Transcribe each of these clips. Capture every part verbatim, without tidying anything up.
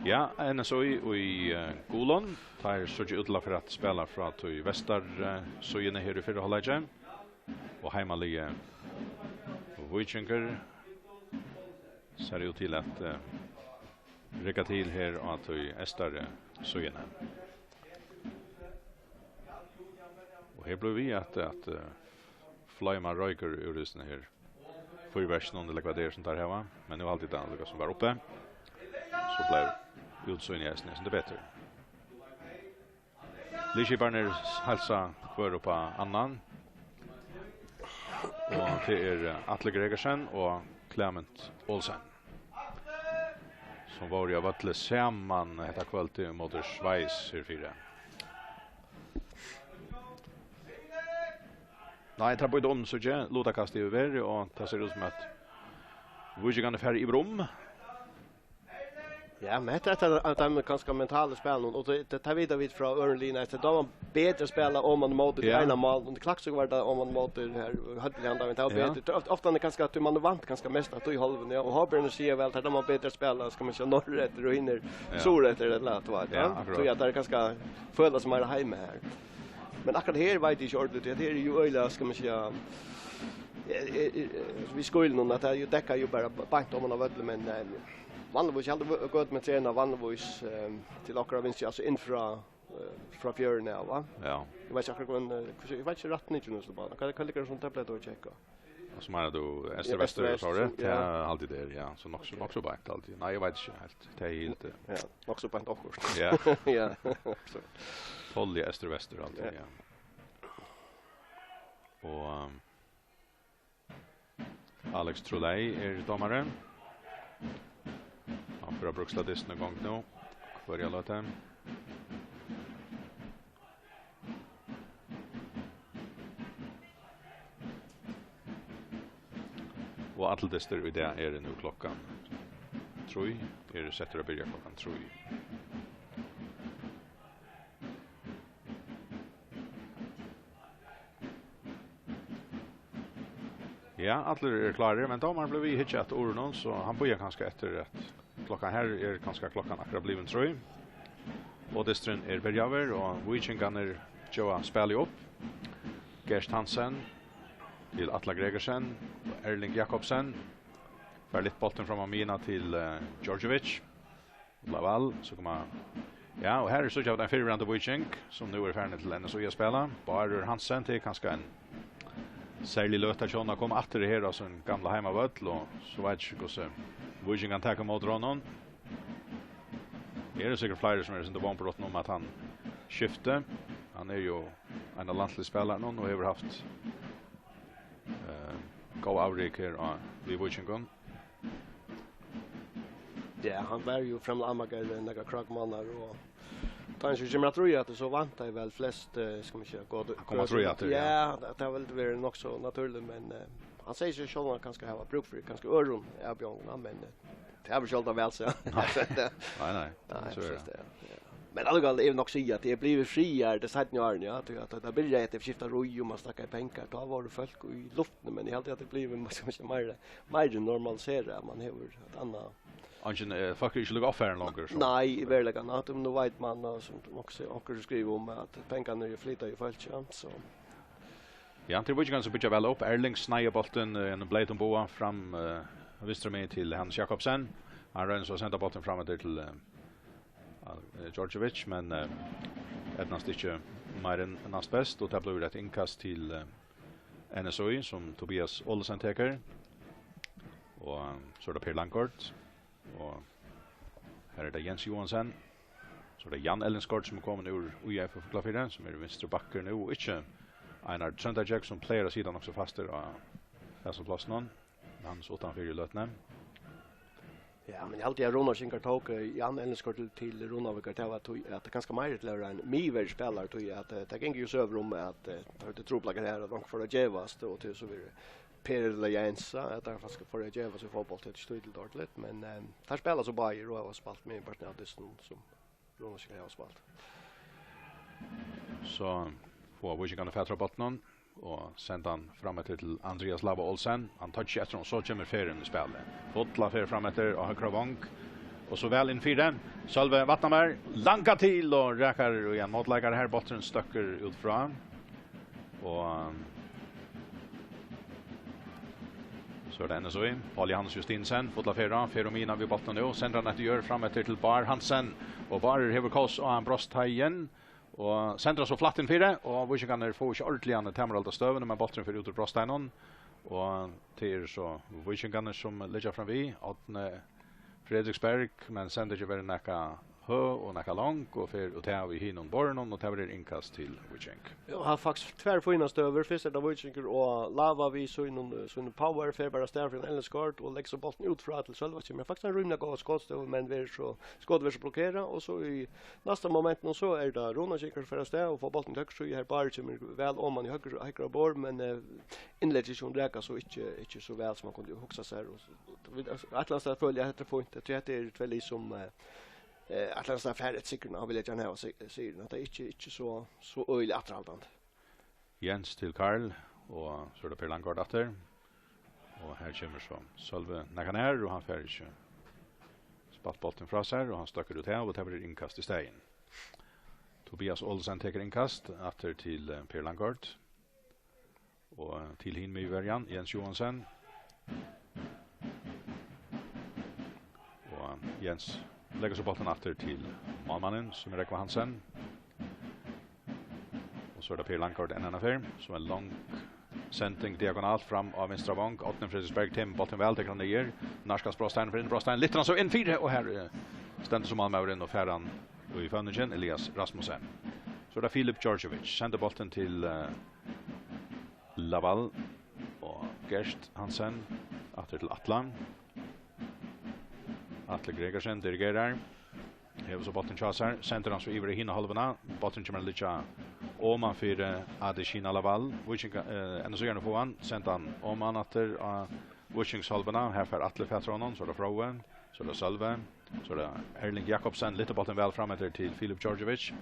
Ja, N S Í í, eh, gulum. Teir síggja út til at fara at spæla frá tí vestur, eh, síðuni her í fyrra hálvleiki. Og heimaliðið Víkingur sær út til at, eh, rigga til her á tí eystari síðuni. Og her blívur við at, at, eh, floyma roykur úr hesum her fýrverkinum, ella hvat tað er sum teir hava. Men nú haldi eg tað líka sum var uppi. So bleiv útsýnið eisini eitt sindur betur. Liðskipararnir heilsa hvør upp á annan. Og tað er, eh, Atli Gregersen og Clement Olsen, sum vóru á vølli saman hetta kvøldið móti Sveis herfyri. Nei, teir býta um, síggi eg. Lutakast yvir, og tað sær út sum at víkingarnir fara yvir um. Ja, men hetta, hetta er, at teir kanska mentalt spæla, og tað, tað, tað vita vit frá øðrum liðum, at tað var betri at spæla oman móti til Ja. eina mál, og Klaksvík var tað oman móti her, høvdu hann tað, men tað var Ja. betri. Ofta, ofta er tað kanska at man er vant kanska mest at í hálvuni, ja, og Hábjørn sigur væl, at tað var betri at spæla, skal man siga, norðureftir og hinir Ja. suðureftir, ella at, Ja, ja. akkurát. Tí at tað er kanska føla seg meira heima her. Men akkurat her veit eg ikki ordentligt, at her er jo øgiliga, skal man siga, eh, eh, eh, við skílunum, at tað er jo dekkað jo bara beint oman á vølli, men, eh, vanligvis, eg haldi gøt við trena vanligvis, eh, til okkara vinstru, altso inn frá, eh, frá fjørðuni av, va? Ja. Eg veit ikki akkurát, men, eh, hvussu, eg veit ikki rætt nú, Jonas, bara. Hvat, hvat liggur sum tablet og tjekka? Og so meinar tú eystur Ja, vestur, eystur, sorry. vestur, ja. Ja, altíð der, ja. So nokk so, nokk so beint altíð. Nei, eg veit ikki heilt. Tað er heilt, eh, Ja, nokk so beint okkurt. Ja. Ja, nokk so. Tolv í eystur vestur altíð, Ja. ja. Og, um, Alex Trolei er dómari. Hann fer at brúksa dystin í gongd nú. Hvørja løtu. Og allir dystir í dag eru nú klokkan trý, eru settir at byrja klokkan trý. Ja, allir eru klárir, men dómarin blívur við at hyggja eftir urunum, so hann bíðar kanska eftir at klokkan her er kanska klokkan akkurát blivin trý. Og dysturin er byrjaður, og víkingarnir geva spælið upp. Gert Hansen til Atla Gregersen og Erling Jakobsen. Fær lyft bóltin fram á miðjuna til, eh, Djordjevic. Laval, so koma, ja, og her er síggja vit ein fyrrverandi víking, sum nú er farin til N S Í at spæla. Bárður Hansen, tað er kanska ein serlig løta hjá honum at koma aftur her á sín gamla heimavøll, og so veit eg ikki hvussu víkingarnir taka ímóti honum. Eru sikkurt fleiri sum eru sindur vónbrotin um at hann skifti. Hann er jo ein av landsliðsspælarunum og hevur havt, eh, góð avrik her á, við víkingum. Ja, hann var jo framleiðandi nakrar krók mánaðir, og tá hann so kemur at ríða aftur, so vænta eg væl flest, eh, skal man siga, gott Hann kemur at ríða aftur, ja. Ja, tað, tað vil vera nokk so natúrligt, men, eh, hann sigur seg sjálvur, hann kanska hevur brúk fyri kanska øðrum avbjóðingum, men, eh, tað er sjálvandi væl so. Nei. Nei, nei. Nei, So er presiss tað. tað, ja. Men allíkavæl, eg vil nokk siga at tað er blivið fríari tey seinnu árini, ja, tí at tað byrjaði at skifta ríð, og man snakkaði pengar, tá vóru fólk í luftini, men eg haldi at tað er blivið, man skal siga, meira, meira normaliserað, man hevur eitt annað Eingin, eh, fólk eru ikki líka ovfarin longur, so. Nei, í veruleikanum, at nú veit man, og sum onkur, onkur skrivar um, at pengarnir eru flytta í fólk, ja, so. Ja, til víkingarnar, sum byggja væl upp. Erling sneiðir bóltin, eh, ein bleytan boga fram, eh, vinstru megin til Hannes Jakobsen. Hann roynir so at senda bóltin fram eftir til, eh, eh, Djordjevic, men, eh, eydnast ikki meir enn næstbest, og tað blívur eitt innkast til, eh, N S Í, sum Tobias Olsen tekur. Og, eh, so er tað Per Langgaard. Og her er tað Jens Johansen. So er tað Jan Ellingsgaard, sum er komin úr Í F Fuglafirði, sum er vinstri bakkur nú, og ikki Einar Tróndargjógv, sum plagar at sita nokk so fastur á hasum plássinum. Hann er so uttanfyri í løtuni. Ja, men eg haldi, at Runavíkingar tók, eh, Jan Ellingsgaard til, til Runavíkar, tað var tí, at tað kanska meir til at vera ein miðverjuspælara, tí at, eh, tað gongur jo søgur um, at, eh, tað er trupulleikar her, at onkur fer at gevast, og til so verður Per ella Jens, at teir faktiskt fara at geva seg fótbólt, tað er ikki týðiligt ordentligt, men, eh, teir spæla so báðir og hava spælt meginpartin av dystinum, sum Runavíkingar hava spælt. So fáa víkingarnir fatur á bóltinum og senda hann fram eftir til Andrias Lava Olsen. Hann toyggir eftir honum, so kemur Per inn í spælið. Fulla ferð fram eftir á høgra vong. Og so væl inn fyri. Sølvi Vatnamar, langa til og rakar í ein mótleikara her. Bólturin støkkur út frá. Og so er tað N S Í. Paul Johannes Justinsen, fulla ferð á, fer um miðjuna við bóltin nú. Sendar hann eftir jørð fram eftir til Bár Hansen. Og Bárður hevur kós á ein brostteigin. Og sendar so flatt inn fyri, og víkingarnir fáa ikki ordiliga hann tamarhald á støðuni, men bólturin fer út úr broststeininum. Og tað eru so víkingarnir sum liggja fram við. Árni Frederiksberg, men sendingin verður nakað høg og nakað long og fer út av í hinum borðinum, og tað verður innkast til Víking. Ja, hann har faktiskt tvær fínar støður. Fyrst er tað Víkingur og Lava við sínum, sínum power, fer bara av stað fyri ein ellingskort og leggur so bóltin út frá til Sølva, men faktiskt ein rímiliga góð skotstøða, men verður so, skotið verður so blokkerað, og so í næsta momentinum so er tað Runavíkingur fer av stað og fær bóltin til høgru síðu, har Bárður kemur væl oman í høgra, høgra borð, men, eh, innlegg ikki, hon rakar so ikki, ikki so væl sum man kundi hugsa sær. Og so, vit, eitt ella annað stað føli eg at hetta er fínt, at hetta eru tvey lið sum, eh, eh, eitt ella annað stað fara eftir sigrinum, og vilja gjarna hava sig-, sigurin, at tað er ikki, ikki so, so øgiliga afturhaldandi. Jens til Karl, og so er tað Per Langgaard aftur. Og her kemur so Sølvi nakað nær, og hann fær ikki spælt bóltin frá sær, og hann støkkur út av, og tað verður innkast í staðin. Tobias Olsen tekur innkast aftur til, eh, Per Langgaard. Og til hin miðjuverjan, Jens Johansen. Og Jens leggur so bóltin aftur til málmannin, sum er Rógvi Hansen. Og so er tað Per Langgaard enn eina ferð. So ein long sending diagonalt fram á vinstra vong. Árni Frederiksberg tekur bóltin væl, tekur hann niður. Nærkast broststein, fer inn broststein, lyftir hann so inn fyri, og her, eh, stendur so málmaðurin og fær hann í føvningin, Elias Rasmussen. So er tað Filip Djordjevic, sendir bóltin til, eh, Lawal og Gert Hansen, aftur til Atla. Atli Gregersen dirigerar. Hevur so bóltin hjá sær, sendir hann so yvir í hina hálvuna. Bólturin kemur at liggja oman fyri Adesina Lawal. Víkingar, eh, N S Í-arnir fáa hann, senda hann oman aftur á Víkings hálvuna. Her fær Atli fatur á honum, so er tað Fróði, so er tað Sølvi, so er tað Erling Jakobsen. Lyftir bóltin væl fram eftir til Filip Djordjevic.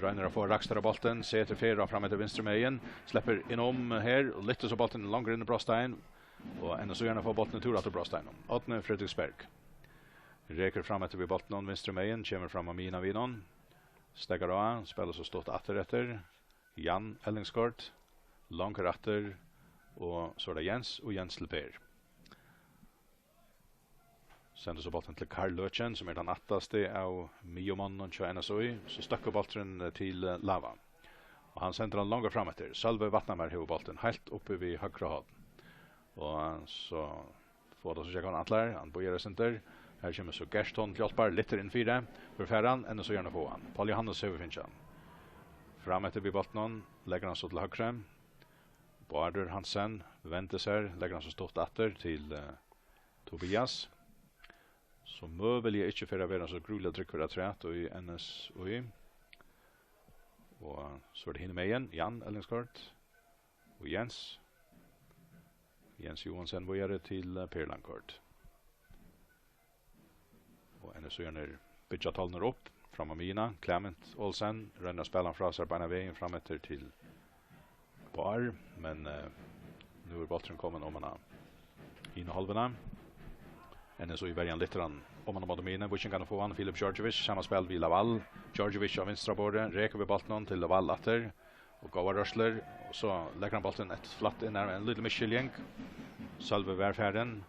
Roynir at fáa rakstur á bóltin, setur ferð á fram eftir vinstru megin, sleppur inn um her og lyftir so bóltin longur inn í brotstein. Og N S Í-arnir fáa bóltin í túr aftur brotsteininum. Árni Frederiksberg rekur fram eftir við bóltinum vinstru megin, kemur fram á miðjuna við honum. Steðgar á, spælir so stutt aftur eftir. Jan Ellingsgaard, longur aftur, og so er tað Jens, og Jens til Per. Sendir so bóltin til Karl Løken, sum er tann aftasti av miðjumonnunum hjá N S Í. So støkkur bólturin til, eh, Lava. Og hann sendir hann longur fram eftir. Sølvi Vatnamar hevur bóltin heilt uppi við høgra horn. Og so fáa tað so Jógvan Atlar, hann bíðar eitt sindur. Her kemur so Gert honum til hjálpar, lyftir inn fyri. Hvør fær hann? N S Í-arnir fáa hann. Paul Johannes hevur fingið hann. Fram eftir við bóltinum, leggur hann so til høgru. Bárður Hansen vendir sær, leggur hann so stutt aftur til, eh, Tobias, sum møguliga ikki fer at vera so grúiliga tryggur afturat í N S Í. Og so er tað hinumegin, Jan Ellingsgaard og Jens. Jens Johansen víðari til, eh, Per Langgaard. Og N S Í-arnir byggja tølini upp fram á miðjuna. Clement Olsen roynir at spæla hann frá sær beinan vegin fram eftir til Bár, men, eh, nú er bólturin komin oman á hina hálvuna. N S Í-verjan lyftir hann oman á móti miðjuni. Víkingarnir fáa hann, Filip Djordjevic, sama spæl við Lawal. Djordjevic á vinstra borði, rekur við bóltinum til Lawal aftur. Og góðar rørslur, og so leggur hann bóltin eitt flatt inn har, ein lítil misskiljing. Sølvi var farin.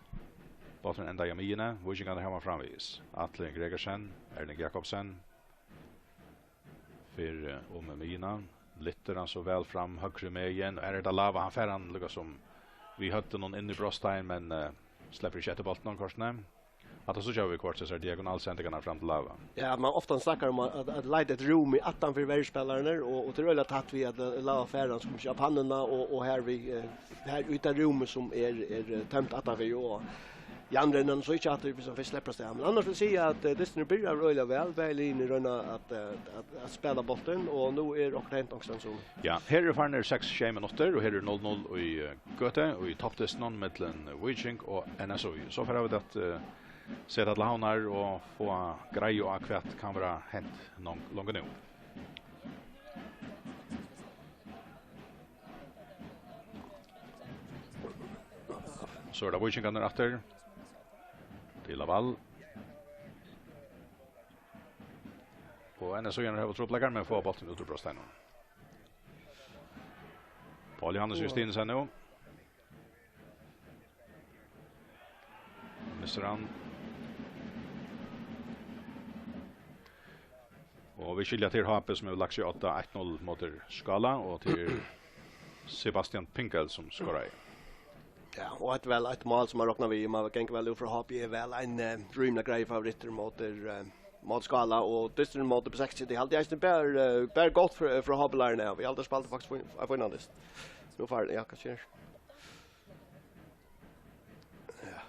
Bólturin endar á miðjuni, Víkingarnir hava hann framvegis. Atli Gregersen, Erling Jakobsen. Fer, eh, um miðjuna, lyftir hann so væl fram høgru megin, og her er tað Lava, hann fær hann líka sum við høvdinum inn í brotstein, men, eh, sleppur ikki eftir bóltinum kortini. Hatta síggja vit kort, hesar diagonalsendingarnar fram til Lava. Ja, man ofta snakkar um at, at leita eftir rúmi aftan fyri verjuspælararnar, og, og tað er øgiliga tætt við at, eh, Lava fær hann sum á pannuna, og, og her við, eh, her út av rúmi sum er, er, eh, tømt aftan fyri, og Jan rennur so ikki aftur, hvis hann fyrst sleppur av stað. Men annars vil eg siga at, eh, dystin byrjar øgiliga væl, bæði liðini royna at, eh, at, at spæla bóltin, og nú er okkurt hent onkustaðni sum Ja, her eru farnir seks, sjey minuttir, og her er null null í, eh, gøtu, og í toppdystinum millum Víking og N S Í. So fara vit at, eh, seta til Havnar og fáa greiðu á, hvat kann vera hent long-, longu nú. So er tað Víkingarnir aftur. Til Lawal. Og N S Í hevur trupulleikar, men fáa bóltin út úr brotsteiginum. Pól Johannes Justinsen nú. Missir hann. Og vit skilja, at tað er H B sum hevur lagt seg á odda, eitt null móti Skála, og tað er Sebastian Pinkel sum skoraði. Ja, og eitt væl, eitt mál sum man roknar við, man gongur væl út frá H B, er væl ein, eh, rímiliga greiður favorittur móti, eh, móti Skála, og dysturin móti B seksogtjúgu, eg haldi eisini ber, eh, ber gott frá, frá H B-liðinum av. Vit halda spældu faktiskt fín-, ein fínan dyst. Nú fær, ja, hvat skjer? Ja.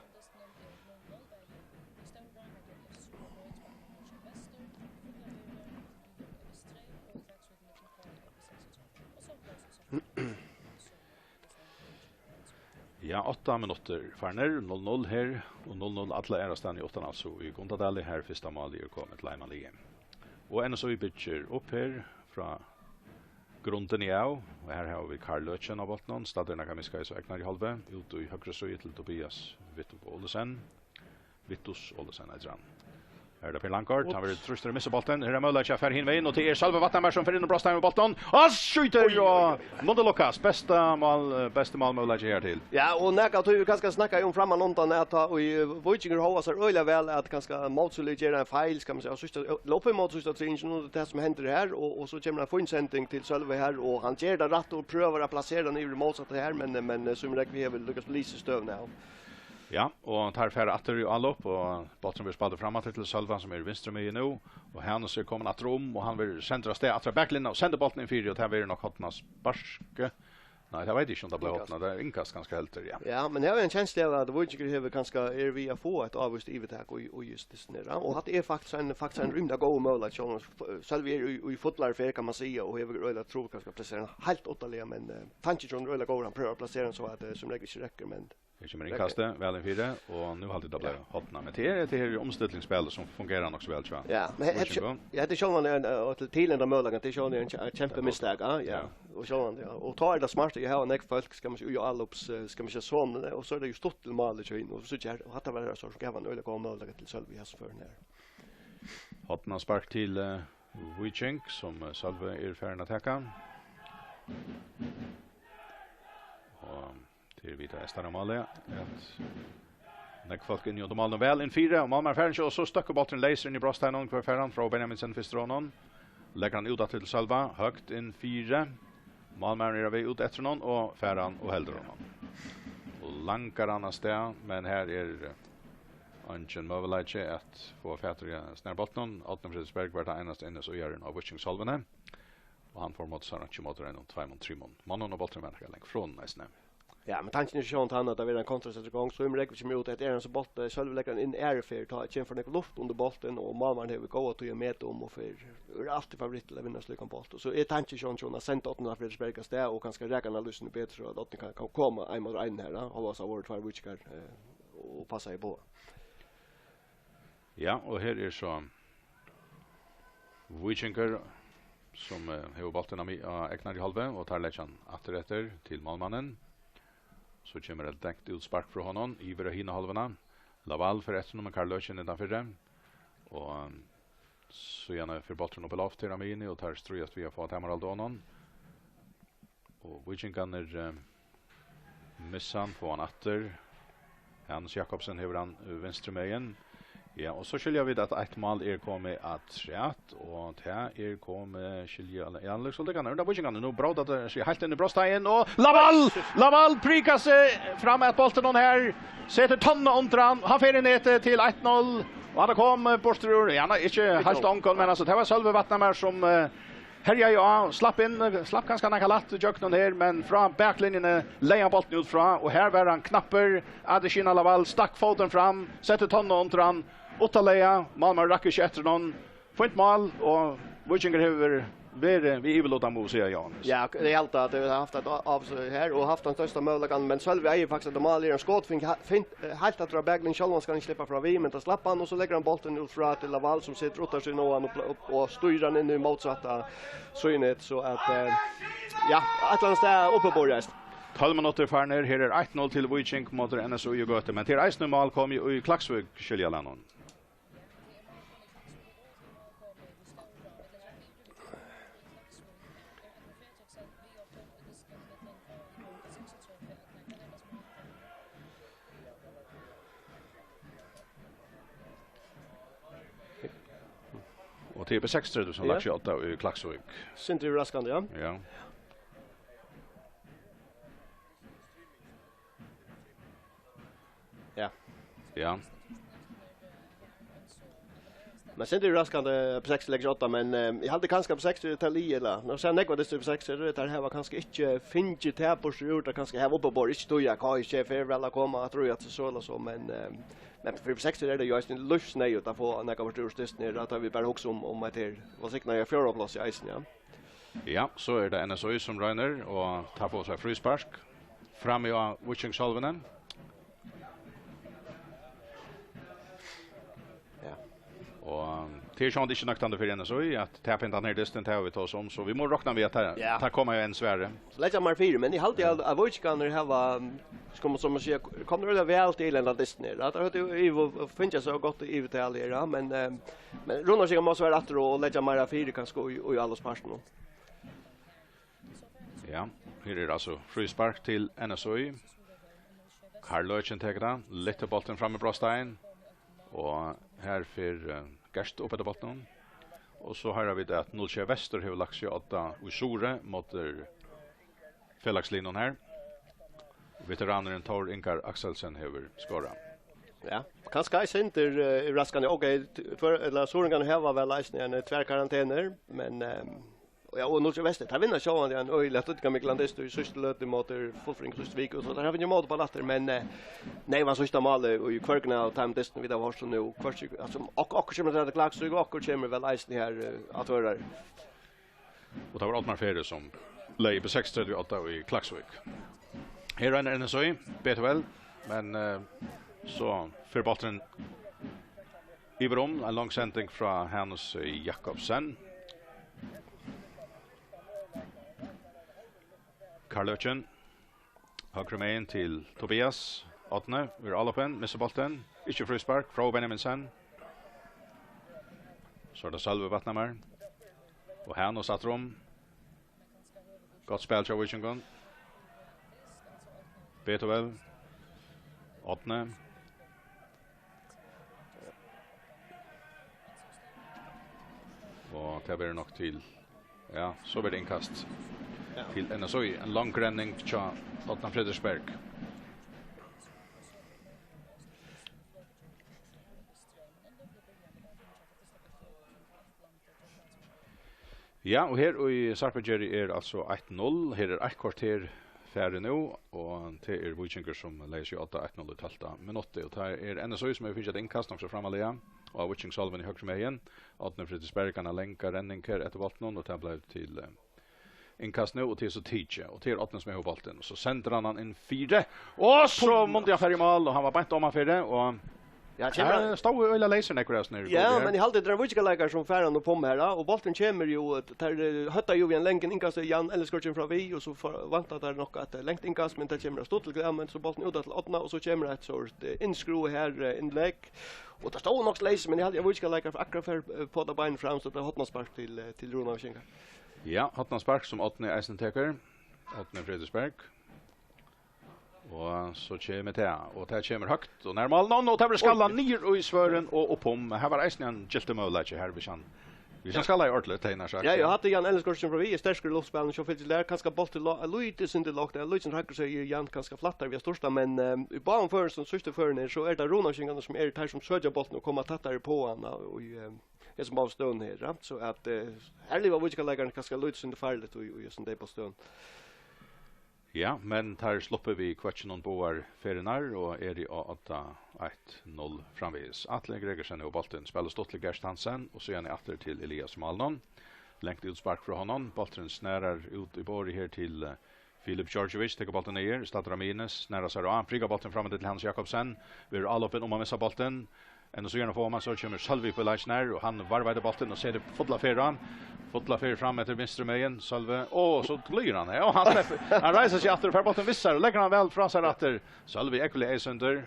Ja, átta minuttir farnir, null null her, og null null alla aðrastaðni uttan altso í Gundadali, har fyrsta málið er komið til heimaliðið. Og N S Í byggir upp her frá grundini av, og her hava vit Karl Løken á botninum, staddur nakað miðskeiðis á egnari hálvu, út í høgru síðu til Tobias Vittup Olesen. Vittus Olesen eitur hann. Her er tað Per Langgaard, hann verður trýstur og missir bóltin. Her er møguleiki at fara hin vegin, og tað er Sølvi Vatnamar sum fer inn og brostar við bóltin. Og skjýtur, og mundi lukkast. Besta mál, eh, besti málmøguleiki her til. Ja, og nakað tí vit kanska snakka um frammanundan, at tá í, eh, Víkingur hóvar sær øgiliga væl, at kanska mótsøluliðið ger ein feil, skal man siga, og síðsta, eh, upp í móti síðsta tríðingin, og tað sum hendir her, og, og so kemur ein fín sending til Sølvi her, og hann ger tað rætt og prøvar at plasera hann yvir í mótsatta her, men, men, eh, sum Rógvi hevur lukkast lýsa støðuna av. Ja, og teir fara aftur í álop, og bólturin verður spældur fram aftur til Sølva, sum er vinstru megin nú, og Hanus er komin aftur um, og hann verður sendur av stað aftur á baklinjuna og sendir bóltin inn fyri, og tað verður nokk hornaspark. Nei, tað veit eg ikki, um tað bleiv hornað. Tað er inkast kanska heldur, ja. Ja, men her er ein kensla av, at Víkingur hevur kanska, er við at fáa eitt ávíst yvirtak í, í just dystin her, ja. Og hatta er faktiskt ein, faktiskt ein rímiliga góður møguleiki, sjálvandi Sølvi er í, í fullari ferð, kann man siga, og hevur øgiliga trupult kanska at plasera hann heilt uttarliga, men, eh, tankin hjá honum er øgiliga góður, hann prøvar at plasera hann so at, eh, sum Rógvi ikki røkkur, men Her kemur inkastið, væl inn fyri, og nú haldi eg tað bleiv hornað. Men tað er, tað er umstillingsspælið sum fungerar nokk so væl, tjúk. Ja, men he-, Víkingur. Ja, hetta er sjálvandi ein, eh, og til, til enda møguleikan, tað er sjálvandi ein kjempe-, kjempemistak, ja, ja. Ja. Og sjálvandi, ja. Og tá er tað smart, eg havi nógv fólk, skal man siga, í álops, eh, skal man siga, sonuni, og so er tað jú stutt til málið hjá hinum, og so síggja her, og hatta var so, gav hann øgiliga góðan møguleika til Sølvi í hesum førinum her. Hornaspark til, eh, Víking, sum, eh, Sølvi er farin at taka. Og tað er vita Ester á máli, at nógv fólk inni undir málinum, væl inn fyri, og málmaðurin fær ikki, og so støkkur bólturin leysur inn í brotsteiginum, hvør fær hann? Frá Benjaminsen fyrstur honum, leggur hann út aftur til Sølva, høgt inn fyri, málmaðurin er á veg út eftir honum, og fær hann og heldur honum. Og langar hann av stað, men her er, eh, eingin møguleiki at fáa fatur í snarbóltinum. Árni Fríðriksberg var tann einasti N S Í-arin á Víkingshálvuni, og hann fór móti sær einki móti einum, tveimum, trimum monnum, og bólturin var nakað langt frá honum eisini. Ja, men tankin er sjálvandi tann, at tað verður ein kontra settur í gongd, so um Rógvi kemur út, hetta er ein sum bóltur, Sølvi leggur hann inn aðru ferð, tá kemur for nógv luft undir bóltin, og málmaðurin hevur góða tíð at meta um og fer, er altíð favoritt til at vinna slíkan bólt. Og so er tankin sjálvandi at senda Árna Fríðriksberg av stað og kanska raka hann á lýsini betur, so at Árni kann, kann koma ein móti einum her, ja, hóast tað vóru tveir víkingar, eh, og passa í báðar. Ja, og her er so Víkingur, sum, eh, hevur bóltin á mi-, á egnari hálvu, og teir leggja hann aftur eftir til málmannin. So kemur eitt langt útspark frá honum, yvir á hina hálvuna. Laval fer eftir honum, men Karl Løken er tann fyrri. Og, um, síðani fer bólturin upp í loft her á miðjuni, og teir stríðast við at fáa tamarhald á honum. Og víkingarnir, eh, missa hann, fáa hann aftur. Hans Jakobsen hevur hann, eh, vinstru megin. Ja, og so skilja vit, at eitt mál er komið afturat, og tað er komið, skilja, ja, líkasum tað kann, víkingarnir nú bróta tað seg heilt inn í brotsteigin, og Laval! Laval prikar seg fram at bóltinum her, setir tonnina undir hann, hann fer í netið til eitt null, og hann er komið burtur úr, ja, nei, ikki heilt ongan, men altso, tað var Sølvi Vatnamar sum, eh, herjaði á, slapp inn, slapp kanska nakað lætt ígjøgnum her, men frá baklinjuni legði hann bóltin út frá, og her var hann knappur, Adesina Laval stakk fótin fram, setti tonnina undir hann, uttanlands, málmaðurin rakk ikki eftir honum. Fínt mál, og Víkingur hevur verið, verið við yvirlutan, má siga, Jóhannes. Ja, eg haldi at tey hava havt eitt á-, avslutning her, og havt tann størsta møguleikan, men Sølvi eigur faktiskt eitt mál, er ein skot, finn-, finn-, eh, heilt aftur á baklinjuni, sjálvandi skal hann ikki sleppa fram við, men tá slapp hann, og so leggur hann bóltin út frá til Laval, sum situr uttast í náðan og pl-, og, og stýrir hann inn í mótsatta síðuna, so at, eh, ja, eitt ella annað stað uppiborið eisini. Tólv minuttir farnir, her er eitt null til Víking móti N S Í í Gøtu, men tað er eisini mál komið í Klaksvík, skilja, Lennon. B seksogtredive, sum Ja. lagt seg á odda í Klaksvík. Sindur yvirraskandi, ja. Ja. Ja. Ja. Men sindur yvirraskandi, B seksogtredive leggur seg á odda, men, eh, eg haldi kanska B seksogtredive er tað lið, ella, nú sær nógvar dystir B seksogtredive, teir hava kanska ikki fingið tað burtur úr, teir kanska hava uppi á borð, ikki tí at K I C fer væl at koma, at trúgva at so ella so, men, eh, men fyri B seksogtredive er tað jú eisini lívsneyðugt at fáa nakað burtur úr dystin her, at vit bara hugsa um, um at her, vælsignaða fjórða pláss eisini, ja. Ja, so er tað N S Í sum roynir, og tað fáa sær fríspark. Frammi á Víkingshálvuni. Ja. Og tað er sjálvandi ikki nøktandi fyri N S Í at tapa hendan her dystin, tað hava vit tosað um, so vit mugu rokna við at tað, Ja. tað koma jú enn svørri. So leggja meir fyri, men eg haldi at, at Víkingarnir hava, skal man, sum man sigur, komið øgiliga væl til hendan dystin her. At teir høvdu jú yvir-, fingið so gott yvirtal her, ja, men, eh, men Runavíkingar má svara aftur og leggja meira fyri kanska í, í áloppspartinum. Ja, her er altso fríspark til N S Í. Karl Løken tekur tað, lyftir bóltin fram í brotstein, og her fer, eh, Gert upp eftir bóltinum. Og so hoyra vit at null sjey Vestur hevur lagt seg á odda í Suðuroy móti felagsliðnum her. Veteranurin Tór Ingar Akselsen hevur skorað. Ja, kanska eitt sindur, eh, yvirraskandi. Ok, t-, for, ella Suðuroyingarnir hava væl eisini ein, eh, tvær karantenur, men, eh, ja, og null sjey Vestur, teir vinna sjálvandi ein øgiliga týdningarmiklan dyst í síðstu løtu móti Fuglafirðingum síðstu viku, so teir hava fingið mótspæl aftur, men, eh, nei, var síðsta málið í hvørjum av teimum dystunum vit hava hoyrt so nú, hvørki, altso, ok-, okkurt kemur til Klaksvík, og okkurt kemur væl eisini her, eh, á Tvøroyri. Og tað var Árni Ferre sum legði B seksogtretivu á odda í Klaksvík. Her roynir N S Í betur væl, men, eh, so fer bólturin yvir um, ein long sending frá Hanus Jakobsen. Karl Løken. Høgru megin til Tobias. Árni verður álopin, missir bóltin. Ikki fríspark, Fróði Benjaminsen. So er tað Sølvi Vatnhamar. Og Hanus afturum. Gott spæl hjá Víkingum. Betuvel. Árni. Og tað verður nokk til, ja, so verður innkast Ja. til N S Í. Ein long renning hjá Árna Frederiksberg. Ja, og her í Sarpagerði er altso eitt null. Her er eitt korter farið nú, og tað er Víkingur, sum legði seg á odda eitt null í tólvta minutti. Og tað er N S Í, sum hevur fingið eitt innkast nokk so framarliga, og á Víkingshálvuni høgru megin. Árni Frederiksberg, hann hevur langa renning her eftir bóltinum, og tað bleiv til, eh, innkast nú, og tað er so tikið, og tað er Árni, sum hevur bóltin. Og so sendir hann hann inn fyri, og so mundi hann fara í mál, og hann var beint oman fyri, og Ja, kemur hann her stóðu øgiliga leysir nakrir av sínum her í Ja, gólfi her. men eg haldi, tað er ein Víkingarleikari, sum fær hann upp um her, ja, og bólturin kemur jú, eh, teir, eh, høvda jú við ein langan innkast, Jan Ellis skrokkin fram við, og so for-, vænta teir nokk at, eh, langt innkast, men tað kemur av stuttligt, ja, men so bólturin út til Árna, og so kemur eitt sort, eh, innskrúvað her, eh, innlegg. Og tað stóð nokk so leysir, men eg haldi, at Víkingarleikari akkurát fær, eh, pota beinini fram, so tað er hornaspark til, eh, til Runavíkingar. Ja, hornaspark, sum Árni eisini tekur. Árni Frederiksberg. Og so kemur tað, og tað kemur høgt, og nær mál, no, no, tað verður skallað niður í svørðin og upp um. Her var eisini ein gyltur møguleiki her, hvis hann, hvis hann skallaði ordentligt, hevði eg nær sagt. Ja, eg havi Jan Ellis skrokkin fram við, er sterkur í luftspælinum, so fylgir til, kanska bólturin lá eitt lítið sindur lágt, ein lítið sindur hægri, so er Jan kanska flættari við at sturta, men, eh, í báðum førum, sum síðstu førini, so er tað Runavíkingarnir, sum eru teir, sum søkja bóltin og koma tættari på hann, og í, eh, hesum báðum støðum her, ja. So at, eh, her liva Víkingarleikararnir kanska lítið sindur farligt í, í hesum deyðbóltsstøðum. Ja, men teir sluppu við hvøkkinum báðar ferðirnar og eru á odda eitt null framvegis. Atli Gregersen hevur bóltin, spælir stutt til Gert Hansen og síðani aftur til Elias Malnon. Langt útspark frá honum. Bólturin snarar út í borðið her til, eh, Filip Djordjevic, tekur bóltin niður, staddur á miðjuni, snarar sær á, prikar bóltin fram til Hans Jakobsen, verður álopin um at missa bóltin. Enn og síðan fáa man, so kemur Sølvi upp í leikin her, og hann varðveitir bóltin og setir fulla ferð á. Fulla ferð fram eftir vinstru megin, Sølvi. Ó, so glíður hann. Ja, hann sleppur. Hann reisir seg aftur og fær bóltin við sær og leggur hann væl frá sær aftur. Sølvi ógvuliga eyðsýndur.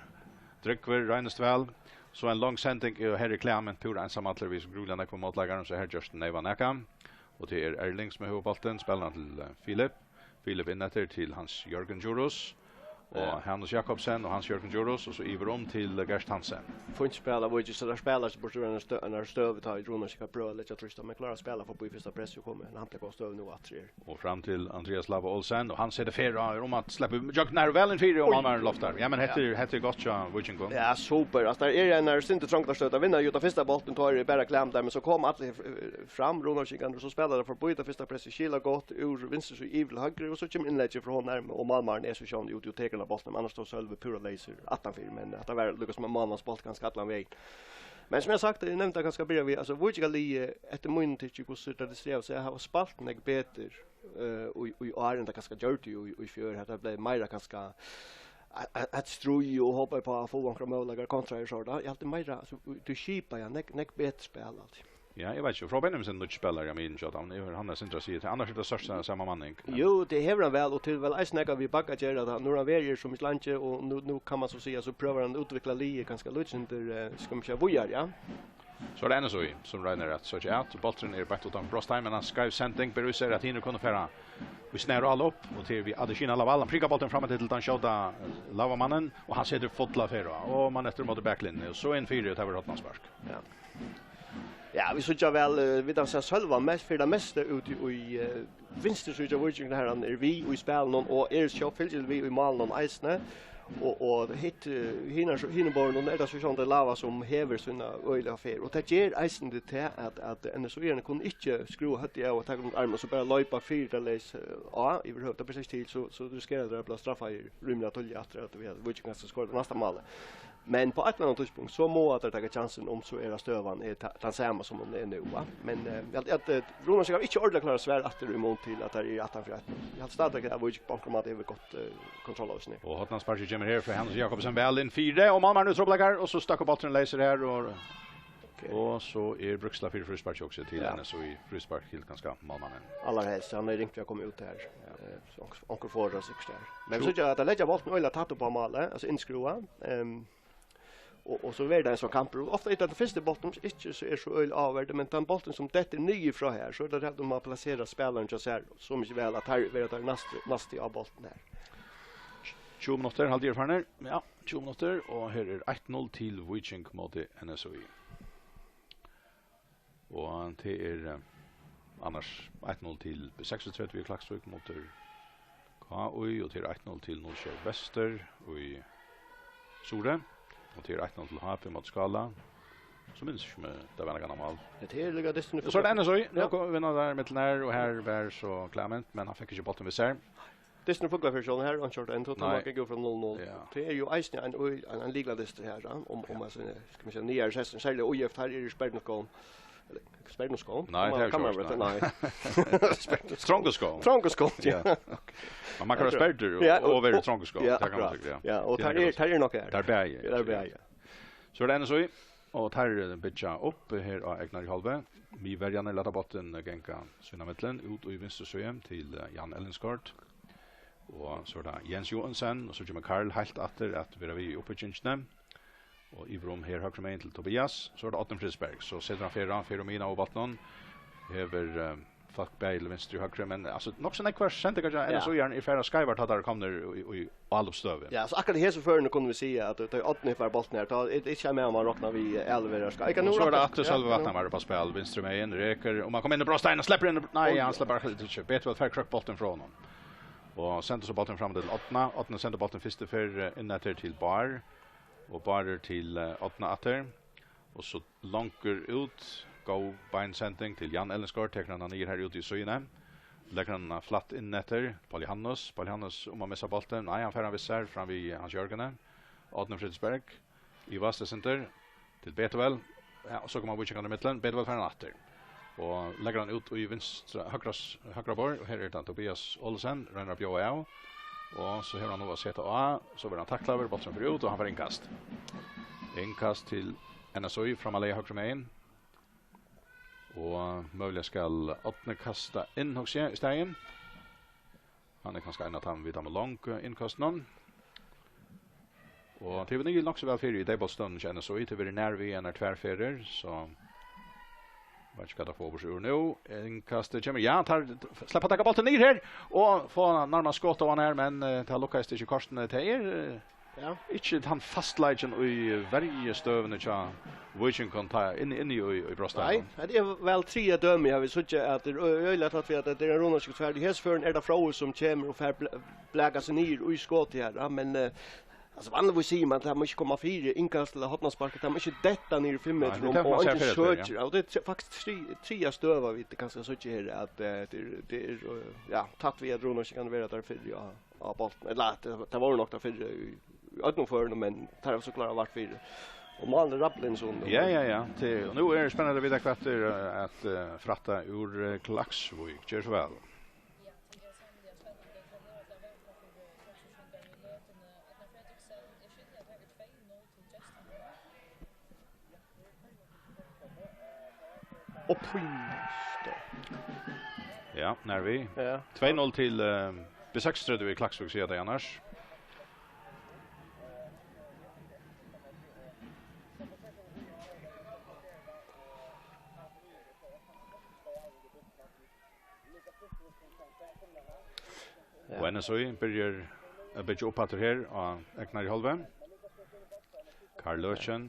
Drúgvur, roynist væl. So ein long sending, og her er Clement púra einsamallur við grúiliga nógvum mótleikarum, so her gerst neyvan nakað. Og tað er Erling sum hevur bóltin, spælir hann til, eh, Filip. Filip inn eftir til Hans Jørgen Djurhuus. Og Hanus Jakobsen og Hans Jørgen Djurhuus, og so yvir um til Gert Hansen. Fínt spæl av Víkingi, so teir spæla seg burtur úr einari stø-, einari støðu, tá ið Runar Sikkar prøvar at leggja trýst á, men klára at spæla forbi fyrsta press og koma í eina hampiliga góða støðu nú aftur her. Og fram til Andreas Lava Olsen, og hann setir ferð á, er um at sleppa í gjøgnum her, og væl inn fyri, og málmaðurin loftar. Ja, men hetta er, hetta er gott hjá Víkingum. Ja, super. Altso, teir eru í einari sindur trongdari støðu. Teir vinna jú tann fyrsta bóltin, tá er bara klam har, men so koma allir, eh, fram, Runavíkingarnir, og so spæla teir forbi tað fyrsta pressið, skila gott úr vinstru síðu yvir til høgru, og so kemur innleggið frá honum, og málmaðurin er so sjálvandi úti og tekur hann av bóltinum, annars stóð Sølvi púra leysur aftanfyri, men hetta var líka sum ein málmansbóltur kanska allan vegin. Men sum eg havi sagt, eg nevndi tað kanska byrja við, altso, Víkingar liðið, eftir mínum tykki, hvussu tað er strævið, so eg havi spælt nógv betur, eh, í, í ár enn tað kanska gjørdi í, í fjør, har tað bleiv meira kanska at, at, at stríða og hopa upp á at fáa onkrar møguleikar kontra er so, tá. Eg haldi meira, altso, tú skipar, ja, nógv, nógv betri spæl, altso. Ja, eg veit ikki. Frá Benjaminsen, nýggj spælari á miðjuni hjá teimum. Eg, hann er sindur at siga til. Annars er tað størsta sama manning. Men jú, tað hevur hann væl, og tað er væl eisini nakað við Bagga at gera, at hann, nú hann verður her so mikið leingi, og nú, nú kann man so siga, so prøvar hann at útvikla liðið kanska lítið sindur, eh, skal man siga, víðari, ja. So er tað N S Í, sum roynir at søkja at. Bólturin er beint uttan brotstein, men ein skeiv sending ber í sær, at hinir kunnu fara í snarálop, og til við Adesina Lawal. Hann prikar bóltin fram til tann skjóta, eh, Lavamannin, og hann setir fulla ferð á. Og mann eftir móti baklinjuni, og so inn fyri, og tað verður hornaspark. Ja. Ja, vit síggja væl, eh, vit hava sæð Sølva mest, fyri tað mesta úti í, eh, vinstru síðu hjá Víkingum, har hann er við í spælinum og er sjálvfylgiligur við í málinum eisini. Og, og hitt, eh, hinar, hinum borðunum er tað so sjálvandi Lava sum hevur sína øgiliga ferð. Og tað ger eisini tað, at, at N S Í-arnir kunnu ikki skrúva høvdið av og taka rundan armin og so bara leypa fyri tað leys, eh, á yvirhøvur. Tað ber seg ikki til, so, so risikerar teir at blíva straffaðir rímiliga tíðliga aftur, at vit, at Víkingar kanska skora tað næsta málið. Men á eitt ella annað tíðspunkt, so mugu teir taka kjansin, um so er at støðan er ta-, tann sama sum hon er nú, va? Men, eh, eg haldi at, eh, Runar Sikkar hevur ikki ordiliga klárað svar aftur í mun til at teir eru aftan fyri eitt null. Eg haldi stadigvekk at Víkingur á onkran máta hevur gott, eh, kontroll á sínum. Og hornasparkið kemur her frá Hanus Jakobsen, væl inn fyri, og málmaðurin í trupulleikar, og so stakk bólturin leysur her, og, og so er Brúksla fyri fríspark, hugsi eg, til N S Í, fríspark til kanska málmannin. Allarhelst, hann er ringt við at koma út her. Ja. Eh, so onkur, onkur forðar sikkurt her. Men vit síggja at teir leggja bóltin øgiliga tætt upp á málið, altso innskrúva. Ehm, og, og so verður tað ein sånn kampur. Og ofta er tað tann fyrsti bólturin, sum ikki so er so øgiliga ávirkandi, men tann bólturin, sum dettur niður frá her, so er tað tað, at man plaserar spælaran hjá sær so mikið væl, at her verða teir næstu, næstu á bóltin her. Tjúgu minuttir, hálvtrýss farnir. Ja, tjúgu minuttir, og her er eitt null til Víking móti N S Í. Og tað er, eh, annars eitt null til B seksogtretivu í Klaksvík móti K Í, og tað er eitt null til null sjey Vestur í Suðuroy, og tað er eitt null til H P móti Skála. So minnist eg ikki, um tað var nakað annað mál. Ja, tað er líka dystin í... Og so er tað N S Í. Nú, ja, kom, vinna teir millum her, og her var so Clement, men hann fekk ikki bóltin við sær. Dystin í Fuglafirði sjálvum, her er einki enn, tá man gekk út frá null null. Ja. Tað er jú eisini ein, ein, ein lykladystur her, ja, um, um, altso, skal man siga, niðari sessin, serliga í F, her er í sperrtum skóm. Ella, sperrtum skóm? Nei, tað er ikki, nei. Sperrtum skóm. Trongum skóm. Trongum skóm, ja. Ja. Ok. Men man kann vera sperrtur og, ja, og vera í trongum skóm. Ja, tað kann man akkurát sikkurt, ja. Ja, og tað er, tað er nokk her. Tað er bæði. Ja, tað er bæði, ja. So er tað N S Í, og teir byggja upp her á Egnari hálvuni. Miðverjarnir lata bóltin ganga sínámillum, út í vinstru síðu til, eh, Jan Ellingsgaard. Og so er tað Jens Joensen, og so kemur Karl heilt aftur at vera við í uppbyggingini. Og yvir um her høgru megin til Tobias, so er tað Árni Friðberg. So setir hann ferð á, fer um miðjuna á bóltinum. Hevur, eh, fólk bæði til vinstru og høgru, men, altso, nokk so nógvar sendingar hjá, ja, N S Í-arnum eru farnar skeivt, tá teir eru komnir í, í álopsstøðu. Ja, so akkurát í hesum førinum kunnu vit siga, at tá Árni fær bóltin her, tá er ikki ein maður, man roknar við, avleverar. Skal ikki... Og nú so er tað rokna, aftur, ja, Sølvi Vatnhamar upp á spæl, vinstru megin, rekur, og man kemur inn í brotstein, sleppur inn, nei, hann sleppur bara ikki. Betur væl fær krøkk bóltin frá honum. Og sendir so bóltin fram til Árna. Árni sendir bóltin fyrstu ferð, eh, inn eftir til Bár, og Bár er til, eh, Árna aftur. Og so longur út, góð beinsending til Jan Ellingsgaard, tekur hana niður har úti í síðuni. Leggur hana flatt inn eftir, Paul Johannes. Paul Johannes um at missa bóltin. Nei, hann fær hann við sær fram við Hans Jørgen. Árni Friðberg, ivast eitt sindur, til Betuel. Ja, og so koma víkingarnir ímillum. Betuel fær hann aftur. Og leggur hann út í vinstra, høgra s-, høgra borð. Og her er tað Tobias Olsen, roynir at bjóða av. Og so hevur hann nú at seta á. So verður hann taklaður, bólturin fer út, og hann fær innkast. Innkast til N S Í, frammarliga høgru megin. Og møguliga skal Árni kasta inn, hugsi eg, í staðin. Hann er kanska ein av teimum við teimum longu innkøstunum. Og tað hevur verið nokk so væl fyri í deyðbóltsstøðuni hjá N S Í. Tað hevur verið nær við einar tvær ferðir, so Veit ikki hvat tað fáa burtur úr nú. Innkastið kemur. Ja, tar, sleppa taka bóltin niður her. Og fáa nærmast skot á hann her, men eh, tað lukkaðist ikki kortini. Tað er eh, Ja. ikki tann fastleikin í verjustøðuni hjá Víkingum, tá inni, inni í, í Nei, brotstøðunum. Hetta er væl triðja dømi, har vit síggja, at tað er ø-, øgiliga tætt við, at tað er ein Runavík, sum fær. Í hesi førini er tað Fróði, sum kemur og fær bl-, blakað seg niður í skotið her, ja, men eh, Altso, vanligvis sigur man, at tað má ikki koma fyri, innkast ella hornaspark, tað má ikki detta niður í fimm Nei, metrum, tað er tað, og man sær eingin fyri eftir, ja. søkir, og tað er tre-, faktiskt tri-, triðja støða, vit kanska síggja her, at eh, tað er, tað er eh, ja, tætt við, at Runavík kann vera har fyri á, á bóltin, ella at tað, tað var nokk har fyri í, í øllum førum, men tað er so klart vart fyri. Og málið rablar inn so Ja, ja, ja. Til, og nú er spennandi at vita, hvat er eh, at eh, frætta úr eh, Klaksvík. Ger so væl. Og pín. Ja, nær við. Ja. Tvey null til eh, B seksogtretivu í Klaksvík, siga tey annars. Ja. Og N S Í byrjar at byggja upp aftur her á egnari hálvu. Karl Løken.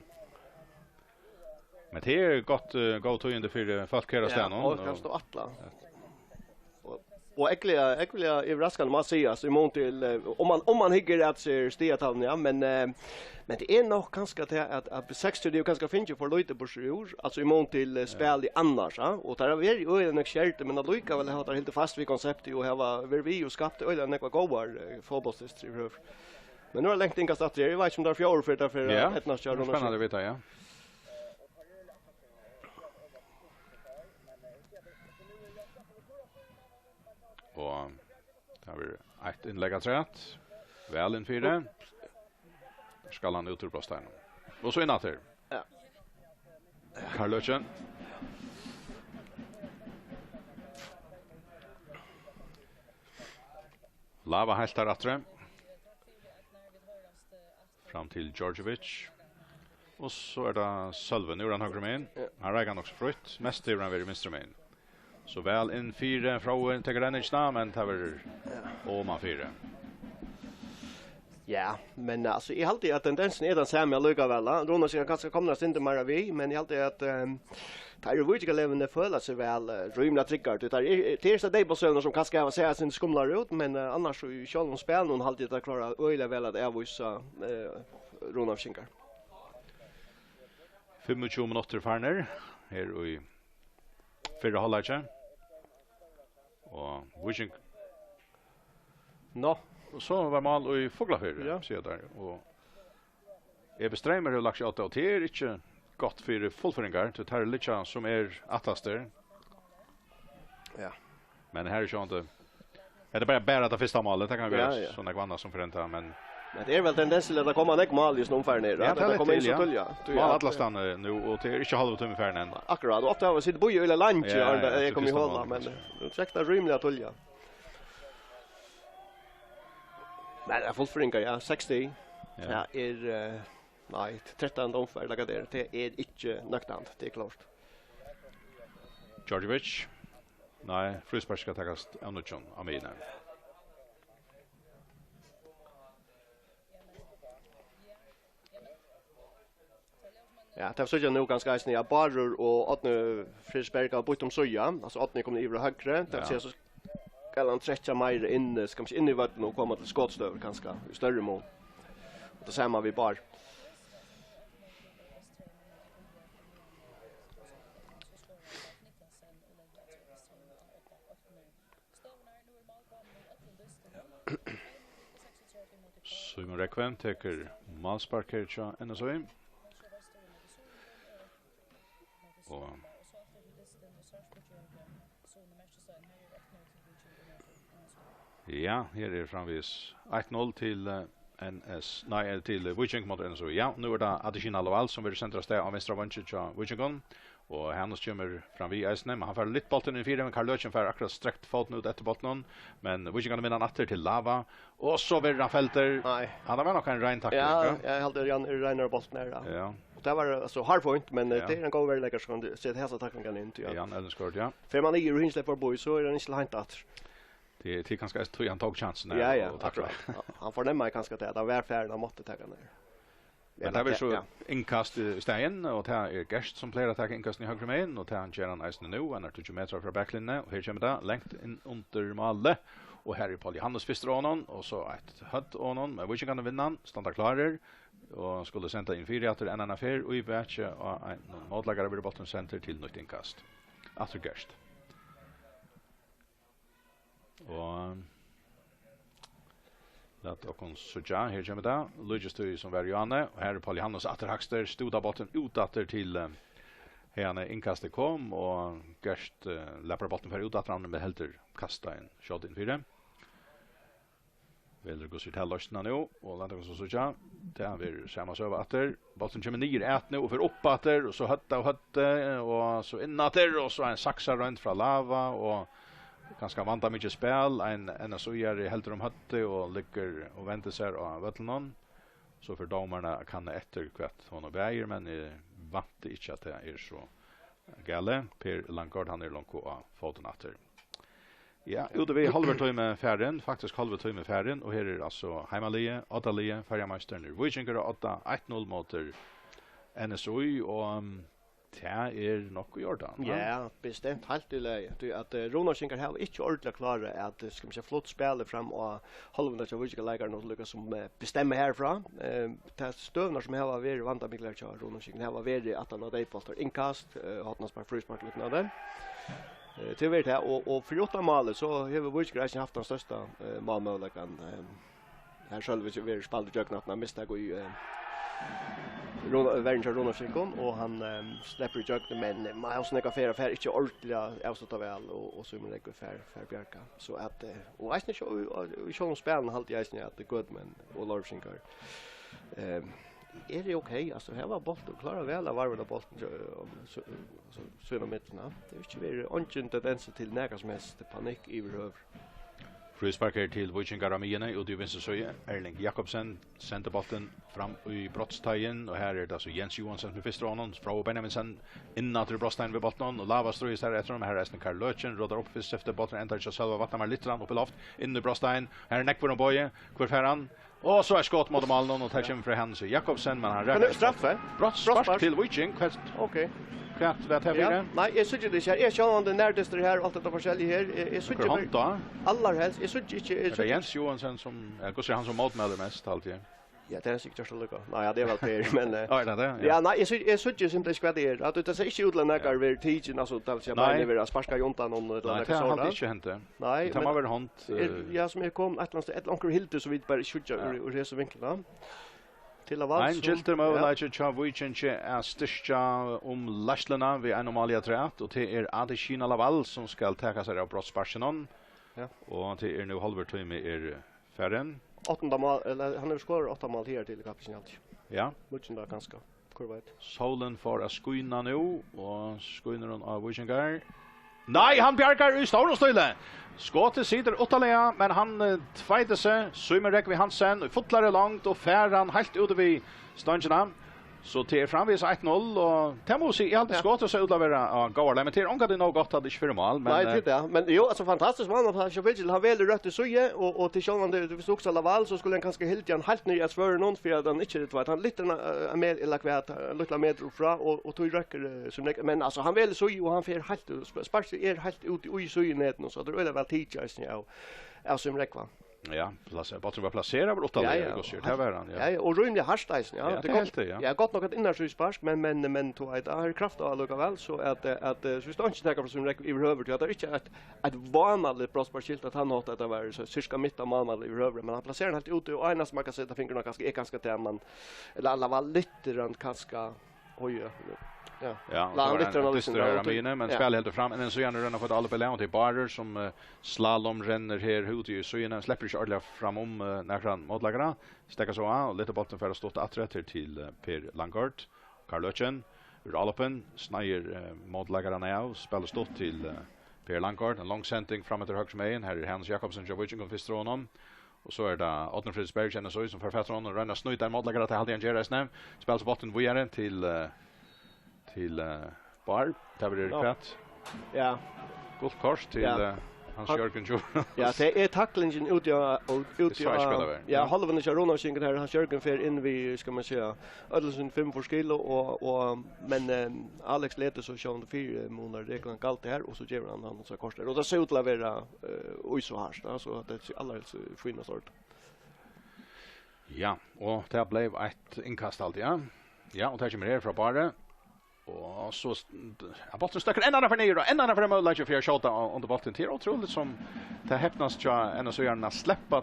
Men tað er gott, eh, góð tíðindi fyri fólk her á Ja, staðnum. og Og kanst tú ætla. Og, og ekviliga, ekviliga yvirraskandi má sigast, í mun til, eh, um man, um man hyggur at sær stigatalini, ja, men eh, Men tað er nokk kanska tað at, at B seksogtretivu kanska fingið for lítið burtur úr, altso í mun til eh, spælið annars, ja? Og tað hava verið øgiliga nógv skertir, men allíkavæl hava teir hildið fast við konseptið og hava verið við og skapt øgiliga nógvar góðar eh, fótbóltsdystir yvirhøvur. Men nú er langt innkast aftur her, eg veit ikki um tað er fjórða ferð, tað fer Ja, at eydnast hjá tað er Runavík. spennandi at vita, ja. Og tað verður eitt innlegg afturat. Væl inn fyri. Har skal hann út úr brotsteininum. Og so inn aftur. Ja. Karl Løken. Lava heilt har aftur. Fram til Djordjevic. Og so er tað Sølvi. Nú er hann høgru megin. Ja. Hann reikur nokk so frítt. Mest hevur hann verið vinstru megin. So væl inn fyri. Fróði tekur renning, men tað verður Ja. oman fyri. Ja, men altso, eg haldi at tendensin er tann sami allíkavæl. Runavíkingar kanska komnir eitt sindur meira við, men eg haldi at um, teir í Víkingaleguni føla seg væl uh, rímiliga tryggar. Tað er, tað er so deypasøvnar sum kanska hava sæð seg skumlar út, men uh, annars í sjálvum spælinum haldi eg at teir klára øgiliga væl at avvísa uh, Runavíkingar. Fimmogtjúgu minuttir farnir her í fyrra hálvleiki. Og Víking Nå, Og so var mál í Fuglafirði, Ja. siga teir. Og Ebi Streymur hevur lagt seg á tað, og tað er ikki gott fyri Fuglfirðingar, tí teir liggja sum er aftastir. Ja. Men her er sjálvandi, hetta er bara, bara tað fyrsta málið, tað kann Ja, vera ja. so nógv annað sum fer at henda, men Men tað er væl tendens til at tað koma nógv mál í hesum umfarinum her, Ja, at tað er tað koma inn so tíðliga. Mál allastaðni nú, og tað er ikki hálvur tími farin enn. Akkurát, og ofta hava vit sitið og bíðað leingi, Ja, áðrenn ja, tað er so komið í fyrsta hálvleik, mál. Men nú gekk tað rímiliga tíðliga. Men tað er Fuglfirðingar, ja, seks stig. Ja. Tað er, eh, nei, trettan dómar, ella hvat tað er. Tað er ikki nøktant, tað er klárt. Djordjevic. Nei, fríspark skal takast av nýggjum á miðjuni. Ja, tað síggja nú kanska eisini, ja, Bárður og Árni Friðriksberg hava býtt um síðu, altso Árni er komin yvir á høgru, tað vil Ja. siga, so skal hann trekkja meira inn, eh, skal man siga, inn í vøllin og koma til skotstøður kanska, í størri mun. Og tað sama við Bárð. Símun Rógvi tekur málspark her hjá N S Í. Og ja, her er framvegis eitt null til eh, N S, nei, eh, til Víking móti N S Í. Ja, nú er tað Adesina Lawal, sum verður sendur av stað á vinstra veingi hjá Víkingum. Og Hanus kemur fram við eisini, men hann fær lyft bóltin inn fyri, men Karl Løken fær akkurát strekt fótin út eftir bóltinum, men Víkingarnir vinna hann aftur til Lava, og so verður hann feldur. Nei. Hann var nokk ein rein takling, Ja, ja. eg haldi, Jan er reinur á bóltin her, ja. Ja. Og tað var, altso, hárfínt, men, eh, Ja. tað er ein góður veruleikari, sum kann seta hesar taklingarnar inn, tí at Jan Ellingsgaard, ja. fer man niður og hin sleppur boð, so er hann ikki til at heinta aftur. Tað, tað er kanska tí hann tók kjansin her Ja, ja, og taklaði. akkurát. Hann fornemmaði kanska tað, at hann var farin, hann mátti taka hann her. Men Ella tað verður tað, so ja. innkast í staðin, og tað er Gerst, sum plagar at taka innkastini í høgru megin, og tað hann ger hann eisini nú, hann er tíggju metrar frá baklinjuni, og her kemur tað langt inn undir málið, og her er Paul Johannes fyrstur á honum, og so eitt høvd á honum, men víkingarnir vinna hann, standa klárir, og skulu senda inn fyri aftur enn eina ferð, og í bakið á einum mótleikara verður bólturin sendur til nýtt innkast. Aftur Gerst. Og lat okkum síggja, her kemur tað. Líkist tí sum var Johanne, og her er Paul Johannes aftur hægstur, stútar bóltin út aftur til, eh, haðani innkastið kom, og Gerst, eh, leppar bóltin fara út aftur, hann vil heldur kasta ein skjótt inn fyri. Velur hvussu er tað loysna nú, og lat okkum so síggja. Tað verður sama søga aftur. Bólturin kemur niður at nú og fer upp aftur, og so høvd av høvdi, og so inn aftur, og so ein saksaroynd frá Lava, og kanska vandamikið spæl. Ein N S Í-ari heldur um høvdið og liggur og vendir sær á vøllinum. So fer dómarin at kanna eftir, hvat honum bagir, men eg vænti ikki, at tað er so galið. Per Langgaard, hann er longu á fótum aftur. Ja, úti við hálvur tími farin, faktiskt hálvur tími farin, og her er altso heimaliðið, oddaliðið, Føroyameistarin er Víkingur á odda, eitt null móti N S Í, og, um, tað er nokk í ordan, ha? Ja, bestemt heilt í lagi. Tí at, eh, Runavíkingar hava ikki ordiliga klárað at, eh, skal man siga, flutt spælið fram á hálvuna hjá víkingaleikarunum og líka sum, eh, bestemma herfrá. Eh, tær støðurnar sum hava verið vandamiklar hjá Runavíkingum hava verið aftan á deyðbóltar, innkast, eh, hornaspark, fríspark, líknandi. Eh, til verið tað, og, og fyri uttan málið, so hevur Víkingur eisini havt tann størsta, eh, málmøguleikan, eh, her sjálvur verið spælt ígjøgnum aftan á mistak í, eh, Runa-, verjin hjá Runavíkingum, og hann, eh, sleppur ígjøgnum, men, eh, man hevur so nógvar ferðir, fær ikki ordiliga avslutta væl, og, og Símun Rógvi fær, fær bjargað. So at, eh, og eisini sjó-, og, og í sjálvum spælinum haldi eg eisini at Gøtumenn og Leirvíkingar, eh, eru ok, altso, hava bóltin og klára væl at varðveita bóltin, eh, so, so, sín á millum, ja. Tað hevur ikki verið eingin tendens til nakað sum helst panikk yvirhøvur. Fríspark her til Víkingar á miðjuni, úti í vinstru síðu. Erling Jakobsen sendir bóltin fram í brotsteigin, og her er tað so Jens Johansen sum er fyrstur á honum. Fróði Benjaminsen inn aftur í brotsteigin við bóltinum, og Lava stríðist her eftir honum. Her er eisini Karl Løken, rótar upp fyrst eftir bólturin, endar hjá Sølva, vatnar meir, lyftir hann upp í loft, inn í brotsteigin. Her er nógvur umboðið. Hvør fær hann? Og so er skot móti málinum, og tað kemur frá Hannes Jakobsen, men hann Men rakar tað er straffe. Brotsspark Brotsspark. til Víking. Hvat, Ok. hvat var tað Ja. fyri? Nei, eg síggi tað ikki her. Eg sjálvandi nærdystur her, alt hetta forskelliga her. Eg, eg síggi Hvør hond bara da? allar helst. Eg síggi ikki, eg Er tað síggi Jens Johansen sum, ja, hvussu er hann sum mótmælir mest, haldi eg? Ja, tað er sikkurt gjørt at lukka. Nei, ja, tað er væl Per, men, eh, Ja, er tað tað? Ja. Ja, nei, eg síggi, eg síggi simpelthen ikki hvat tað er. At tað sær ikki út til at nakar Ja. verður tikin, altso, tað vil siga, Nei. beinini verður sparkað í undan og, ella Nei, nakað tað er sovorðið. hann ikki hendi. Nei, Tað men má vera hond, er, eh, ja, sum er komin eitt eller annað stað, ella onkur hildi, sum vit bara ikki síggja Ja. úr, úr hesum vinklinum. Til Laval, Ein sum gildur møguleiki hjá Víkingi at styrkja um leiðsluna við einum máli afturat, og tað er Adesina Laval, sum skal taka sær av brotssparkinum. Ja. Og tað er nú hálvur tími er farin. Áttanda mál, ella hann hevur skorað átta mál higartil í kappingini, haldi eg. Ja. Níggjunda kanska. Hvør veit? Sólin fór at skína nú, og skínur hon á Víkingar? Nei, hann bjargar í stórum stíli! Skotið situr uttanlaga, men hann, eh, tveitir seg. Símun Rógvi Hansen í fullari longd og fær hann heilt úti við stongina. So tað er framvegis eitt null, og tað má eg siga, eg haldi Ja. skotið sá út til at vera á góðar leið, men tað er ongantíð nóg gott at tað ikki fer í mál, men, Nei, eh, tað er tað. Men jú, altso, fantastiskt mál, men sjálvfylgis, hann velur røttu síðu, og, og til sjálvandi, viss tú hugsar Laval, so skuldi hann kanska hildið hann heilt niðri at svørðinum, fyri at hann ikki, tú veit, hann lyftir hann, eh, meir, ella hvat, eh, lítla metur upp frá, og, og tí røkkur, eh, sum røkkur. Men, altso, hann velur síðu, og hann fer heilt, sp-, sparkið er heilt út í síðunetinum, so tað er øgiliga væl tikið eisini av, av Símun Rógva. Ja, plass-, bólturin var plaseraður uttanlaga, Ja, ja. Hvussu er tað, var hann, ja. Ja, ja, og rímiliga hart eisini, ja. Ja, Tað tað er heilt, ja. Ja, gott nokk at innanfyri spark, men, men, men, tú veit, hann hevur kraft á at lukka væl, so at, eh, at, eh, so viss tað ikki nakar frá Símun Rógva yvirhøvur, tí at tað er ikki eitt, eitt vánaligt brotsspark skilt at hann átti, at tað var so sirka mitt á málmanni yvirhøvur, men hann plaserar hann heilt úti, og einasta man kann seta fingurin á kanska, er kanska tað, man, ella alla vega lyftir hann kanska, oj, ja. Ja. Ja, og La-, tað var lyftir ein hann á dystur lysina, her ja, á og tað miðjuni, men Ja. spælið heldur fram, men so er hann rennur fram á allar bølir, og tað er Bárður sum, eh, slalom rennur her úti í síðuna, sleppur ikki ordiliga fram um, eh, nakran mótleikara. Steðgar so á, og letur bóltin fara stutt aftur eftir til, eh, Per Langgaard. Karl Løken, úr álopin, sneiðir, eh, mótleikaran av, spælir stutt til, eh, Per Langgaard. Ein long sending fram eftir høgru megin. Her er Hannes Jakobsen hjá Víkingum fyrstur á honum. Og so er tað Árni Fríðriksberg, N S Í, sum fær fatur á honum og roynir at snýta ein mótleikara, tað haldi eg hann ger eisini. Spælir so bóltin víðari til, eh, til, eh, Bár. Tað verður Ja. hvat? Ja. Gult kort til, Ja. eh, Hans Jørgen Djurhuus. Ja, tað er taklingin úti á, og úti á, Strikespælarar, ja, ja. Hálvuni hjá Runavíkingum her, Hans Jørgen fer inn við, skal man siga, øllum sínum fimm for skil, og, og, men, eh, Alex letur so sjálvandi fyri, eh, munar reglan galt her, og so gevur hann hann so kort her. Og tað sær út til at vera, eh, í so hart, da, so at tað er allarhelst í fínasta ordan. Ja, og tað bleiv eitt innkast alt, ja. Ja, og tað kemur her frá Báru. Og so st-, ja, bólturin støkkur enn einaferð niður, og enn einaferð møguleiki fyri at skjóta á, undir bóltin. Tað er ótrúligt sum tað hepnast hjá N S Í-arnum at sleppa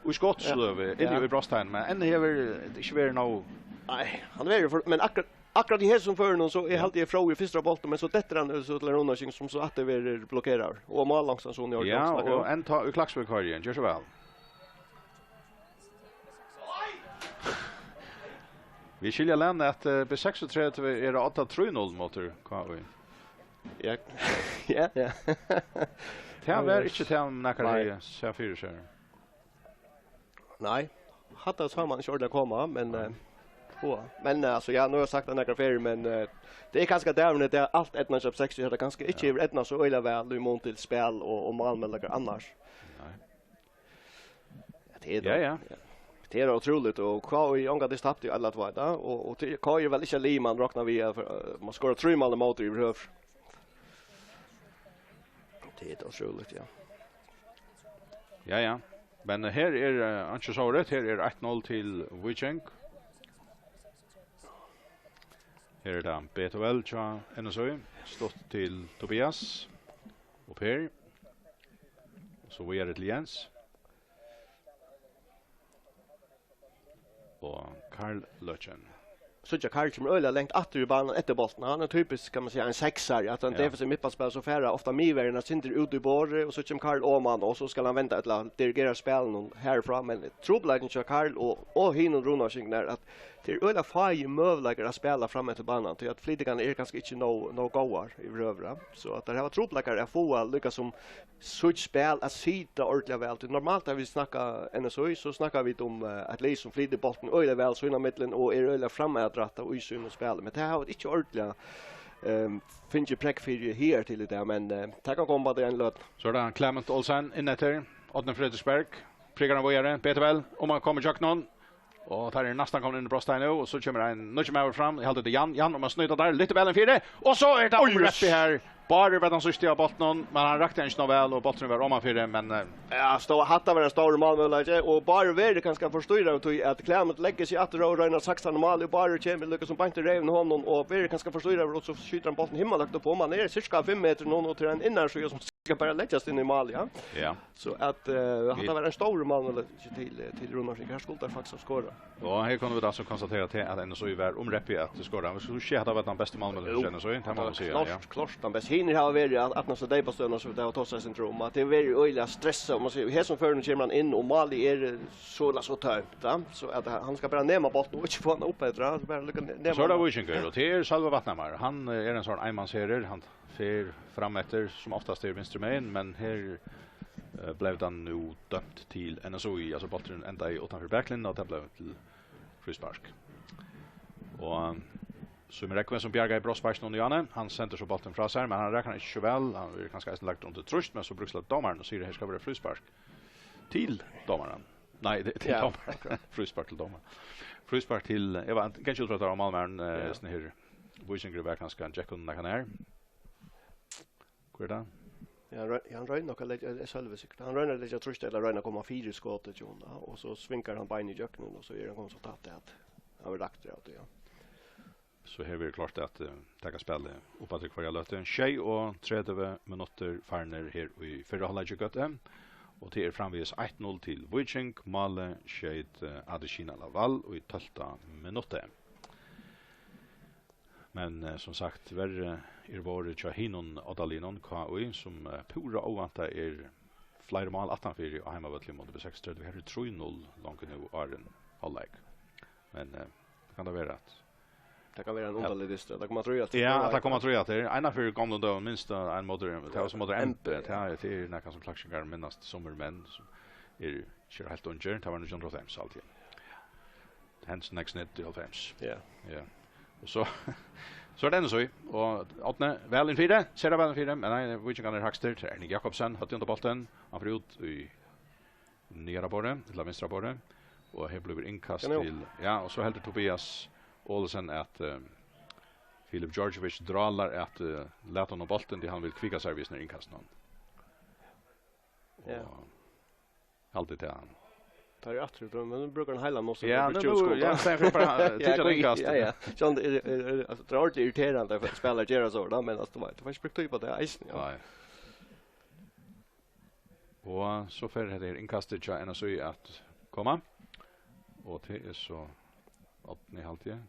í skotsløgu Ja. inn Ja. í brotsteigin, men enn hevur tað ikki verið nóg. Nei, hann verður for, men akkurat, akkurat í hesum førinum, so eg Ja. haldi eg frá í fyrsta bóltin, men so dettur hann so til Runavíking, sum so aftur verður blokkeraður. Og mál langt, so Ja, og enn tá í Klaksvík, Kári, ger so væl. Vit skilja, Lena, at, eh, B seksogtretivu er á odda trý null móti K Í. Ja. Ja, ja. Tað var Nei, ikki tað, nakar Nei. hevði sæð fyri sær. Nei. Hatta sá man ikki ordiliga koma, men, Nei. eh, hua. Men, eh, altso, ja, nú havi eg sagt tað nakrar ferðir, men, eh, tað er kanska dagurin í dag, alt eydnast hjá B seksogtretivu, tað kanska ikki Ja. hevur eydnast so øgiliga væl í mun til spæl og, og málmøguleikar annars. Nei. Ja, tað er Ja, tað. ja. Tað er ótrúligt, og K Í ongantíð tapt í alla tveita, og, og til, K Í er væl ikki ein lið, man roknar við, at, eh, man skorar trý mál ímóti yvirhøvur. Tað er ótrúligt, ja. Ja, ja. Men her er, eh, einki sovorðið. Her er eitt null til Víking. Her er tað B to L hjá N S Í. Stutt til Tobias og Per. Og so víðari til Jens. Og Karl Løken. Síggja Karl kemur øgiliga langt aftur í banan eftir bóltin. Hann er typisk, kann man siga, ein seksari, at hann Ja. defensivt midtbanespælarar, so fær hann ofta miðverjin at sindur út í borðið, og so kemur Karl oman, og so skal hann venda ella dirigera spælinum herfrá. Men trupulleikin hjá Karl og, og hinum Runavíkingum er, at tað er øgiliga fáir møguleikar at spæla fram eftir banan, tí at flytingarnar eru kanska ikki nóg, nóg góðar yvirhøvur, ja. So at teir hava trupulleikar at fáa líka sum sítt spæl at sita ordiliga væl. Tí normalt, tá vit snakka N S Í, so snakka vit um, eh, eitt lið sum flytur bóltin øgiliga væl sín á millum og er øgiliga framatrættað í sínum spæli. Men tað hava vit ikki ordiliga, ehm, fingið prógv fyri higartil í dag, men, eh, tað kann koma til eina løtu. So er tað Clement Olsen inn eftir, Árni Fríðriksberg, prikar hann víðari, B to L, um hann kemur ígjøgnum. Og teir eru næstan komnir inn í brotsteigin nú, og so kemur ein nýggjur maður fram. Eg haldi, tað er Jan. Jan, um at snýta har. Lítið væl inn fyri. Og so er tað Oj, Oj. Reppi her. Bárður var tann síðsti av bóltinum, men hann rakti hann ikki nóg væl, og bólturin var omanfyri, men, eh, Ja, stó-, hatta var ein stórur málmøguleiki, og Bárður verður kanska forstýraður, tí at Clement leggur seg aftur og roynir at saksa hann mál, og Bárður kemur líka sum beint í reyvina á honum, og verður kanska forstýraður, og so skjýtur hann bóltin himmalhøgt upp um. Hann er sirka fimm metrar nú, og til ein innarsíða sum skal bara leggjast inn í mál, ja. Ja. So at, eh, hatta Vit var ein stórur málmøguleiki til, eh, til Runavík. Her skuldu teir faktiskt ha skorað. Og her kunnu vit altso konstatera til, at N S Í var um Reppi at skora. Men so skilja, hatta var tann besti málmøguleikin Jú, hjá N S Í, tað má man siga, klárt, ja. klárt tann besti. Hinir hava verið at, at næsta deypastøðuna, so tað var tosað sindur um, at tað er verið øgiliga stressað, man sigur, í hesum førinum kemur hann inn, og málið er, eh, so, so tómt, ja. So at hann skal bara nema bóltin og ikki fáa hann upp eftir, ja. So bara líka ne-, nema So er tað hann. Víkingur, og tað er Sølvi Vatnhamar. Hann, eh, er ein sovorðin einmansherra, hann fer fram eftir, sum oftast er vinstru megin, men her, eh, bleiv tað nú dømt til N S Í, altso bólturin endaði uttanfyri baklinjuna, og tað bleiv til fríspark. Og Símun Rógvi, sum bjargaði brotssparkinum í áðni, hann sendir so bóltin frá sær, men hann rakar hann ikki so væl, hann verður kanska eisini lagdur undir trýst, men so bríkst tað dómaran og sigur, at her skal vera fríspark til dómaran. Nei, til, til Ja. dómaran. Fríspark til dómaran. Fríspark til, eg var, ganski útróptur av málmaðurin, eh, Ja. sånn her, Víkingur var kanska, hann gekk undan nakað her. Hvar er tað? Ja, hann roy-, ja, hann roynir nokk at leggja, er Sølvi sikkurt. Hann roynir at leggja trýst ella royna at koma fyri skotið hjá honum, ja, og so svingar hann beinið ígjøgnum, og so er hann komin so tætt at hann verður raktur av tí, ja. So her verður klárt at, eh, taka spælið upp aftur hvørja løtu. Sjeyogtretivu minuttir farnir her í fyrra hálvleiki, Gøtu, og tað er framvegis eitt null til Víking. Málið skeyt, eh, Adesina Lawal í tólvta minutti. Men, eh, sum sagt, verri er vorðið hjá hinum oddaliðnum, K Í, sum, eh, púra óvæntað er fleiri mál aftanfyri á heimavølli móti B seksogtretivu. Her er trý null longu nú áðrenn hálvleik. Men, eh, tað kann tað vera at Tað kann vera ein Ja. undarlig dystur. Tað koma trý aftur. Ja, at tað koma trý aftur. Eina fyri gomlum døgum, minst, eh, ein móti, tað var sum móti M B, M B, ja. tað er, tað er nakað sum klaksvíkingar minnast summir menn, sum er ikki heilt ungir, tað var nítjan hundrað og hálvfems, alt í einu. Hensen Next Net í hálvfems. Ja. Ja. Og so, so er tað N S Í, og Árni, væl inn fyri, sera væl inn fyri, men nei, Víkingarnir eru hægstir, tað er Erling Jakobsen, høvdið undir bóltin, hann fer út í niðara borði, ella vinstra borði, og her blívur innkast Kanon. Til, ja, og so heldur Tobias Olsen at, eh, Filip Djordjevic drálar at, eh, lata honum bóltin, tí hann vil kvika sær við sínum innkastum. Og Ja. Haldi tað hann. Tá er aftur, men nú brúkar hann heilan, og so Ja, brúkar nú, tjúgu sekund. Ja, so er bara, eh, Ja, tykja ja, ringast. Ja, ja. Sånn, er, er, er, altso, tað er ordiliga irriterandi at spælarar gera so, da, men, altso, tú veit, tú fært ikki brúkt tíð á tað, eisini, ja. Nei. Og so fer hetta her innkastið hjá N S Í at koma. Og tað er so Árni, haldi eg.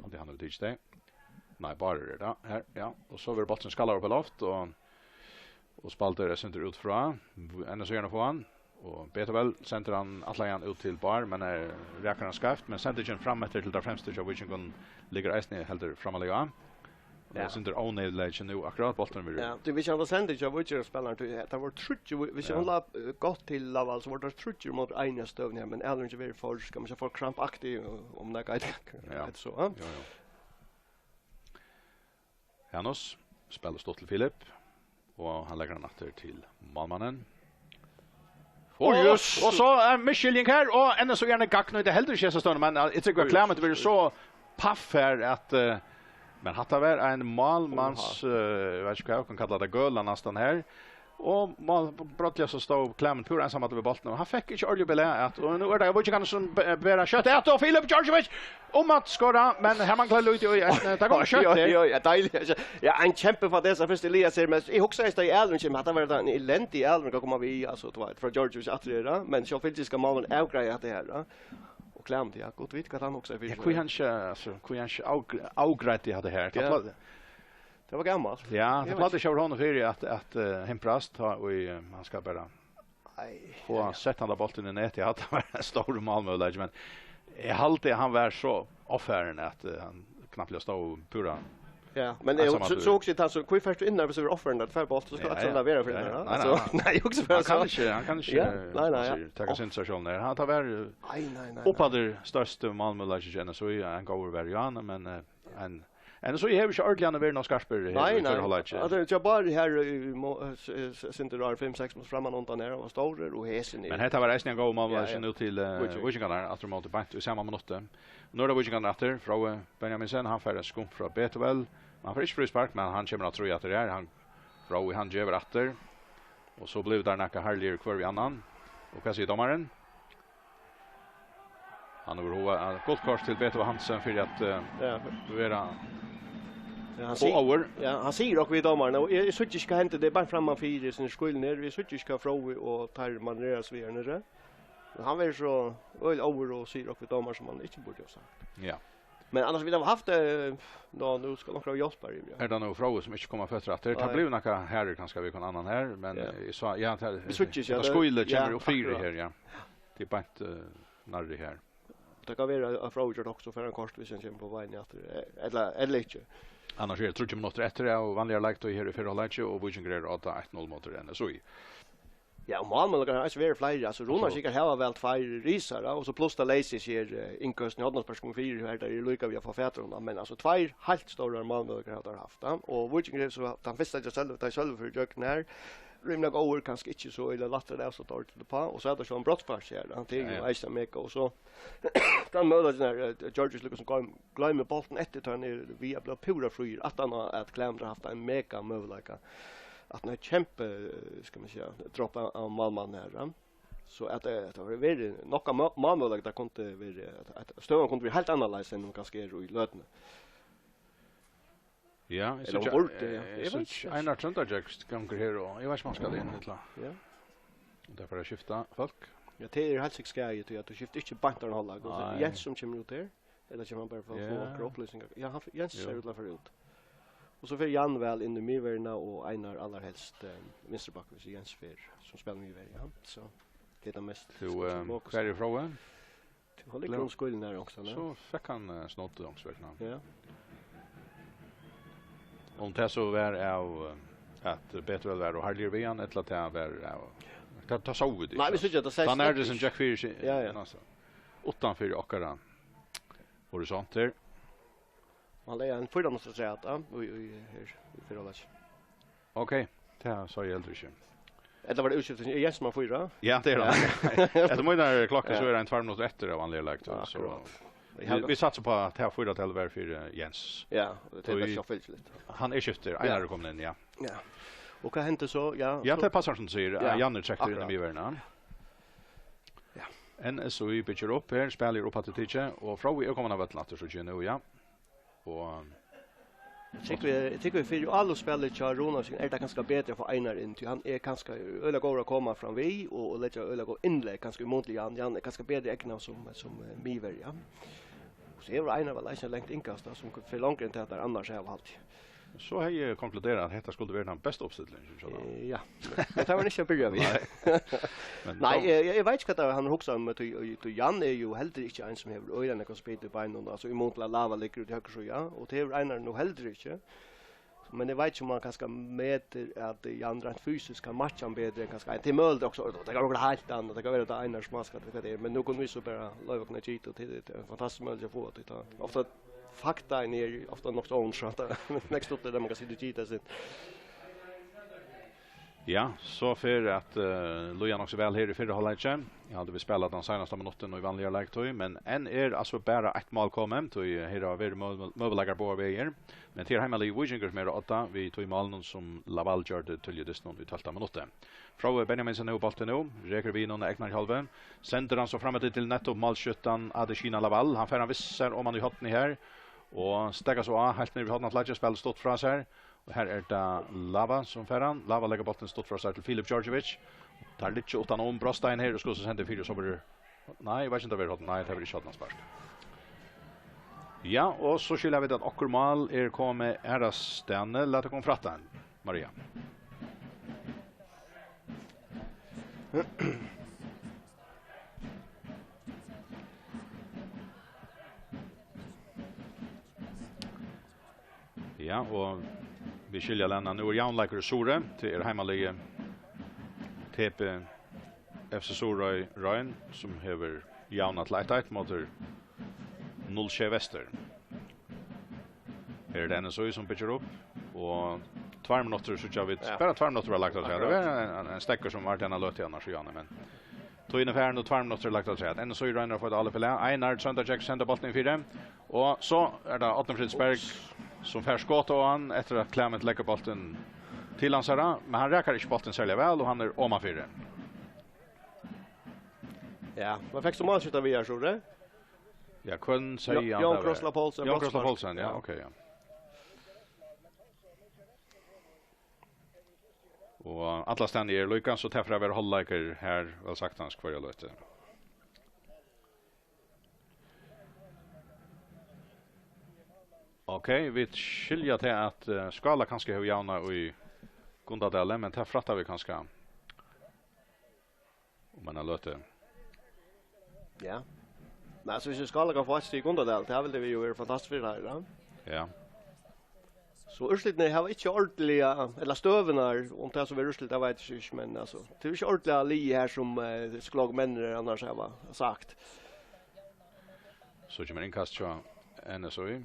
Haldi hann hevur tikið tey. Nei, Bárður er tað. Her, ja. Og so verður bólturin skallaður upp á loft, og, og spældur er sendur út frá. N S Í er at fáa hann. Og Betabel sendir hann, ætlaði hann út til Bár, men, eh, rakar hann skeivt, men sendingin fram eftir til teir fremstu hjá Víkingum liggur eisini heldur framarliga á. Og Ja. Tað er sindur óneyðuleiki nú, akkurát bólturin verður Ja, tú, hvis hann var sending hjá Víkingaspælaran, tú, tað var tríggir, hvis Ja. hann la, eh, gott til Laval, so var tað tríggir móti einum í støðuni her, men Alan ikki verið for, skal man ikki for krampaktig, og, um nakað eitt Ja. Eitt so, ja. Ja, ja. Janus spælir stutt til Filip, og hann leggur hann aftur til málmannin. Og, Oj, jøss. Og so er misskiljing her, og N S Í er gagn, og tað heldur ikki hesa støðuna, men, eh, eg trúgvi at Oj, Clement jøss. Verður so paff her at, eh, men hatta var ein málmans, Oha. Eh, eg veit ikki hvat eg kann kalla tað, gøla næstan her. Og mál, brádliga so stóð Clement púra einsamallur við bóltin, og hann fekk ikki ordiliga belag at, og nú er tað Víkingarnir sum be-, bera skjótt at, og Filip Djordjevic um at skora, men her manglar lítið í eisini. Tað kom skjótt Oj, oj, her. Oj, ja, deiligt. Ja, ein kjempe for dessa fyrst Elias her, men eg hugsaði, at Alan kemur, at tað var ein elendig Alan at koma við, altso, tú veit, frá Djordjevic aftur her, ja, men so fylgdi skal málin avgreiða tað her, ja. Og Clement, ja, gott vita hvat hann hugsaði fyri Ja, seg. Hví hann ikki, altso, hví hann ikki avgre-, avgreiddi hatta her. Tað Ja. plagdi Tað var gamalt. Ja, Eg tað veit plagdi ikki. Ikki at vera honum fyri at, at, eh, himprast, tá, og, eh, hann skal bara Nei, fáa ja, ja. Sett hann á bóltin í netið. Ja, tað var ein stórur málmøguleiki, men eg haldi, at hann var so ovfarin, at, eh, hann knappliga stóð púra Ja, men eg, Einsamallur. So, so hugsi eg, altso, hví fert tú inn har, viss tú ert ovfarin, at fara bólt, so skal Ja, alt ja. Vera fyri Ja, ja. Nei, nei, nei. Nei, eg hugsi bara Hann kann so. Ikki, hann kann ikki, Ja, nei, nei, hann ja. Sigur, taka Ok. Sensatión her. Hann, tað var, eh, Nei, nei, nei, nei. Uppaftur størsti málmøguleiki hjá N S Í, ein góður var í hann, men, eh, ein N S Í hevur ikki ordiliga verið nóg skarpir her Nei, í nei. Fyrra hálvleiki. At tað er bara her í mo-, eh, s-, eh, s-, sindur ár fimm, seks minuttir framman undan her, og var stórur, og hesin er Men hetta var eisini ein góður málmur, Ja, ja. Nú til, eh, Víkingar. Víkingarnar, aftur á móti beint í sama minutti. Nú er tað Víkingarnir aftur, Fróði Benjaminsen, hann fær eitt skump frá Betuel, men hann fær ikki fríspark, men hann kemur á trý aftur her, hann, Fróði, hann gevur aftur, og so blívur tað nakað harðligir hvør við annan, og hvat sigur dómarin? Hann hevur hug at gult kort til Beto Hansen fyri at, eh, Ja. Vera Ja, hann og sig-, over. Ja, hann sigur okkurt við dómaran, og eg, eg síggi ikki hvat hendir, tað er bara framman fyri, sum skílin er, eg síggi ikki hvat Fróði og teir manøvrera seg við her niðri. Men hann verður so øgiliga over og sigur okkurt við dómaran sum hann ikki burdi hava sagt. Ja. Men annars, vit hava havt, eh, nú, nú skal onkra hjálpa í, ja. Er tað nú Fróði sum ikki kom á føtur aftur? Nei. Tað blívur nakað harður kanska við hvønn annan her, men Ja. Eg sá, ja, tað, Vit síggja ikki, tað ja, skílið ja, kemur upp fyri akkurát. Her, ja. Tað er beint, eh, nærri her. Tað kann vera at Fróði ger tað okkurt, so fær hann kort, viss hann kemur upp á vegin aftur. Eh, ella, ella ikki. Annars er tað tríggjar minuttir eftir, ja, og vanliga leiktíð her í fyrra hálvleiki, og Víkingur eru á odda eitt null móti N S Í. Ja, og málmøguleikar hava eisini verið fleiri. Altso, Runar Absolutt. Sikkurt hava væl tveir risar, ja, og so pluss tað loysa seg her, eh, innkøstin í hornaspark sum fyri, har tað er líka við at fáa fatur á honum. Men, altso, tveir heilt stórar málmøguleikar hava teir havt, ja. Og Víkingur hevur so tann fyrsta til Sølvi, tá ið Sølvi fer ígjøgnum her. Rímiliga góður, kanska ikki so illa lættur at avsluta ordiliga uppá, og so er tað so ein brotsspark her, ja. Tað er Ja, jú ja. Eisini mega, og so tann møguleikin her, eh, Georgios líka sum goym-, gloymir bóltin eftir, tá hann er við at blíva púra fríur, aftan á at Clement hevur havt ein mega møguleika. At hann hevur kjempe, eh, skal man siga, dropp av, av málmannin her, ja. So at, eh, at tað hevur verið nakað má-, málmøguleika, tað kundi verið, at, at støðan kundi verið heilt annarleiðis enn hon kanska er í løtuni. Ja, eg Ella síggi, hon burdi, ja. Eh, eg Eg veit síggi ikki. Einar Tróndargjógv gongur her, og eg veit ikki, um hann skal inn, ella Ja. Um tað fer at skifta fólk. Ja, tað er heilt sikkurt skaði, tí at tú skiftir ikki beint á ein hálvleik, og so er Nei. Jens sum kemur út her. Ella kemur hann bara fyri at fáa Ja. Onkrar upplýsingar? Ja, hann, Jens Jú. Sær út til at fara út. Og so fer Jan Val inn í miðverðina, og Einar allarhelst, eh, vinstri bakk, viss Jens fer, sum spælir miðverð, ja. So tað er tað mest, Tú, skal man siga, eh, logiska. Hvar er Fróði? Tú, hann liggur Glem- um skílin her, onkustaðni. So fekk hann, eh, snott onkustaðni. Ja. Um tað so var av, eh, at Betuel var og harðligur við hann, ella tað var av Tað, tað sóu vit ikki, Nei, vit altso. síggja, tað sæst Tann er slett sum ikki. gekk fyri seg, Ja, ja. altso, uttan fyri okkara horisont her. Hann legði ein fýra minuttir afturat, ja, í, í, her, í fyrra leik. Ok, tað sá eg heldur ikki. Ella var tað útskiftingin? Er Jens nummer fýra? Ja, tað er hann. Eftir mínar klokkar, so Ja. er hann tvær minuttir eftir av vanligari leiktíð, so Akkurát. Eg vit, haldi vit satsa á, at tað fýra-talið verður fyri Jens. Ja, og tað er Og í- sjálvfylgjuligt. Hann er skiftur, Ja. Einar er komin inn, ja. Ja. Og hvat hendi so? Ja, Ja, so tað passar, sum tú sigur, Ja, Jan er trektur inn í akkurát. miðverjina. Ja. N S I byggir upp her, spælir upp aftur tikið, og Fróði er komin á vøllin aftur, so kemur nú, ja. Og Eg tykki, eg tykki fyri álopsspælið hjá Rúna, so er tað kanska betri at fáa Einar inn, tí hann er kanska øgiliga góður at koma fram við, og, og leggja øgiliga góð innlegg, kanska í mun til Jan. Jan er kanska betri egnað sum, sum, eh, miðverja. Og so hevur Einar væl eisini langt innkast, tá, sum fer longri enn tað, teir annars hava, haldi eg. So hevði eg konkluderað, at hetta skuldi verið tann besta uppstillingin, sjálvandi. Eh, ja. Men tað var hann ikki at byrja við. Nei. Men Nei, tó- eg, eg, eg veit ikki, hvat tað er, hann hugsar um, tí, tí Jan er jo heldur ikki ein, sum hevur øgiliga nógvan spit í beinunum, altso, í mun til at Lava liggur út í høgru síðu, ja, og tað hevur Einar nú heldur ikki. Men eg veit ikki, um hann kanska metir, at Jan reint fysiskt kann matcha hann betri enn kanska ein. Tað er møguligt også, og tað kann vera heilt annað, tað kann vera, at Einar sum hann skal, hvat tað er, men nú kunnu vit so bara loyva okkum at gita, og tað er ein fantastisk møguleiki at fáa, tí tá, ofta fakta er ofta nokk so ónært, at tað er nógv stuttligari, at man kann sita og gita seg. Ja, so fer at, eh, líða nokk so væl her í fyrra hálvleiki. Eg haldi, vit spæla tann seinasta minuttin í vanligari leiktíð, men enn er altso bara eitt mál komið, tí her hava verið mø-, møguleikar báðar vegir. Men tað er heimaliðið Víkingur, sum er á odda við tí málinum, sum Lawal gjørdi tíðliga í dystinum í tólvta minutti. Fróði Benjaminsen hevur bóltin nú, rekur við honum á egnari hálvu, sendir hann so fram eftir til nettupp málskjúttan Adesina Lawal. Hann fær hann við sær oman í hornið her, og steðgar so á heilt niður við hornaflagið, spælir stutt frá sær. Og her er tað Lava sum fær hann. Lava leggur bóltin stutt frá sær til Filip Djordjevic. Teir liggja uttan um brotstein her og skulu so senda fyri, og so verður, nei, eg veit ikki, um tað verður horn. Nei, tað verður ikki hornaspark. Ja, og so skilja vit, at okkurt mál er komið aðrastaðni. Lat okkum frætta, Maria. Ja, og vit skilja, Lena, nú er javnleikur í Suðuroy. Tað er heimaliðið T B F C Suðuroy Royn, sum hevur javnað til eitt eitt móti null sjey Vestur. Her er tað N S I, sum byggir upp, og tveir minuttir, síggja vit, Ja. bara tveir minuttir var lagt afturat. Akkurát. Tað var ein, ein, ein steðgur, sum var til eina løtu annars, Jane, men tíðin er farin, og tveir minuttir er lagt afturat. N S I roynir at fáa eitt álop í lag. Einar Tróndargjógv sendir bóltin fyri, og so er tað Árni Fríðriksberg, sum fær skot á hann eftir at Clement leggur bóltin til hansara, men hann rakar ikki bóltin serliga væl, og hann er omanfyri. Ja, men fekst tú málskjúttan við her, Suðuroy? Ja, hvønn segði Jo-, hann Jón tað var? Krossla Poulsen, Jón Krossla brotsspark. Poulsen, ja, Ja. ok, ja. Og allastaðni er líka, so tað fer at vera hálvleikur her, væl saktans, hvørja løtu. Ok, vit skilja tað, at, eh, Skála kanska hevur javnað í Gundadali, men tað frætta vit kanska um eina løtu. Ja. Men altso, viss Skála kann fáa eitt stig í Gundadal, tað vildi verið jo fantastiskt fyri teir, ja. Ja. So úrslitini hava ikki ordiliga, ella støðurnar, um tað so verður úrslit, tað veit eg ikki, men altso, tað er ikki ordiliga liðið her, sum, eh, Skála menn annars hava sagt. So kemur innkast hjá N S I.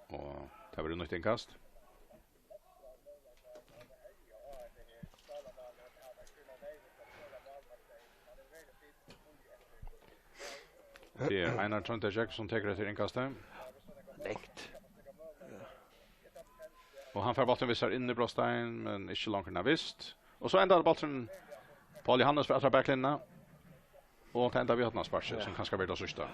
Og tað verður nýtt innkast. Tað er Einar Tróndargjógv, sum tekur eftir innkasti. Langt. Og hann fær bóltin við sær inn í brotstein, men ikki longur enn hann vist. Og so endar bólturin, Paul Johannes frá aftara baklinjuni. Og tað endar við hornasparki, Ja. sum kanska verður tað síðsta.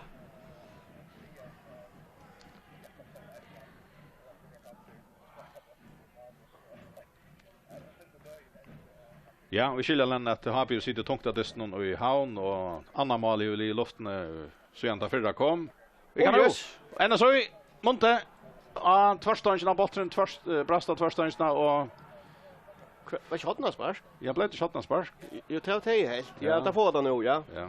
Ja, vit skilja, Lena, at H B situr tungt á dystinum í Havn, og annað mál hevur ligið í luftini síðan tað fyrra kom. Vit Oj, kanna nú. Jøss. N S I, Munthe. Á tvørstongina, bólturin tvørst, eh, brast á tvørstongina, og Hva, var ikki hornaspark? Ja, bleiv tað ikki hornaspark? Jú, tað var tað eg helt. Ja, Ja. tað fáa vit nú, ja. Ja.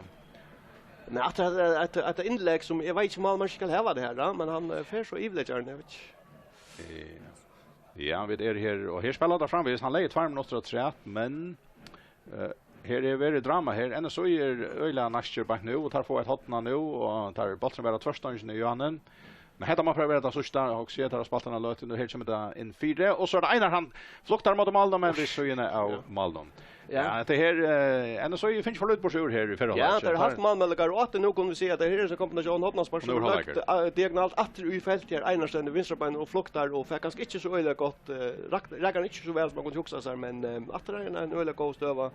Men at, at, at, at innlegg sum, eg veit ikki, um málmaður skal hava tað her, ja, men hann, eh, fer so yvirleggjarin, eg veit ikki. Ja. Ja, vit eru her, og her spælir teir framvegis. Hann legði tvær minuttir afturat, men, eh, her er verið drama her. N S Í er øgiliga næstir beint nú, og teir fáa eitt horn nú, og teir, bólturin var á tvørstongini í Johanen. Men hetta má bara vera tað síðsta, og sé teir hava spælt eina løtu, nú her kemur tað inn fyri, og so er tað Einar, hann fluktar móti málinum, men við síðuna av málinum. Ja. Ja, hetta her, eh, N S Í fekk ikki for lítið burtur úr her í fyrra hálvleiki. Ja, teir hava havt málmøguleikar, og aftur nú kunnu vit siga, at tað her er so kombinatión, hornaspark, nú er sum hálvleikur. Lagt, eh, diagonalt aftur í felt her, Einarstein í vinstra bein og fluktar og fær kanska ikki so øgiliga gott, eh, rak-, rakar hann ikki so væl sum man kundi hugsa sær, men, eh, aftur er ein, ein øgiliga góð støða.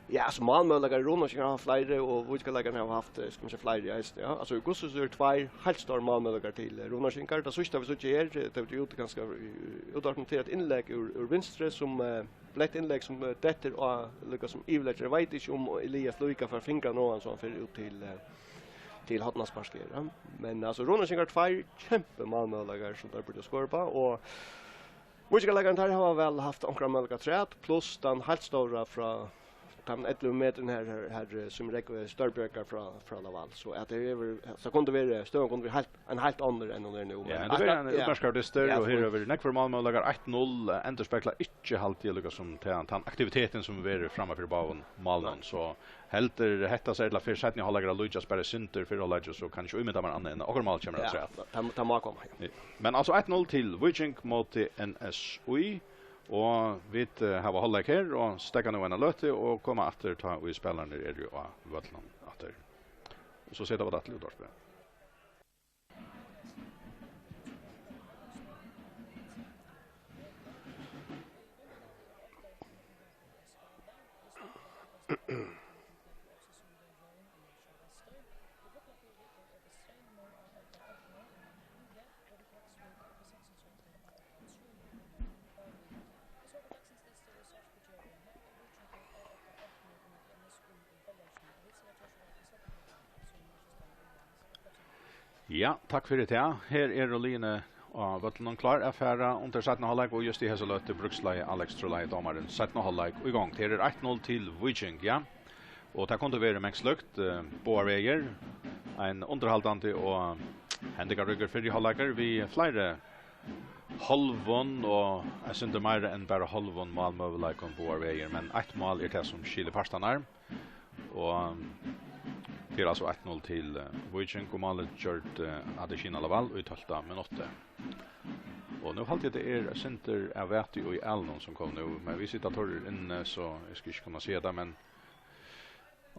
Ja, so málmøguleikar, Runavíkingar hava fleiri, og Víkingaleikararnir hava havt, eh, skal man siga, fleiri eisini, ja. Altso, í hvussu er tveir heilt stórir málmøguleikar til, eh, Runavíkingar. Tað síðsta vit síggja her, eh, tað vit jú kanska í, í útvarpinum til eitt innlegg úr, úr vinstri, sum, eh, lætt innlegg sum, eh, dettur á, líka sum yvirleggur. Eg veit ikki um Elias líka fær fingurin á hann, so hann fer út til, eh, til hornaspark her, ja. Men, altso, Runavíkingar tveir kempu málmøguleikar sum teir burdu skorað uppá, og Víkingaleikararnir, teir hava væl havt onkran møguleika afturat, pluss tann heilt stóra frá tann ellivu metrin her, her, her, eh, sum Rógvi Stórbjørgar frá, frá Laval. So at tað er, so kundi verið, støðan kundi verið heilt, ein heilt onnur enn hon er nú. Ja, men tað er ein, ja, útmerkaður dystur, ja, og her hevur verið nógvir málmøguleikar. Eitt null, eh, endurspeglar ikki, haldi eg, líka sum ta-, tann aktivitetin sum verður framman fyri báðum málunum. So heldur hetta seg, ella fer seinni hálvleikur at líkjast bara eitt sindur fyrra hálvleiki, so kann eg ikki ímynda mær annað enn at okkurt mál kemur afturat. Ja, tað, tað má koma, ja. Ja. Men altso eitt null til Víking móti N S Í, og vit, eh, hava hálvleik her, og steðga nú eina løtu og koma aftur, tá ið spælararnir eru á vøllinum aftur. Og so seta vit tað til útvarpið. Ja, takk fyri tað. Her eru liðini á vøllinum klár at fara undir seinna hálvleik, og júst í hesa løtu brúkslagði Alex Trulai, dómarin, seinna hálvleik í gongd. Her er eitt null til Víking, ja. Og tað kundi verið mangt slíkt, eh, báðar vegir. Ein undirhaldandi og hendingaríkur fyrri hálvleikur við fleiri hálvum og eitt sindur meira enn bara hálvum málmøguleikum báðar vegir, men eitt mál er tað, sum skilir partarnar. Og tað er altso eitt null til, eh, Víking, og málið gjørdi, eh, Adesina Lawal í tólvta minutti. Og nú haldi eg, tað er eitt sindur av vætu í ælinum, sum kom nú, men vit sita turrir inni, so eg skal ikki kunna siga tað, men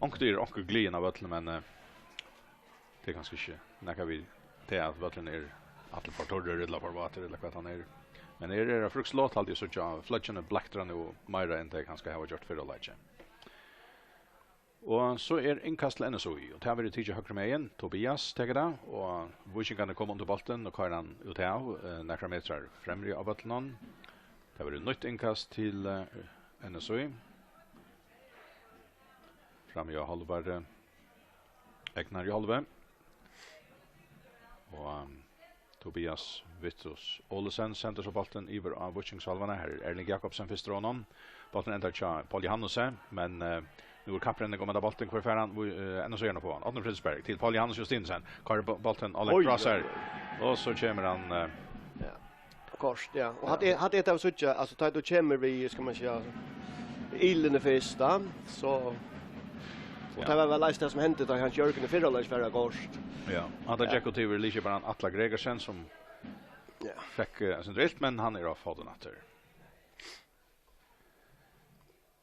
onkuntíð er onkur gliðin av vøllinum, men, eh, tað er kanska ikki nakað við tað, at vøllurin er allur for turrur ella for vátur ella hvat hann er. Men her er eitt frískt lot, haldi eg, síggja, fløggini bleiktra nú meira enn tey kanska hava gjørt fyrr á leiki. Og so er innkast til N S Í, og tað verður tikið høgru megin. Tobias tekur tað, og víkingarnir koma undir bóltin og koyra hann út av, eh, nakrar metrar fremri á vøllinum. Tað verður nýtt innkast til, eh, N S Í. Frammi á hálvari, Egnari hálvi. Og, um, Tobias Vittus Olesen sendir so bóltin yvir á víkingshálvuna. Her er Erling Jakobsen fyrstur á honum. Bólturin endar hjá Paul Johannessen, men, eh, nú er kapprenning um henda bóltin. Hvør fær hann? Ví-, eh, N S Í er nú á hann. Árni Fríðriksberg til Paul Johannes Justinussen. Koyrir bó-, bóltin Alex Oj, Brasar. Oj, oj. Og so kemur hann, eh, Ja. Kort, ja. Og hatta er, hatta er tað, vit síggja, altso, tá tú kemur við, skal man siga, ilini fyrst, da, so, og Ja. tað var væl eisini tað, sum hendi, tá Hans Jørgen í fyrra leik fær kort. Ja, hatta Ja. gekk út yvir liðskiparan Atla Gregersen, sum Ja. fekk, eh, eitt sindur ilt, men hann er á fótum aftur.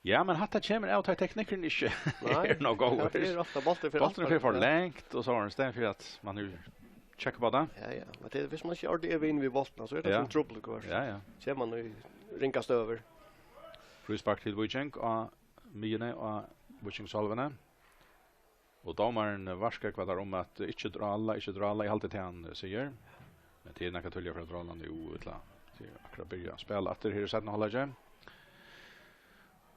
Ja, men hatta kemur av, at teknikkurin ikki Nei, er nóg góður. Ja, tað er ofta bólturin fer Bólturin fer for langt, og so er tað í staðin fyri at man nú tjekka upp á tað. Ja, ja. Men tað, viss man ikki er ordiliga vin við bóltin, so er tað Ja. sum trupult hvørt. Ja, ja. Kemur man í ringa støður. Fríspark til Víking á miðjuni á Víkingshálvuni. Og dómarin varskógvar teir um at ikki drála, ikki drála. Eg haldi, tað hann sigur. Men tað er nakað tíðliga fyri at drála nú, ella tað er akkurát byrjað at spæla aftur her í seinna hálvleiki.